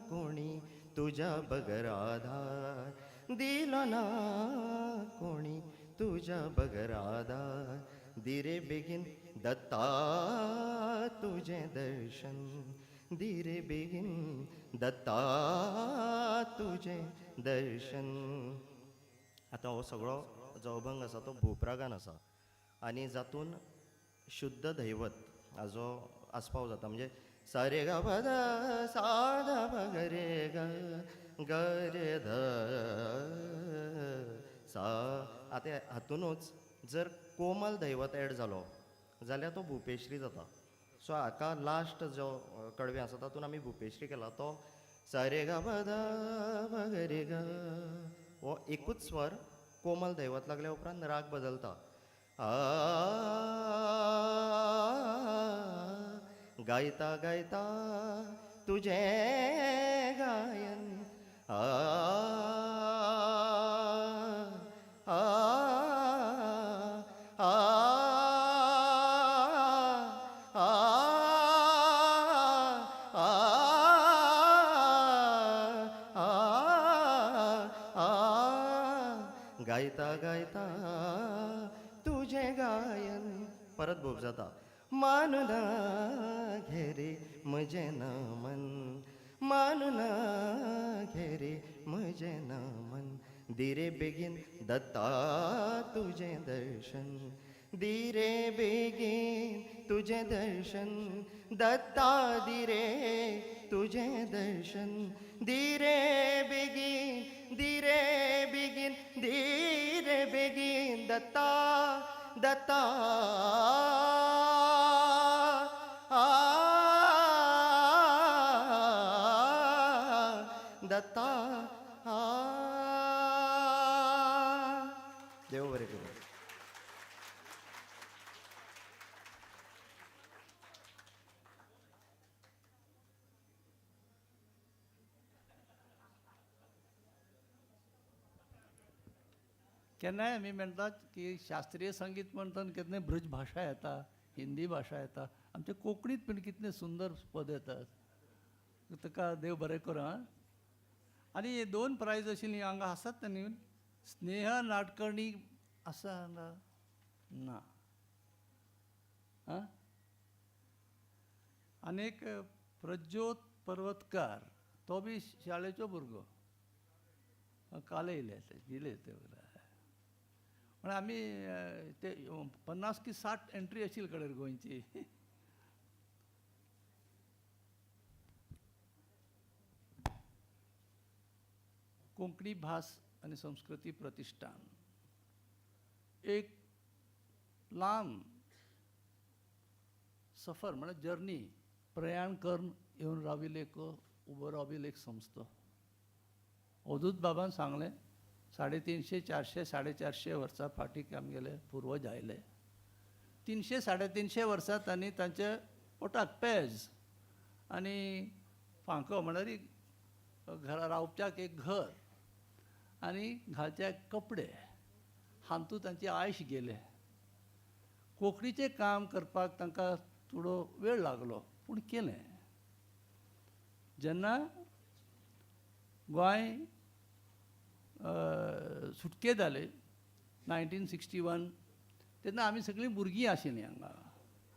कोणी तुज्या बगर आधार, दिलो ना कोणी तुज्या बगर आधार. दिरे बेगीन दत्ता तुजें दर्शन, दिरे बेगीन दत्ता तुजें दर्शन. आतां हो सगळो जो अभंग आसा तो भूपरागान आसा आनी जातून शुद्ध दैवत हाजो आस्पाव जाता. म्हणजे सा रे ग प द सा ध प ग रे ग ग रे ध सा. आतां हातुनूच जर कोमल दैवत एड जालो जाल्यार तो भूपेश्री जाता. सो हाका लास्ट जो कडवें आसा तातूंत आमी भूपेश्री केला तो सा रे ग प ध प ग रे ग हो एकूच स्वर कोमल दैवत लागल्या उपरांत राग बदलता. आ गायता गायता तुजें गायन, आ आ आ आ आ. गायता गायता तुजें गायन परत भोव जाता मानून घे रे म्हजें नमन मानून घे रे म्हजें नमन दी रे बेगीन दत्ता तुजें दर्शन दी रे बेगीन तुजें दर्शन दत्ता दी रे तुजें दर्शन दी रे बेगीन दी रे बेगीन दी रे बेगीन दत्ता दत्ता आ दत्ता आ. देव बरें करूं. केन्नाय आमी म्हणटात की शास्त्रीय संगीत म्हणटात केन्नाय ब्रज भाशा येता, हिंदी भाशा येता, आमच्या कोंकणीत पण कितले सुंदर पद येतात. ताका देव बरें करूं आं. आनी दोन प्रायज आशिल्लीं हांगा आसात न्ही, स्नेहा नाटकर्णी आसा हांगा ना आं. आनी एक प्रज्योत पर्वतकार, तो बी शाळेचो भुरगो, काल येयले ते दिले ते. म्हळ्यार आमी ते 50 की 60 एंट्री आशिल्ली कडेन गोंयची. कोंकणी भास आनी संस्कृती प्रतिष्ठान एक लांब सफर म्हळ्यार जर्नी प्रयाण करून येवन राविल्ली एक उबो राविल्ली एक संस्था. अवधूत बाबान सांगलें 350 400 450 वर्सां फाटीं आमगेले पुर्वज आयले. 300 350 वर्सां तांणी तांच्या पोटाक पेज आनी फांको म्हळ्यार एक घरा रावच्याक एक घर आनी घालच्याक कपडे हातूंत तांची आयुश्य गेलें. कोंकणीचें काम करपाक तांकां थोडो वेळ लागलो पूण केलें. जेन्ना गोंय सुटके जाले 1961 तेन्ना आमी सगळीं भुरगीं आशिल्लीं हांगा.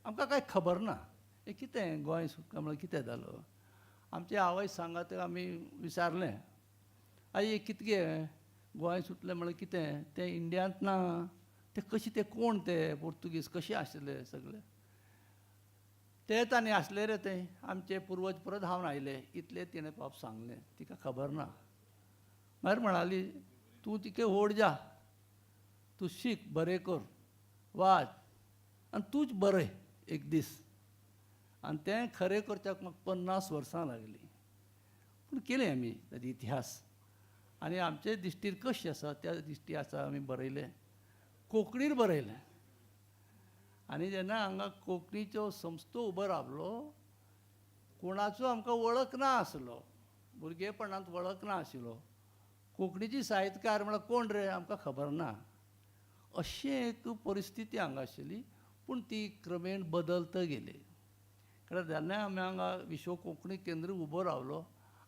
आमकां कांय खबर ना हें कितें गोंय सुटका म्हळ्यार कितें जालो. आमचे आवय सांगा तें आमी विचारलें, आई कितकें गोंय सुटलें म्हळ्यार कितें तें इंडियांत ना, ते कशें ते कोण ते पोर्तुगीज कशे आशिल्ले सगळे ते तांणी आसले रे ते आमचे पुर्वज परत धांवन आयले इतलें तिणें पाप सांगलें. तिका खबर ना. मागीर म्हणाली तूं तिके व्हड जा, तूं शीक बरें कर, वाच आनी तूंच बरय एक दीस. आनी तें खरें करच्याक म्हाका 50 वर्सां लागलीं पूण केलें आमी ताजो इतिहास. आनी आमचे दिश्टीर कशें आसा त्या दिश्टी आसा आमी बरयलें, कोंकणीर बरयलें. आनी जेन्ना हांगा कोंकणीचो संस्थो उबो रावलो कोणाचो आमकां वळख ना आसलो, भुरगेपणांत वळख ना आशिल्लो. कोंकणीची साहित्यकार म्हळ्यार कोण रे आमकां खबर ना, अशें एक परिस्थिती हांगा आशिल्ली. पूण ती क्रमेण बदलत गेली. कारण जेन्ना आमी हांगा विश्व कोंकणी केंद्र उबो रावलो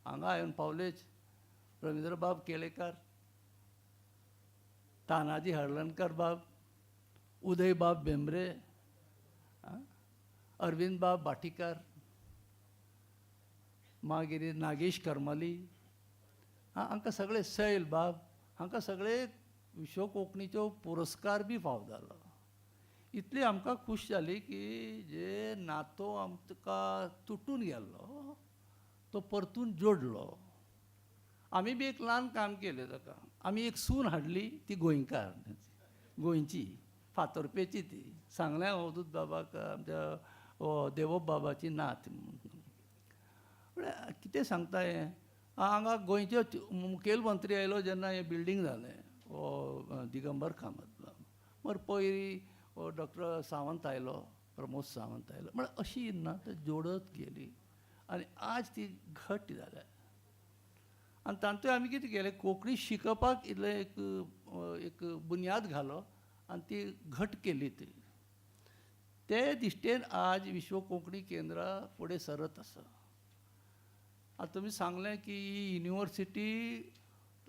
हांगा येवन पावलेच रवींद्रबाब केळेकार, तानाजी हर्लणकर बाब, उदयबाब भेंब्रे, अरविंदबाब भाटीकार, मागीर नागेश करमली, हांकां सगळे सैल बाब, हांकां सगळे विश्व कोंकणीचो पुरस्कार बी फाव जालो. इतली आमकां खूश जाली की जे नातो आमकां तुटून गेल्लो तो परतून जोडलो. आमी बी एक ल्हान काम केलें ताका. आमी एक सून हाडली, ती गोंयकार, गोंयची, फातोर्पेची ती. सांगलें अवधूत बाबाक आमच्या देवोप बाबाची नात म्हळ्यार कितें सांगता हें. हांगा गोंयचो मुखेलमंत्री आयलो जेन्ना हें बिल्डींग जालें, हो दिगंबर कामत, मागीर पयर डॉक्टर सावंत आयलो, प्रमोद सावंत आयलो. म्हळ्यार अशी नात जोडत गेली आनी आज ती घट जाल्या. आनी तातूंत आमी कितें केलें, कोंकणी शिकोवपाक इल्लें एक एक बुन्याद घालो आनी ती घट केली. ती ते दिश्टेन आज विश्व कोंकणी केंद्रां फुडें सरत आसा. आतां तुमी सांगलें की ही युनिवर्सिटी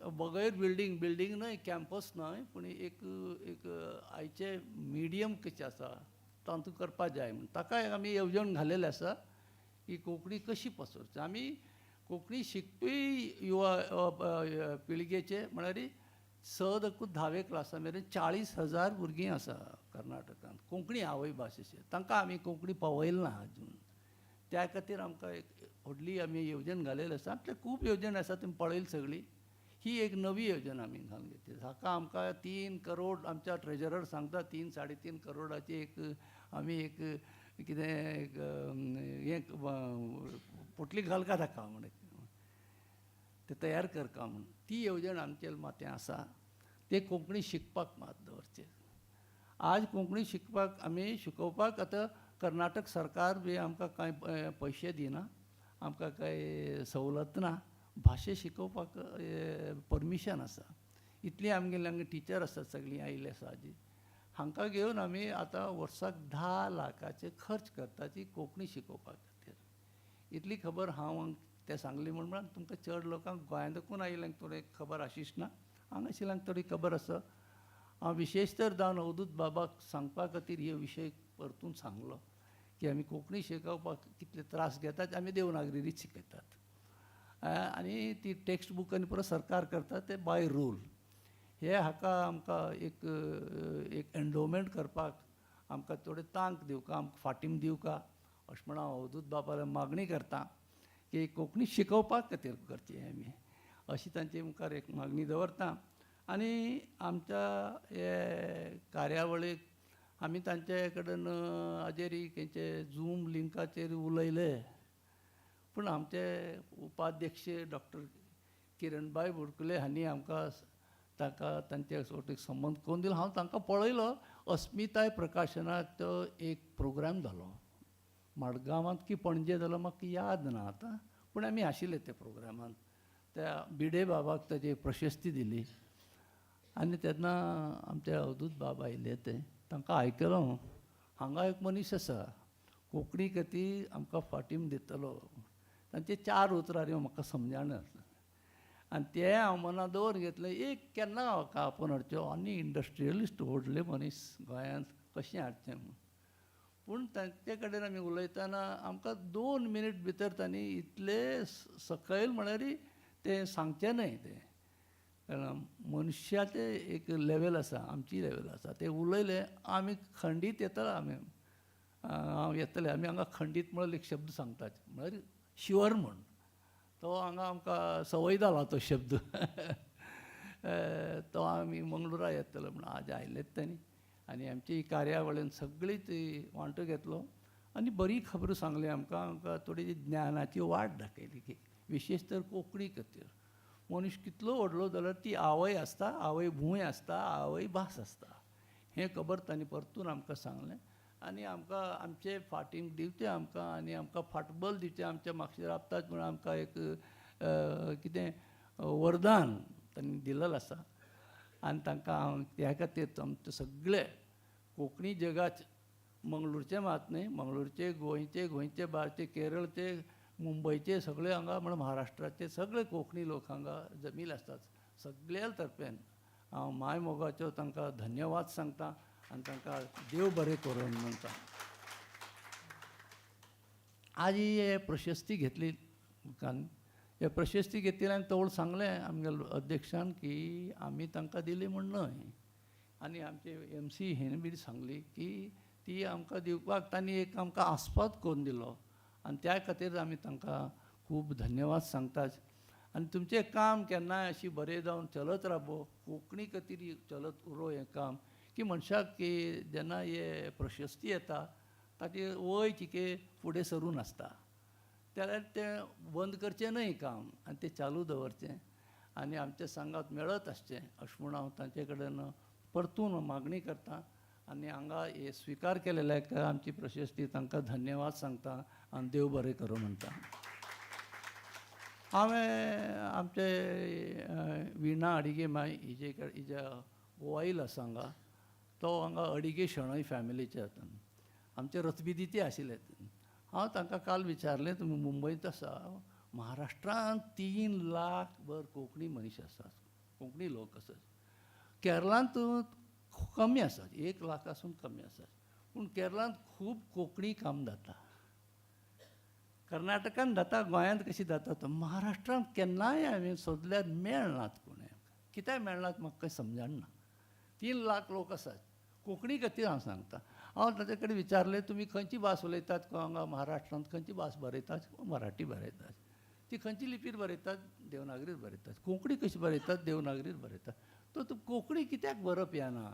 बगैर बिल्डींग, बिल्डींग न्हय, कॅम्पस न्हय, पूण एक एक आयचे मिडियम कशें आसा तातूंत करपा जाय म्हूण ताकाय आमी येवजण घालेली आसा की कोंकणी कशी पसरची. आमी कोंकणी शिकपी युवा पिळगेचे म्हळ्यार 6 ते 10 क्लासा मेरेन 40,000 भुरगीं आसा कर्नाटकांत कोंकणी आवय भाशेचे. तांकां आमी कोंकणी पावयली ना अजून. त्या खातीर आमकां एक व्हडली आमी येवजण घालेली आसा. आमचे खूब येवजण आसा, तुमी पळयली सगळी. ही एक नवी येवजण आमी घालून घेतली. हाका आमकां 3 करोड आमच्या ट्रेजरर सांगता 3 3.5 करोडाची एक आमी एक कितें एक हें पोटली घालका ताका म्हण ते तयार करका म्हूण ती येवजण आमचे माथ्यां आसा. ते कोंकणी शिकपाक मात दवरचे. आज कोंकणी शिकपाक आमी शिकोवपाक आतां कर्नाटक सरकार बी आमकां कांय पयशे दिना, आमकां कांय सवलत ना. भाशे शिकोवपाक परमिशन आसा. इतली आमगेली हांगा टिचर आसात सगळीं आयिल्ली आसा आजी. हांकां घेवन आमी आतां वर्साक 10 लाखाचे खर्च करता ती कोंकणी शिकोवपा खातीर. इतली खबर हांव ते सांगली म्हूण तुमकां चड लोकांक गोंयांतकून आयिल्ल्यांक थोडी खबर आशिश ना, हांगा आशिल्ल्यांक थोडी खबर आसा. हांव विशेश तर जावन अवधूत बाबाक सांगपा खातीर हे विशय परतून सांगलो की आमी कोंकणी शिकोवपाक कितले त्रास घेतात. आमी देवनागरीच शिकयतात आनी ती टेक्स्ट बूक आनी पुरो सरकार करता ते बाय रूल. हे हाका आमकां एक एक एन्डोमेंट करपाक आमकां थोडे तांक दिवका, आमकां फाटीम दिवका अशें म्हण हांव अवधूत बाबाला मागणी करता की कोंकणी शिकोवपाक खातीर करची आमी, अशी तांचे मुखार एक मागणी दवरता. आनी आमच्या हे कार्यावळीक आमी तांचे कडेन हाजेर खंयचे झूम लिंकाचेर उलयले, पूण आमचे उपाध्यक्ष डॉक्टर किरणबाय बुडकुले हांणी आमकां ताका तांचे सोटीक संबंद करून दिलो. हांव तांकां पळयलो. अस्मिताय प्रकाशनाचो एक प्रोग्राम जालो मडगांवांत की पणजे जालो म्हाका याद ना आतां, पूण आमी आशिल्ले त्या प्रोग्रामांत. त्या बिडे बाबाक ताजी प्रशस्ती दिली आनी तेन्ना आमचे अवधूत बाबा आयिल्ले ते तांकां आयकलो. हांगा एक मनीस आसा कोंकणी खातीर आमकां फाटीम दितलो. तांचे 4 उतरां रे म्हाका समजाना आनी तें हांव मनां दवर घेतलें. एक केन्ना म्हाका आपोवन हाडच्यो आनी इंडस्ट्रियलिस्ट व्हडले मनीस गोंयांत कशें हाडचें म्हूण. पूण तांचे कडेन आमी उलयतना आमकां 2 मिनीट भितर तांणी इतले सकयल म्हळ्यार तें सांगचें न्हय तें, कारण मनशाचें एक लेवल आसा, आमची लेवल आसा. ते उलयले आमी खंडीत येतले, आमी हांव येतले. आमी हांगा खंडीत म्हणल्यार एक शब्द सांगतात म्हळ्यार शुअर म्हूण, तो हांगा आमकां संवय जाला तो शब्द. तो आमी मंगळुरा येतलो म्हूण आज आयलेच तांणी आनी आमची कार्यावळीन सगळी ती वांटो घेतलो आनी बरी खबर सांगली आमकां. आमकां थोडी ज्ञानाची वाट दाखयली की विशेश तर कोंकणी खातीर मनीस कितलो व्हडलो जाल्यार ती आवय आसता, आवय भूंय आसता, आवय भास आसता, हें खबर तांणी परतून आमकां सांगलें. आनी आमकां आमचे फाटींक दिवचें आमकां आनी आमकां फाटबल दिवचें आमच्या मागशीर राबतात म्हूण आमकां एक कितें वरदान तांणी दिलेलें आसा. आनी तांकां हांव त्या खातीर आमचे सगळे कोंकणी जगाच मंगळूरचे मात न्हय, मंगळूरचे, गोंयचे, गोंयचे भायरचे, केरळचे, मुंबयचे सगळे हांगा म्हण महाराष्ट्राचे सगळे कोंकणी लोक हांगा जमील आसतात. सगळ्या तर्फेन हांव माय मोगाचो तांकां धन्यवाद सांगता आनी तांकां देव बरें करूं म्हणटा. आज ही प्रशस्ती घेतली मुखान, हे प्रशस्ती घेतली आनी तवळ सांगलें आमगेल्या अध्यक्षान की आमी तांकां दिली म्हूण न्हय, आनी आमचे एम सी हेणें बी सांगली की ती आमकां दिवपाक तांणी एक आमकां आस्पाद करून दिलो आनी त्या खातीर आमी तांकां खूब धन्यवाद सांगतात. आनी तुमचें काम केन्नाय अशी बरें जावन चलत राबो, कोंकणी खातीर चलत उरो हें काम की मनशाक की जेन्ना हे प्रशस्ती येता ताची वय चिके फुडें सरून आसता, जाल्यार तें बंद करचें न्हय काम आनी तें चालू दवरचें आनी आमच्या सांगात मेळत आसचें अशें म्हूण हांव तांचे कडेन परतून मागणी करता. आनी हांगा हे स्विकार केलेल्या आमची प्रशस्ती तांकां धन्यवाद सांगता आनी देव बरें करूं म्हणटा. हांवें आमचे विणा अडिगे माय हिजे हिज्या गोवाईल आसा हांगा, तो हांगा अडिगे शणै फॅमिलीचे हातून आमचे रथबिदिती आशिल्ले. हांव तांकां काल विचारलें तुमी मुंबयंत आसा, महाराष्ट्रांत 3 लाख भर कोंकणी मनीस आसात, कोंकणी लोक आसात. केरलांत कमी आसात, 1 लाखासून कमी आसात, पूण केरलांत खूब कोंकणी काम जाता. कर्नाटकान जाता, गोंयांत कशी जाता तो महाराष्ट्रांत केन्नाय हांवें सोदल्यार मेळनात कोणें. कित्याक मेळनात म्हाका कांय समजना. 3 लाख लोक आसात कोंकणी खातीर हांव सांगता. हांव ताचे कडेन विचारलें, तुमी खंयची भास उलयतात हांगा महाराष्ट्रांत, खंयची भास बरयतात? मराठी बरयतात. ती खंयची लिपीर बरयतात? देवनागरीत बरयतात. कोंकणी कशी बरयतात? देवनागरीत बरयतात. तो तूं कोंकणी कित्याक बरोवप येना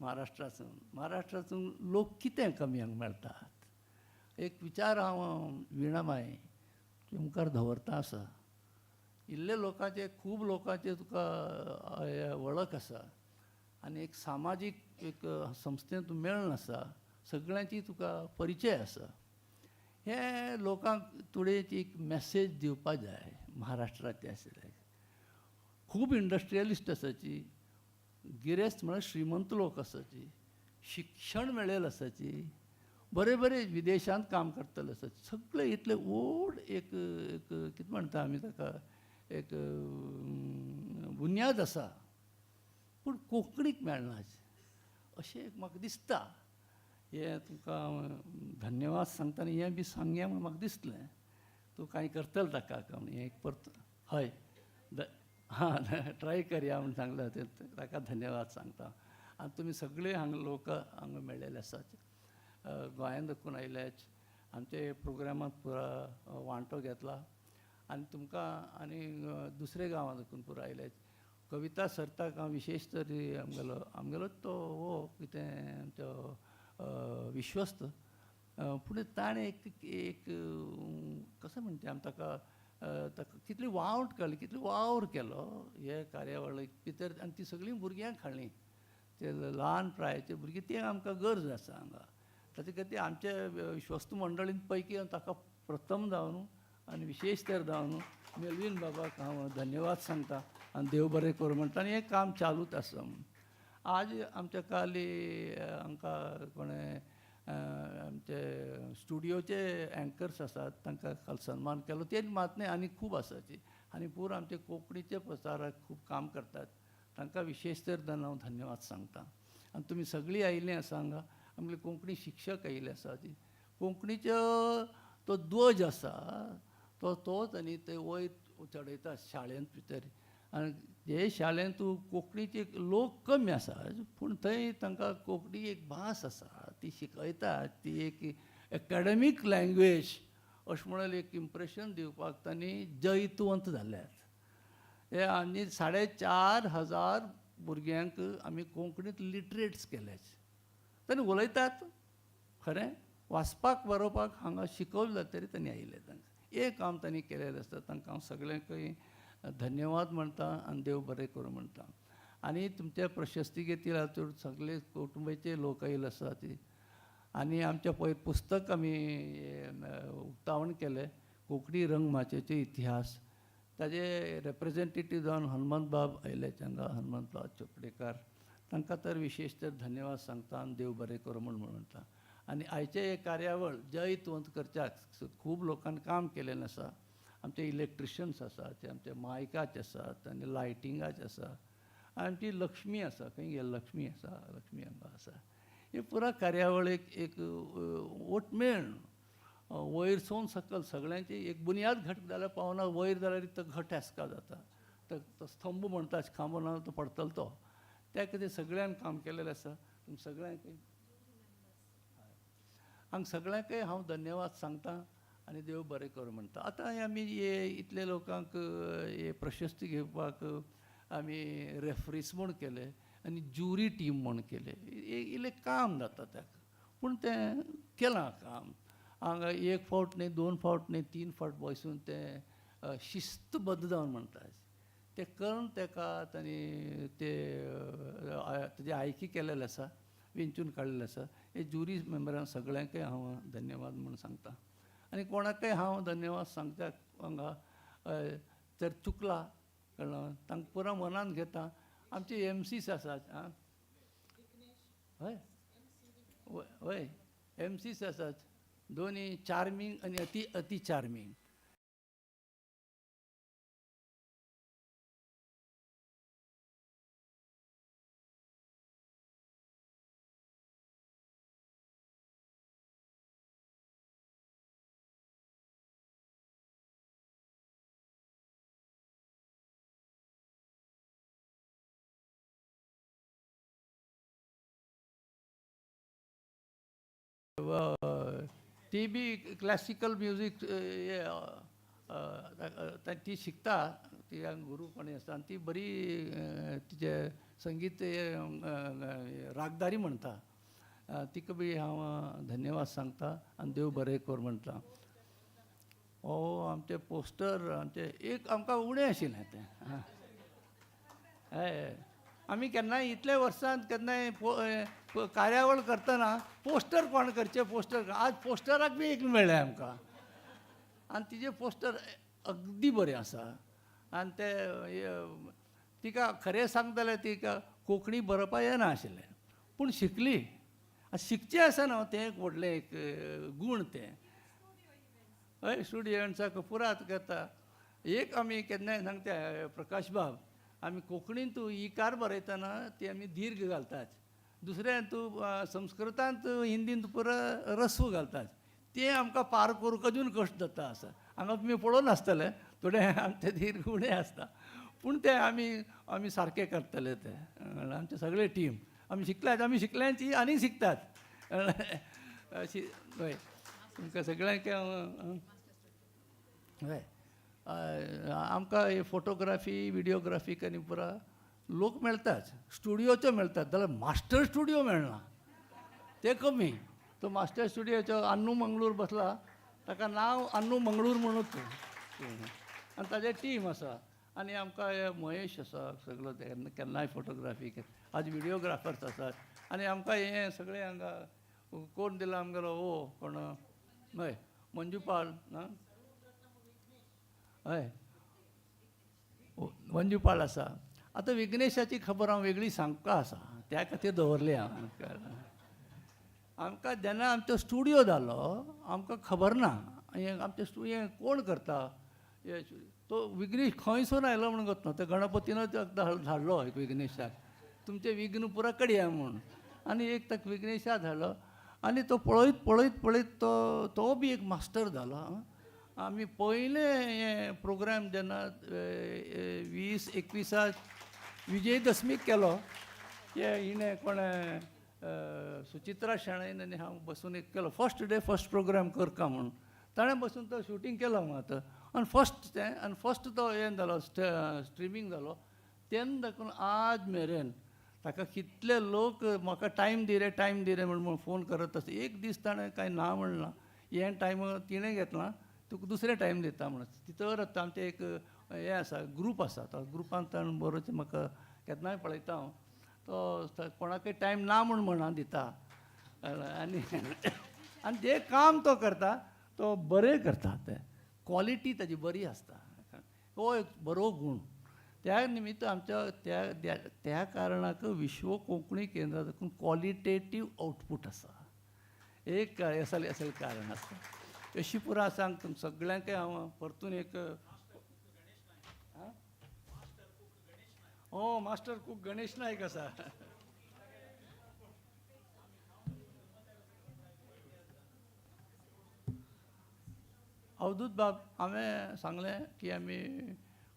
महाराष्ट्रासून? महाराष्ट्रासून लोक कितें कमी हांगा मेळटात? एक विचार हांव विणामाय तुजे मुखार दवरता आसा. इल्ले लोकांचे, खूब लोकांचे तुका वळख आसा आनी एक सामाजीक एक संस्थेन तूं मेळून आसा, सगळ्यांची तुका परिचय आसा. हे लोकांक तुवें एक मॅसेज दिवपा जाय. महाराष्ट्राचे आशिल्ले खूब इंडस्ट्रियलिस्ट आसाची, गिरेस्त म्हळ्यार श्रीमंत लोक आसाची, शिक्षण मेळिल्लें आसाची, बरे बरे विदेशांत काम करतले आसात. सगळे इतले व्हड एक एक कितें म्हणटा आमी ताका, एक बुन्याद आसा, पूण कोंकणीक मेळना अशें एक म्हाका दिसता. हें तुमकां हांव धन्यवाद सांगता आनी हें बी सांगया म्हूण म्हाका दिसलें. तूं कांय करतलो ताका म्हूण हें एक परत हय हां ट्राय करया म्हूण सांगलां तें, ताका धन्यवाद सांगता. आनी तुमी सगळे हांगा लोक हांगा मेळ्ळेले आसात, गोंयांत दाखून आयल्याच, आमचे प्रोग्रामांत पुरा वांटो घेतला आनी तुमकां आनी दुसरे गांवांत दाखून पुरा आयल्याच. कविता सर्ताक हांव विशेश तरी आमगेलो तो हो कितें आमचो विश्वस्त, पूण ताणें एक एक कशें म्हणटा आमी ताका, ताका कितली वावट काडली, कितलो वावर केलो हे कार्यावळीक भितर. आनी ती सगळीं भुरग्यांक हाडलीं, ते ल्हान प्रायेचे भुरगीं, ते आमकां गरज आसा हांगा. ताचे खातीर आमचे विश्वस्त मंडळीन पैकी ताका प्रथम जावन आनी विशेश तर जावन मेलवीन बाबाक हांव धन्यवाद सांगता आनी देव बरें करूं म्हणटा. आनी हें काम चालूच आसा म्हूण आज आमच्या काली हांकां कोणें आमचे स्टुडियोचे एंकर्स आसात, तांकां काल सन्मान केलो. ते मात न्हय, आनी खूब आसाची आनी पुरो आमचे कोंकणीचे प्रचाराक खूब काम करतात, तांकां विशेश तर हांव धन्यवाद सांगता. आनी तुमी सगळीं आयिल्लीं आसा हांगा, आमगे कोंकणी शिक्षक आयिल्ले आसा. कोंकणीचो तो ध्वज आसा तो तोच आनी ते वयर चडयता शाळेंत भितर. आनी जे शाळेंत तूं कोंकणीचे लोक कमी आसा, पूण थंय तांकां कोंकणी एक भास आसा, ती शिकयतात, ती एक एकाडेमीक लँग्वेज अशें म्हणून एक इम्प्रेशन दिवपाक तांणी जैतवंत जाल्यात. हे आनी 4500 भुरग्यांक आमी कोंकणींत लिटरेट्स केल्यात. तांणी उलयतात खरें, वाचपाक बरोवपाक हांगा शिकवलें तरी तांणी आयिल्लें तांकां. एक काम तांणी केलेलें आसता, तांकां हांव सगळ्यांकय धन्यवाद म्हणटा आनी देव बरें करूं म्हणटा. आनी तुमचे प्रशस्ती घेतली हातूंत सगळे कुटुंबाचे लोक आयिल्ले आसा ती. आनी आमचें पयर पुस्तक आमी उक्तावण केलें, कोंकणी रंगमाचयेचे इतिहास. ताजे रेप्रेजेंटेटीव जावन हनुमंत बाब आयले हांगा, हनुमंत बाब चोपडेकार, तांकां तर विशेश तर धन्यवाद सांगता आनी देव बरें करूं म्हूण म्हणटा. आनी आयचे हे कार्यावळ जैतवंत करच्याक खूब लोकांनी काम केलेलें आसा. आमचे इलेक्ट्रिशियन्स आसात, ते आमचे मायकाचे आसात आनी लायटिंगाचे आसा. आमची लक्ष्मी आसा, खंय गेली लक्ष्मी आसा, लक्ष्मी हांगा आसा. हे पुरा कार्यावळीक एक ओटमेळ वयर सावन सकल सगळ्यांची एक बुन्याद घट जाल्यार पावना, वयर जाल्यार तो घट आसका जाता, तो स्तंभ म्हणटा, खांबो ना तो पडतलो तो. त्या खातीर सगळ्यान काम केलेलें आसा. सगळ्यांक हांगा सगळ्यांकय हांव धन्यवाद सांगता आनी देव बरें करूं म्हणटा. आतां आमी हे इतले लोकांक हे प्रशस्ती घेवपाक आमी रेफ्रीस म्हूण केले आनी ज्युरी टीम म्हूण केले. इल्लें काम जाता ताका, पूण तें केलां काम. हांगा एक फावट न्हय, दोन फावट न्हय, तीन फावट बसून तें शिस्तबद्ध जावन म्हणटा तें करून ताका तांणी ते तेजें आयकी केलेलें आसा, वेंचून काडलेलें आसा. हे ज्युरी मेंबरांक सगळ्यांकय हांव धन्यवाद म्हूण सांगता. आनी कोणाकय हांव धन्यवाद सांगता हांगा जर चुकला कळ्ळें, तांकां पुरा मनान घेता. आमचे एमसीस आसात, आं हय हय एमसीस आसात दोनी, चार्मींग आनी अती अती चार्मींग. ती बी क्लासिकल म्युजीक ती शिकता, ती गुरू कोणी आसता आनी ती बरी तिचे संगीत रागदारी म्हणटा. तिका बी हांव धन्यवाद सांगता आनी देव बरें कर म्हणटा. हो आमचे पोस्टर आमचे एक आमकां उणें आशिल्लें तें. हय, आमी केन्नाय इतले वर्सांत केन्नाय कार्यावळ करतना पोस्टर कोण करचें, पोस्टर आज पोस्टराक बी एक मेळ्ळें आमकां आनी तिजें पोस्टर अगदी बरें आसा. आनी ते तिका खरें सांगता जाल्यार तिका कोंकणी बरोवपाक येना आशिल्लें, पूण शिकली. शिकचें आसा न्हू तें एक व्हडलें एक गूण तें. हय, स्टुडंट्साक पुरात करता. एक आमी केन्नाय सांगता प्रकाश बाब, आमी कोंकणीन तूं इकार बरयतना ती आमी दीर्घ घालतात, दुसऱ्यान तूं संस्कृतांत हिंदीन पुरा रस्व घालतात, तें आमकां पार करूंक अजून कश्ट जाता आसा. हांगा तुमी पळोवन आसतले थोडे आमचे दीर्घ उणें आसता, पूण तें आमी आमी सारकें करतले. तें आमचे सगळे टीम आमी शिकल्यात, आमी शिकल्यांची आनी शिकतात अशी. हय, तुमकां सगळ्यांक हय, आमकां फोटोग्राफी विडियोग्राफी आनी पुरा लोक मेळटाच, स्टुडियोच्यो मेळटात, जाल्यार मास्टर स्टुडियो मेळना ते कमी. तो मास्टर स्टुडियोचो अन्नू मंगळूर बसला, ताका नांव अन्नू मंगळूर म्हणूच, आनी ताजे टीम आसा. आनी आमकां महेश आसा सगळो केन्नाय फोटोग्राफी, आज विडियोग्राफर्स आसात. आनी आमकां हें सगळें हांगा कोण दिला आमगेलो हो कोण हय मंजूपाल ना, हय मंजूपाल आसा. आतां विघ्नेशाची खबर हांव वेगळी सांगपा आसा, त्या खातीर दवरली हांव. आमकां जेन्ना आमचो स्टुडियो जालो आमकां खबर ना हें आमचें स्टुडियो कोण करता, तो विघ्नेश खंयसून आयलो म्हणून ना, तो गणपतीनच धाडलो एक विघ्नेशाक, तुमचें विघ्न पुरा कडया म्हूण. आनी एक ताका विघ्नेशा धाडलो आनी तो पळयत पळयत पळयत तो तो बी एक मास्टर जालो. आमी पयलें हें प्रोग्राम जेन्ना 20-21 विजयदशमीक केलो, हे हिणें कोणें सुचित्रा शेणैन आनी हांव बसून एक केलो, फर्स्ट डे फर्स्ट प्रोग्राम करका म्हूण. ताणें बसून तो शुटींग केलो आतां आनी फर्स्ट तें आनी फर्स्ट तो हें जालो स्ट्रिमींग जालो. तेन्ना दाखोवन आज मेरेन ताका कितले लोक म्हाका टायम दी रे टायम दी रे म्हूण फोन करत आसता. एक दीस ताणें कांय ना म्हणलां, हें टायम तिणें घेतलां तुका दुसरें टायम दिता म्हणून. तितर आतां आमचें एक हें आसा ग्रूप आसा, तो ग्रुपान ताणें बरोच म्हाका केन्नाय पळयता हांव, तो कोणाकय टायम ना म्हूण म्हणा दिता. आनी आनी जें काम तो करता तो बरें करता, तें क्वॉलिटी ताजी बरी आसता, हो एक बरो गूण. त्या निमित्त आमच्या त्या त्या कारणाक विश्व कोंकणी केंद्रा देखून क्वॉलिटेटीव आउटपूट आसा, एक असल असल कारण आसा. अशी पुरा सांग तुमकां सगळ्यांकय हांव परतून एक हो मास्टर कूक गणेश नायक आसा. अवधूत बाब, हांवें सांगलें की आमी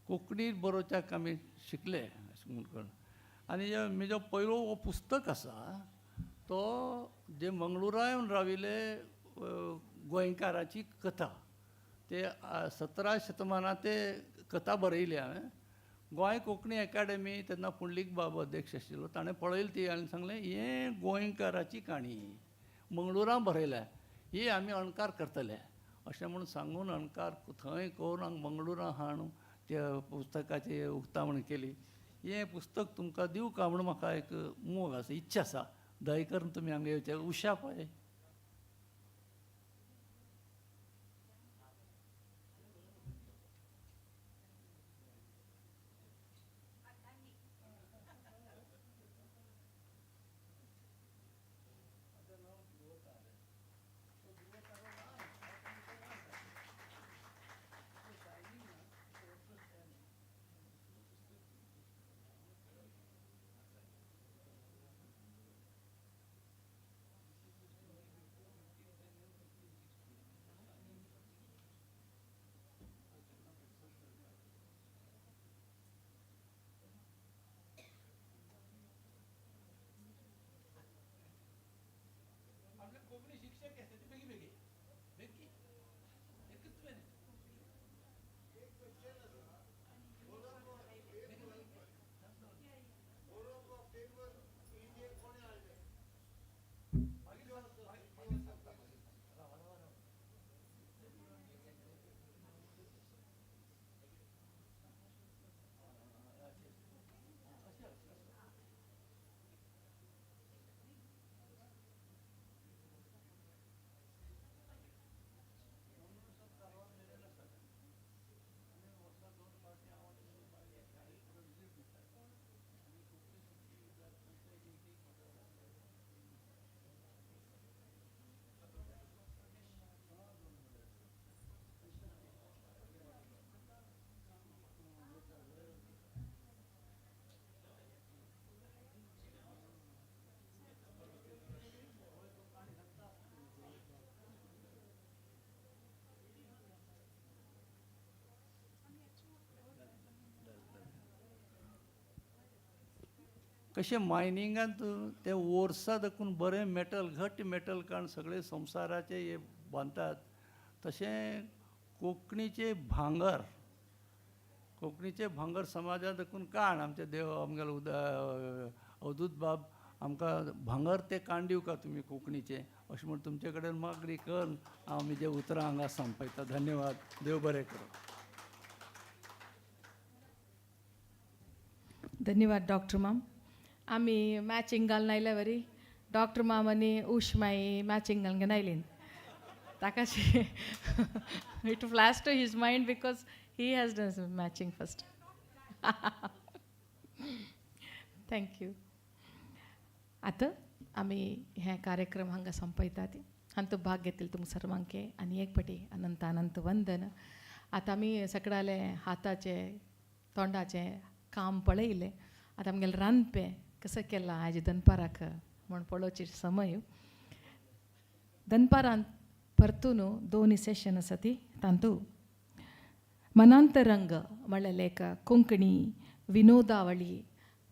कोंकणी बरोवच्याक आमी शिकले अशें म्हूण करून. आनी म्हजो पयलो हो पुस्तक आसा तो जे मंगळुरा येवन राविल्ले गोंयकाराची कथा, ते 17 शतमानांत ते कथा बरयली हांवें. गोंय कोंकणी एकाडेमी तेन्ना पुंडलीक बाब अध्यक्ष आशिल्लो, ताणें पळयली ती आनी सांगलें हें गोंयकाराची काणी मंगळुरा बरयल्या, ही आमी अणकार करतले अशें म्हूण सांगून अणकार थंय करून हांगा मंगळुरा हाडून त्या पुस्तकाची उक्तावण केली. हें पुस्तक तुमकां दिवका म्हूण म्हाका एक मोग आसा, इच्छा आसा, दया करून तुमी हांगा येवचें. उषा पळय कशें मायनिंगांत तें वर्सां देखून बरें मेटल, घट्ट मेटल काडून सगळे संवसाराचे हे बांदतात, तशें कोंकणीचें भांगर, कोंकणीचें भांगर समाजांत देखून काण आमचे देव आमगेलो अवधूत बाब आमकां भांगर तें काण दिवका तुमी कोंकणीचें, अशें म्हूण तुमचे कडेन मागणी करून हांव म्हजें उतरां हांगा सोंपयता. धन्यवाद. देव बरें करूं. धन्यवाद डॉक्टर माम. आमी मॅचिंग घालून आयल्या वरी डॉक्टर माम आनी उष्माई मॅचिंग घालून आयलीं. Takashi it flash to his mind because he has done matching first. Thank you. आतां आमी हे कार्यक्रम हांगा सोंपयतात. हांतूत भाग घेतले तुमकां सर्वांके आनी एक पटी अनंत अनंत वंदन. आतां आमी सगळ्याले हाताचें तोंडाचें काम पळयलें. आतां आमगेलें रांदपें कसं केलां आयज दनपाराक म्हूण पळोवची समय. दनपारांत परतून दोन सेशन आसा ती तांतू मनांतरंग म्हळ्यार एक कोंकणी विनोदावळी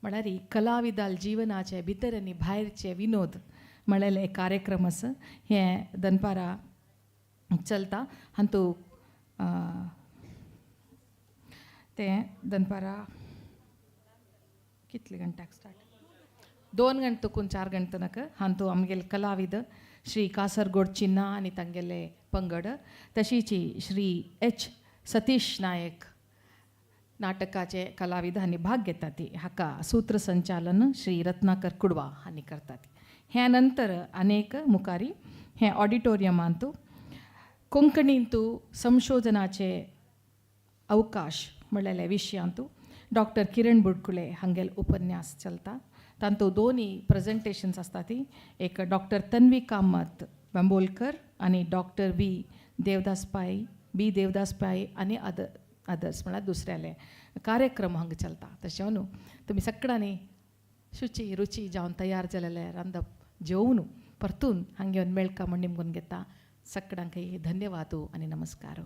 म्हळ्यार कलाविदाल जिवनाचे भितर आनी भायरचे विनोद म्हळ्यार एक कार्यक्रम आसा. हें दनपारा चलता. हातूंत तें दनपारा कितले घंट्याक स्टार्ट? 2 गंटे तुकून 4 गंटे तनक. हातूंत आमगेले कलाविद श्री कासरगोड चिन्ना आनी तांगेले पंगड, तशीच श्री एच सतीश नायक नाटकाचे कलाविद हांणी भाग घेतात. हाका सूत्रसंचालन श्री रत्नाकर कुडवा हांणी करतात. ह्या नंतर अनेक मुखारी हें ऑडिटोरियमांतू कोंकणींतू संशोधनाचे अवकाश म्हणलेल्या विशयांतू डॉक्टर किरण बुडकुले हांगेल उपन्यास चलता. तांतू दोनी प्रेजेंटेशन्स आसता ती एक डॉक्टर तन्वी कामत बांबोलकर आनी doctor B Devdas Pai, B Devdas Pai आनी अदर्स म्हळ्यार दुसऱ्याले कार्यक्रम हांगा चलता. तशें न्हू तुमी सगळ्यांनी शुची रुची जावन तयार जालेले रांदप जेवन परतून हांगा येवन मेळका म्हूण निमगून घेता. सगळ्यांकय धन्यवाद आनी नमस्कार.